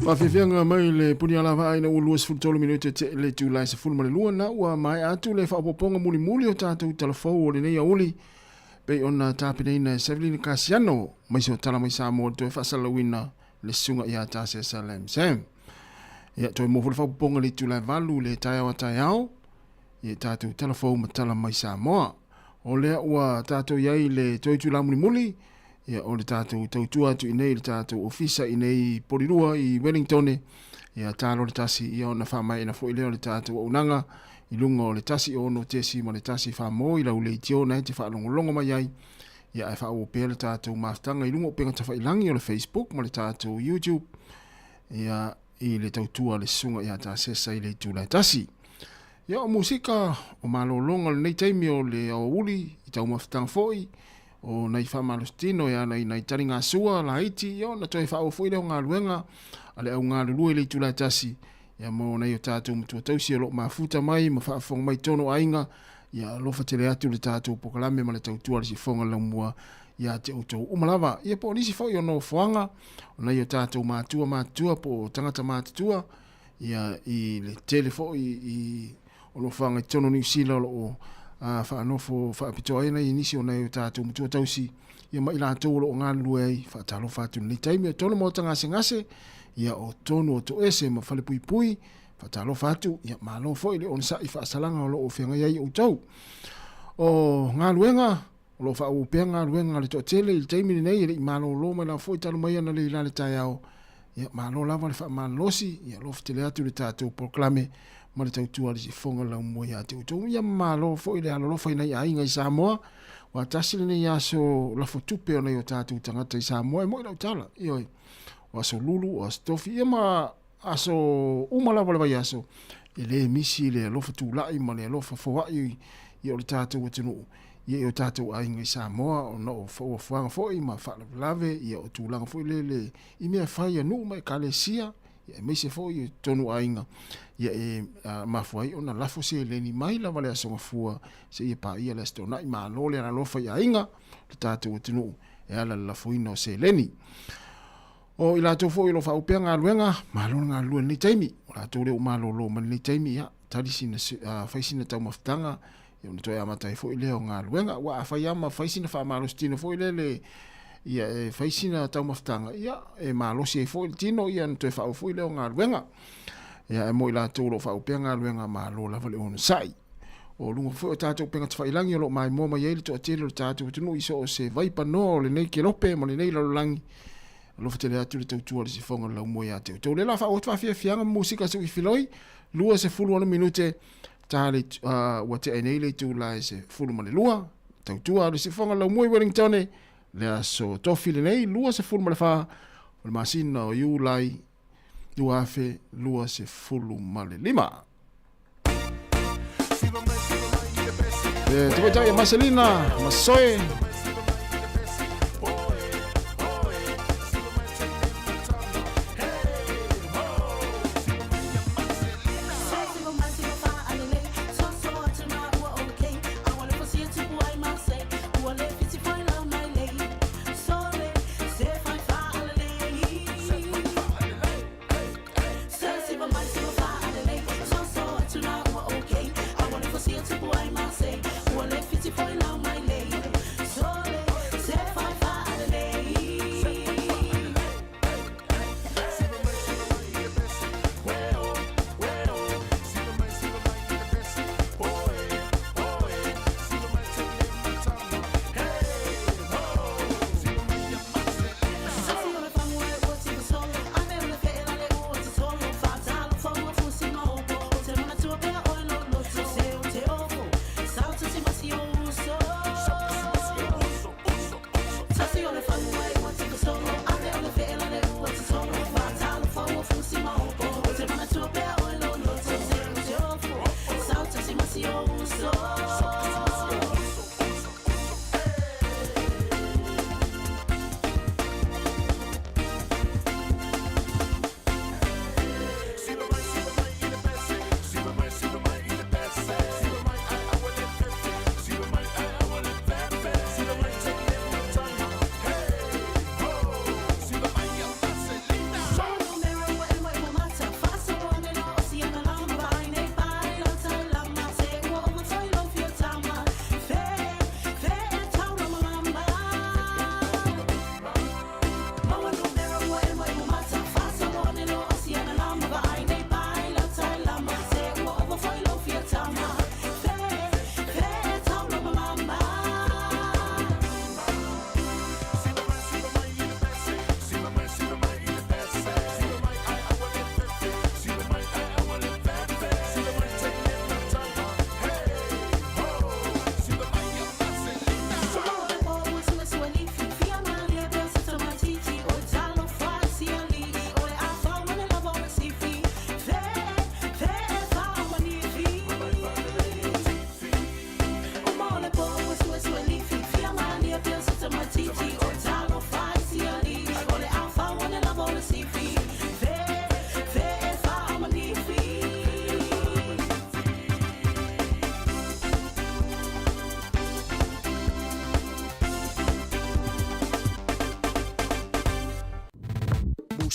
Faafiafiaga mai le punialavaa ina ua 23 minute te le itula e 12 na ua maea atu le faaopoopoga mulimuli o tatou talafou o lenei aoauli pei ona tapenaina e Sevelina Kasiano mai se o tala mai Samoa le toe faasalalauina le susuga ia Tasesa Lam Sam. Ia toe maua foi le faaopoopoga i le itula e 8 le taeao a taeao i tatou talafou ma tala mai Samoa. O lea ua tatou i ai i le toe itula mulimuli ia, o le tatou tautua atu i nei i le tatou ofisa i nei Polirua i Wellington, ia talo le tasi, ia ona faamaeaina foi lea o le tatou auaunaga i luga o le 1 6 ma le 1 famo i lau leitio na e te faalogologo mai ai, ia ae faaauau pea le tatou mafutaga i luga o upega tafailangi o le Facebook ma le tatou YouTube, ia i le tautua a le susuga ia Tasesa i le itula e tasi. Ia o musika o malologa o lenei taimi o le aoauli i taumafataga foi o nai faamalositino e ala i nai taligasua laiti, ia ona toe faaauau foi lea o galuega a le au galulue i le itula e tasi, ia mo nai o tatou matua tausi o lo o mafuta mai ma faafofoga mai tonu aiga, ia alofa tele atu le tatou polokalame ma le tautua a le sifoga laumua ia te outou uma lava. Ia po o nisi foi o nofoaga o nai o tatou matua matutua po o tagata matutua, ia i le tele foi i o nofoaga i totonu o Niu Sila o lo o faanofo faapitoa ai nai nisi o nai o tatou matua tausi, ia ma i latou o lo o galulue ai. Faatalofa atu i lenei taimi o tonu maota gasegase, ia o tonu o toese ma falepuipui, faatalofa atu, ia malo foi le onosai faasalaga o lo o feagai ai outou. O galuega O lo o faaauau pea galuega a le toatele i le taimi lenei, e le i malolo mai lava foi talu mai analeila le taeao. Ia, malo lava le faamalolosi, ia alofa tele atu le tatou polokalame ma le tautua a le sifoga laumua ia te outou. Ia malo foi le alolofa i nai aiga i Samoa, ua tasi lenei aso lafo tupe o nai o tatou tagata i Samoa, e moi lau tala, ioe, o aso lulu, o aso tofi, ia ma Aso uma lava o le vaiaso, e le misi le alofa tulai ma le alofa foai i o le tatou atunuu, ia i o tatou aiga i Samoa, ona o fuafuaga foi ma faalavelave, ia o tulaga foi lele i mea fai a nuu ma ekalesia, ia aemaise foi i totonu o aiga, ia e mafua ai ona lafo seleni mai lava le Aso Gafua seia paia le Aso Toonai. Malo le alalofa i aiga, le tatou atunuu e ala i le lafoina o seleni. O i latou foi o lo o faaopea galuega, malo le galulue i lenei taimi. O latou lea ua malolo mai lenei taimi, ia, tali sina, fai sina taumafataga, ia ona toe amata ai foi lea o galuega. Aua a fai lava ma fai sina faamalositino foi lele, ia e fai sina taumafataga, ia e malosi ai foi le tino, ia ona toe faaauau foi lea o galuega. Ia, e mo i latou o lo o faaopea galuega, malo lava le onosai. O luga foi o tatou upega tafailangi o lo o maimoa mai ai le toatele o le tatou atunuu i so o se vaipanoa o lenei kelope ma lenei lalolagi. Alofa tele atu le tautua a le sifoga o le laumua ia te outou. Lea la faaauau atu faafiafiaga ma musika suifiloi, 26 minute ta le, ua tea nei le itula e 12. Tautua a le sifoga o le laumua i Wellington, le aso tofi lenei, 24 o le masina o Iulai 2025. E tamaitai a Marcelina Masoe.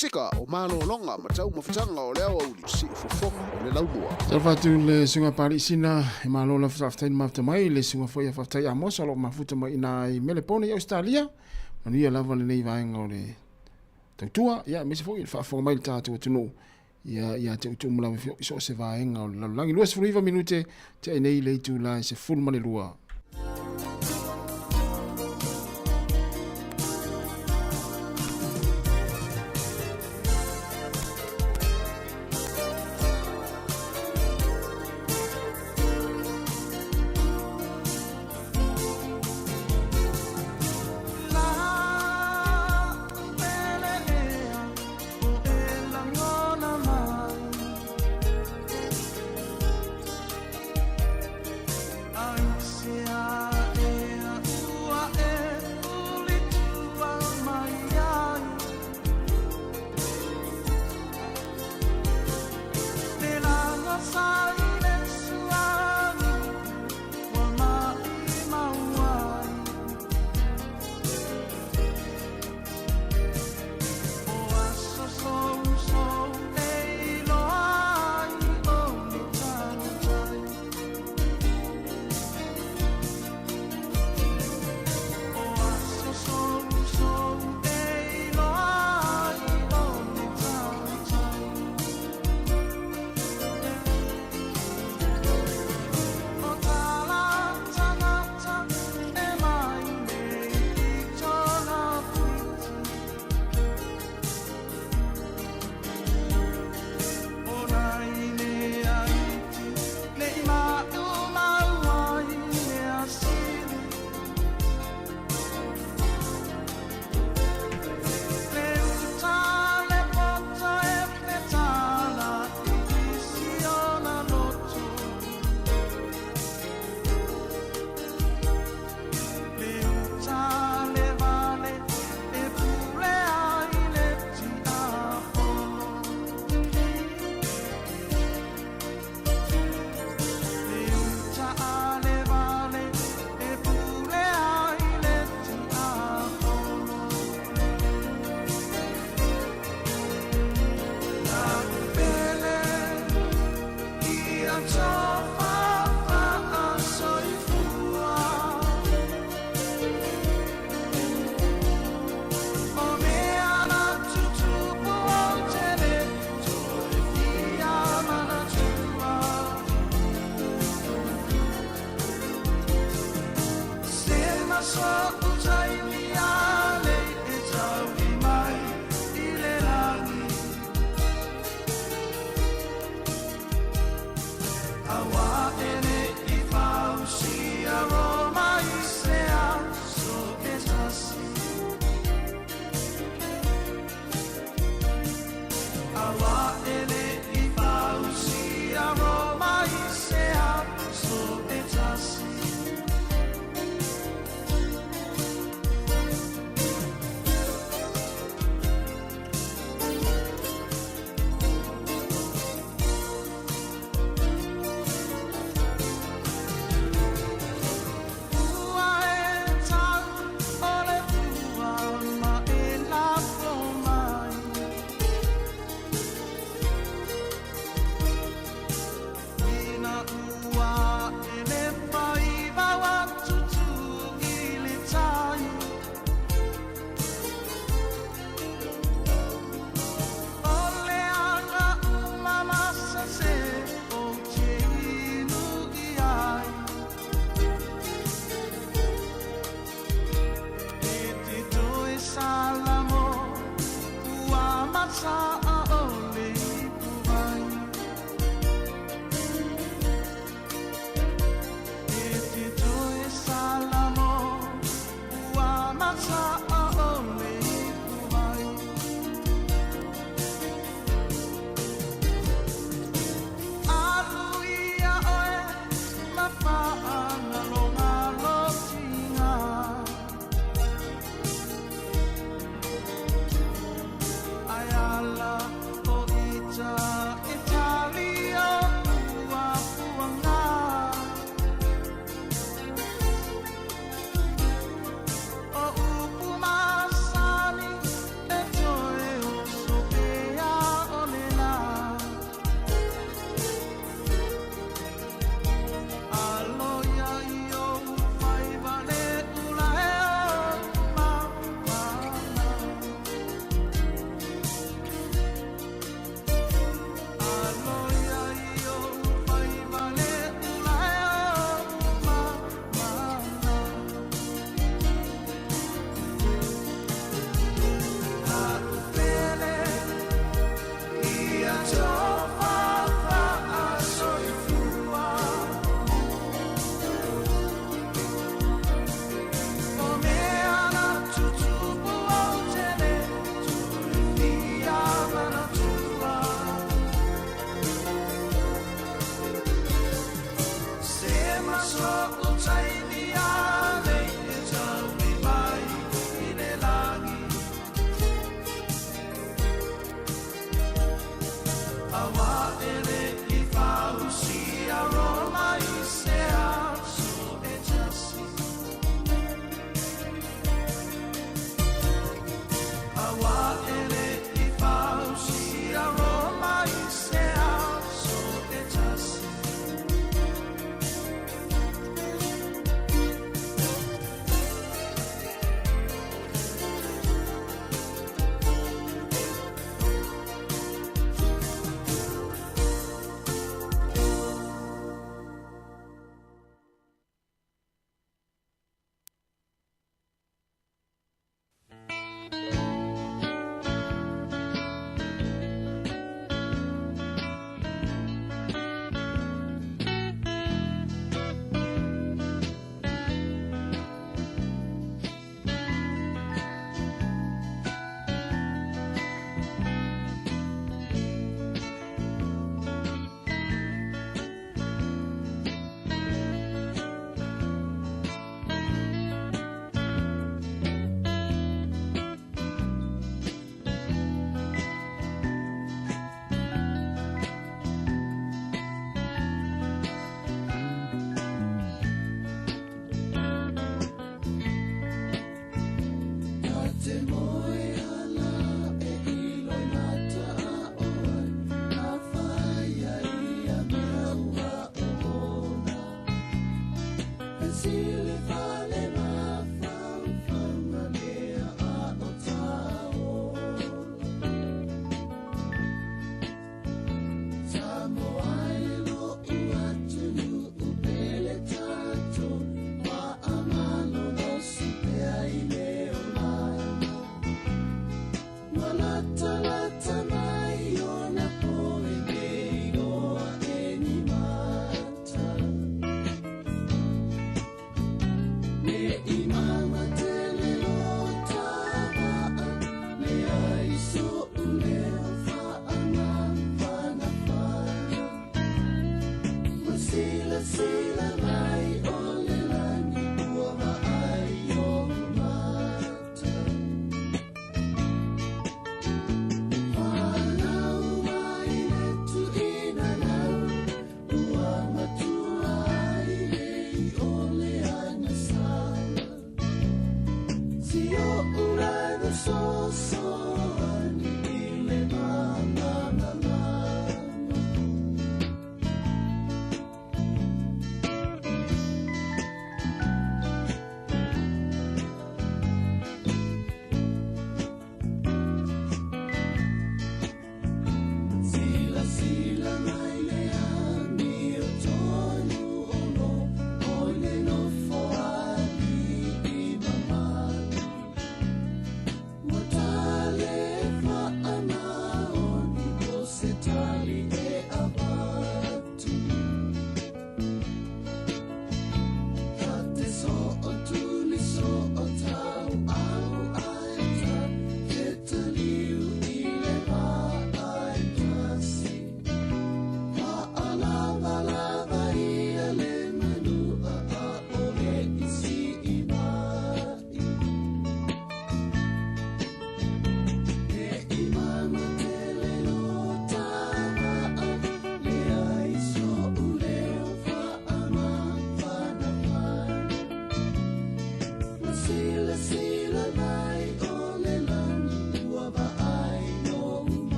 Pasika o malologa ma taumafataga o le aoauli siufofoga o le laumua. Talofa atu le susuga Papalii Sina, e malo lava faafetai na mafuta mai, le susuga foi a Faafetai Amosa o lo o mafuta mai ina i Melepone i Ausetalia. Manuia lava lenei vaega o le tautua, ia aemaise foi le faafofoga mai le tatou atunuu ia ia te outou uma lava i so o se vaega o le lalolagi. 29 minute te ai nei le itula e 12.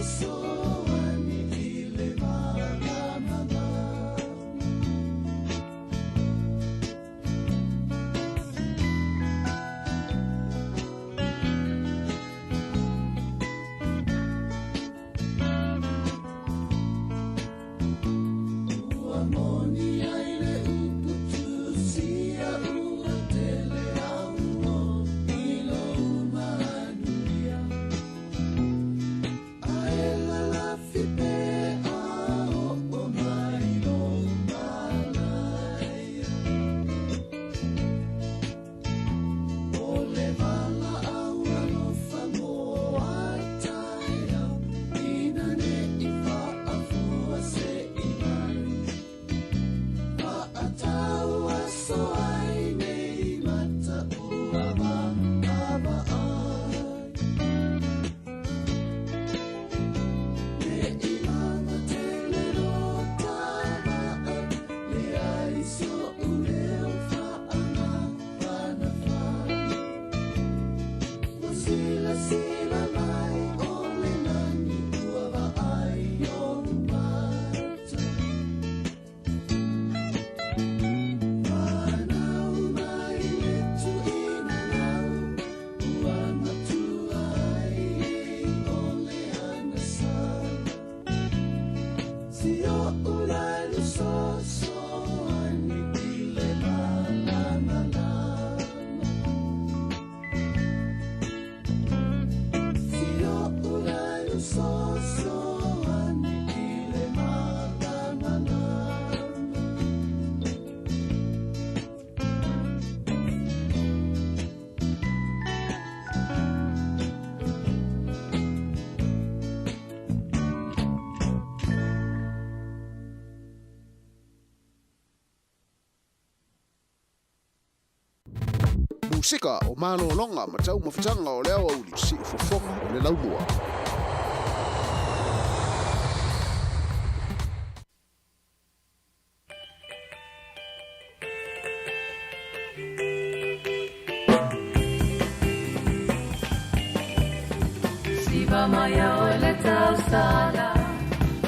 Sosoani i le malamalama. Ua moni ai le upu tusia ua tele au i lou manuia. Ae lalafi pe a oo mai lou malaia. O le valaau alofa mo a taeao, ina ne i faafua se i mai. Faatau aso ai nei mata ua vaavaai. Ne i laga tele lo ta vaa, leai so'u leo faanafanafai. Ua silasila mai o le lani ua vaai ou mata. Fanau mai le tuuina lau, ua matua ai ei o le agasala. Si o'u lalu sosoani i le malamalama. Si o'u lalu sosoani i le malamalama. Musika o malologa ma taumafataga o le aoauli, siufofoga o le laumua. Siva mai oe le tausala,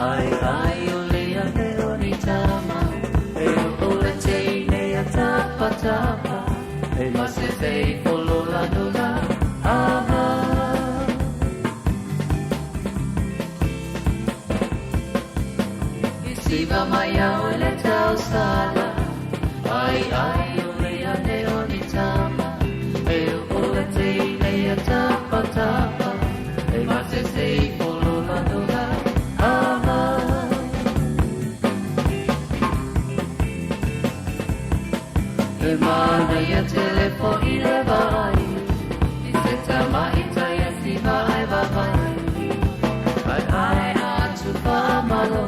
ai ai o le ane o ni tama, e o le teine a tapa tapa, e masese i folola nola, ama. I siva mai oe le tausala, ai ai o le ane o ni tama, e o le teine a tapa tapa, e masese i folola nola, ama. E manaia tele fo'i le vaai, i se tamaita ia siva ai vavai. Ai ai atu faamalo,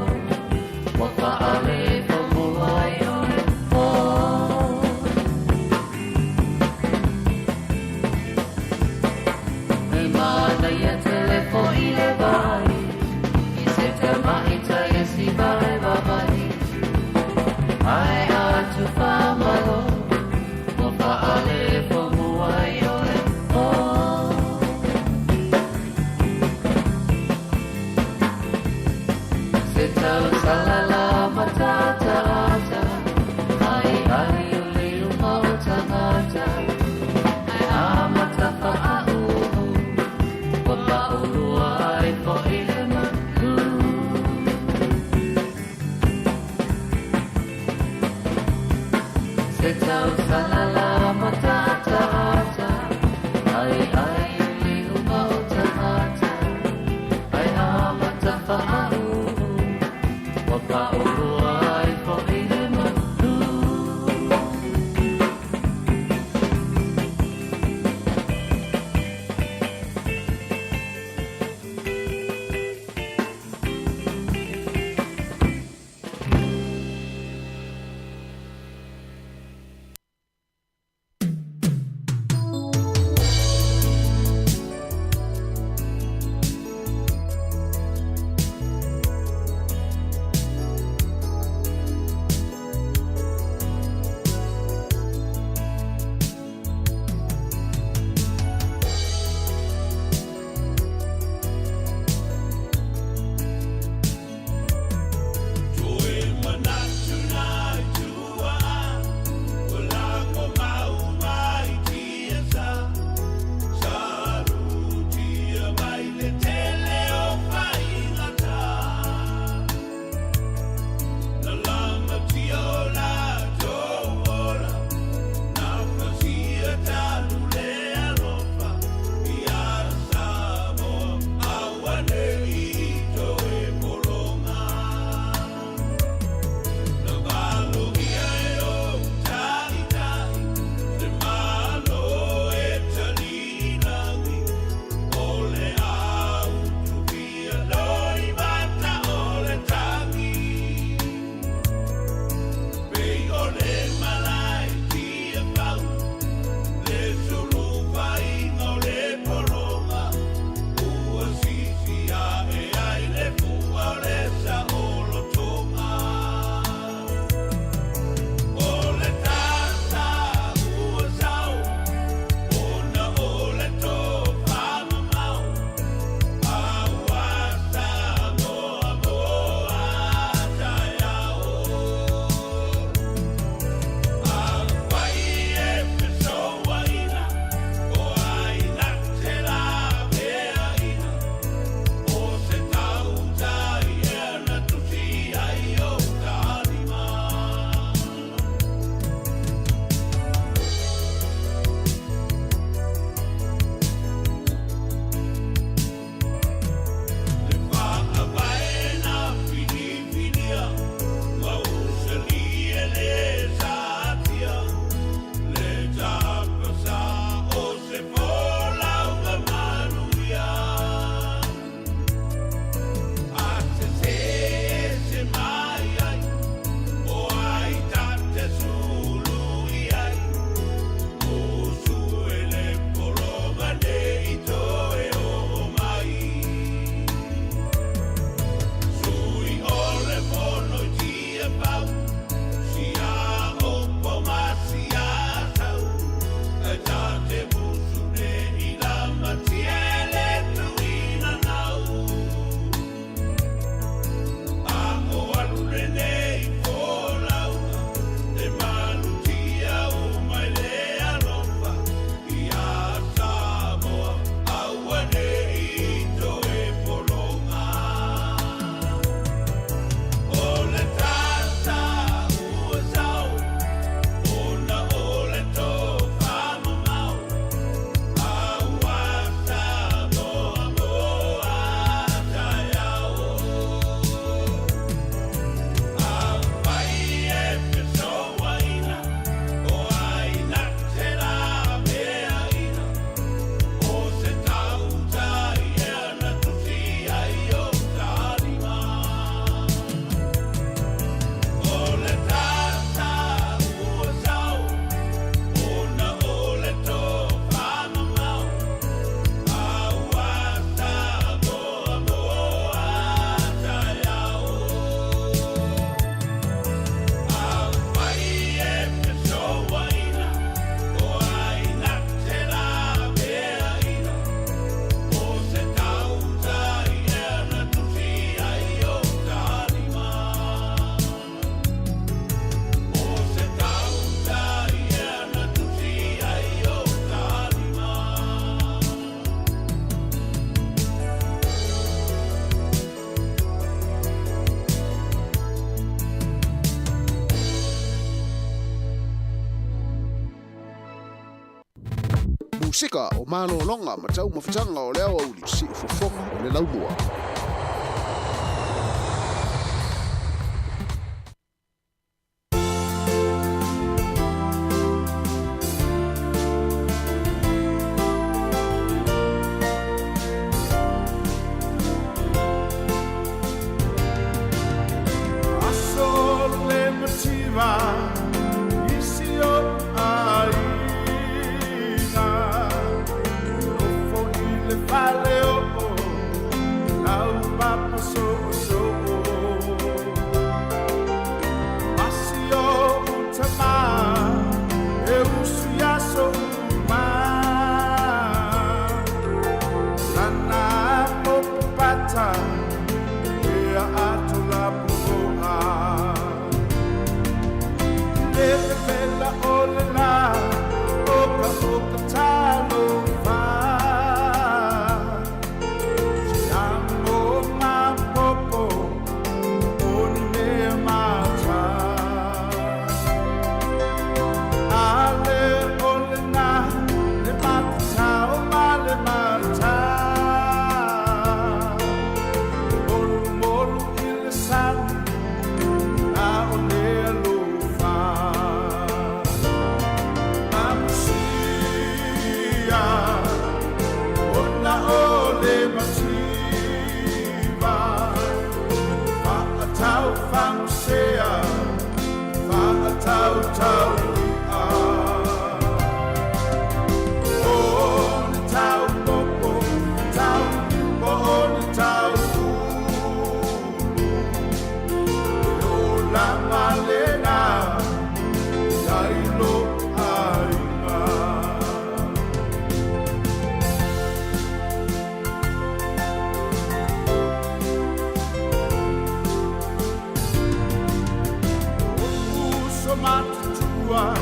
ua faale fomua ai oe oh. E manaia tele fo'i le vaai, i se tamaita ia siva ai vavai. Ai atu faamalo, ua faale fomua ai oe oh. Se tausala la matata ata, ai ai o le uma o tagata, ai amata faauu, ua paulua ai fo'i le manu. Se tausala la matata ata, ai ai o le uma o tagata, ai amata faauu, ua Pasefika o malologa ma taumafataga o le aoauli siufofoga o le laumua. Aso le mativa i si ou aiga Nofo i le fale oo Laupapa soosoo Ma si ou tama E usu i aso uma Lana popopata Ea atu la puoa Le vevela o le la O ka o ka talofa Se amo mapopo O ni mea mata A le o le na Le matatao ma le mata Molumolu i le sani A o le alofa Amusia Ona o le mativa Fa'atau fagosea Fa'atau taui'a O le tau popo Tau po o le tau ulu E olaga lena Ia i lou aiga. Uso matutua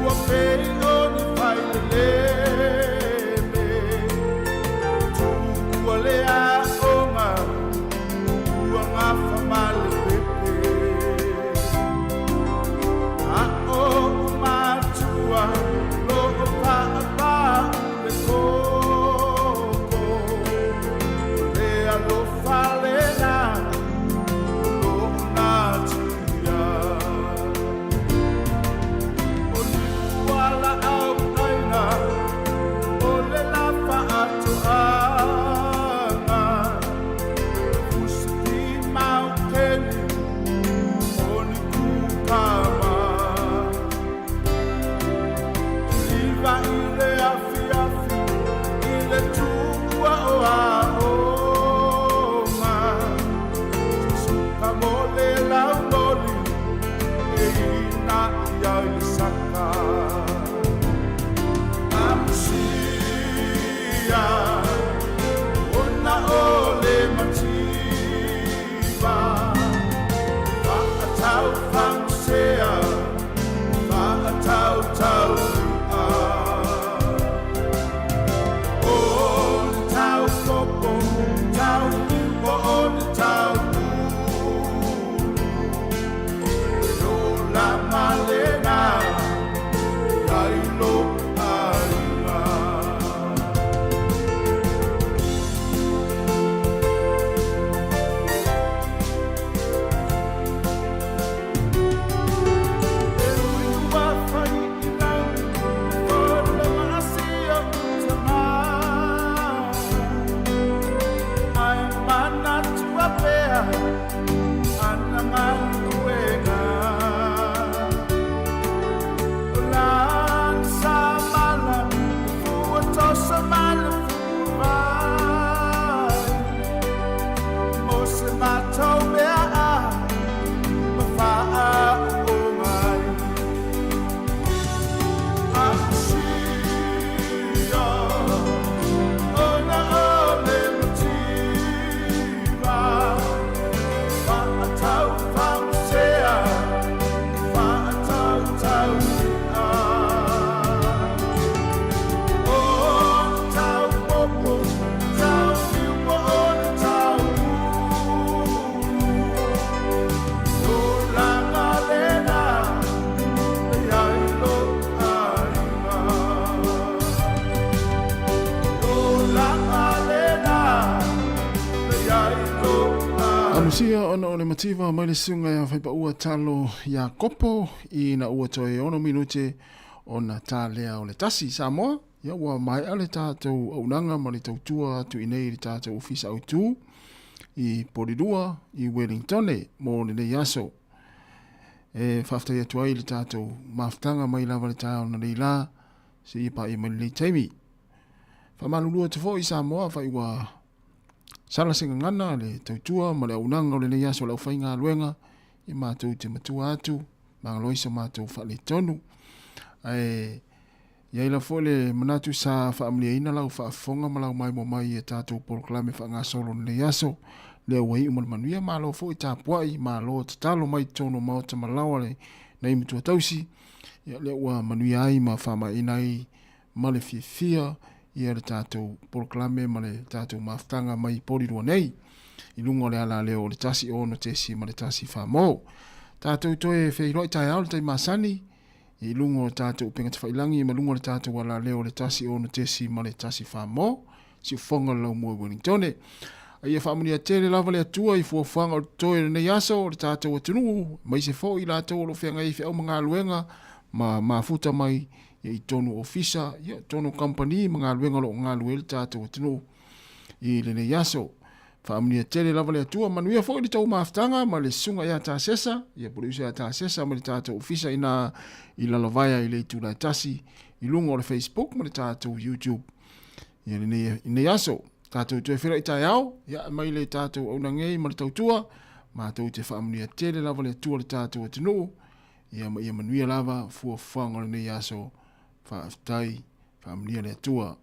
ua pei o ni failelele Tuua le aoga ua gafa ma le pepe A oʻu matua loʻo paʻapaʻu le koko O le alofa lena o loʻo natia O lipu ala au ʻaina o le la faatoaga Usipi mau keni o ni kukama Kiliva i le afiafi i le tuua o aoga Suka mo le laumoli e ina ia i le saka Amusia ona o le mativa Fa'atau fagosea Fa'atau taui'a O le tau popo tau po o le tau ulu E ola malena Ia i lou aiga. Amusia ona o le mativa mai le susuga ia Faipaua Talo Iakopo ina ua toe 6 minute ona ta lea o le tasi. Samoa, ia ua maea le tatou auaunaga ma le tautua atu i nei i le tatou ofisa autu i Porirua i Wellingtone mo lenei aso. E faafetai atu ai i le tatou mafutaga mai lava le taeao na nei la seia paia mai lenei taimi. Faamalulu atu foi Samoa afai ua sala se gagana le tautua ma le auaunaga o lenei aso o le aufaigaluega ia matou te matua atu magalo ai so matou faaletonu. Ae i ai la foi le manatu sa faamaliaina lau faafofoga ma lau maimoa mai i a tatou polokalame faagasolo lenei aso. Lea ua iu ma le manuia, malo foi tapuai, malo tatalo mai totonu o maota ma laoa le nai matua tausi. Ia lea ua manuia ai ma faamaeaina ai ma le fiafia ia le tatou polokalame ma le tatou mafutaga mai Porirua nei i luga o le alaleo o le 106.1 mo. Tatou toe feiloai taeao le tai masani i luga o tatou upega tafailangi ma luga o le tatou alaleo o le 106.1 mo siufofoga o le laumua i Wellingtone. A ia faamanuia tele lava le Atua i fuafuaga o totoe o lenei aso o le tatou atunuu, aemaise foi i latou o lo o feagai ai feau ma galuega ma mafuta mai ia i totonu o ofisa, ia totonu o kamupani ma galuega o lo o galulue ai le tatou atunuu i lenei aso. Faamanuia tele lava le Atua, manuia foi le tou mafutaga ma le susuga ia Tasesa, ia po o le uso ia Tasesa ma le tatou ofisa ina i Lalovaea i le itula e tasi i luga o le Facebook ma le tatou YouTube ia lenei, lenei aso. Tatou toe feiloai taeao, ia mai le tatou aunagei ma le tautua, matou te faamanuia tele lava le Atua le tatou atunuu, ia ma ia manuia lava fuafuaga o lenei aso. Faafetai, faamanuia le Atua.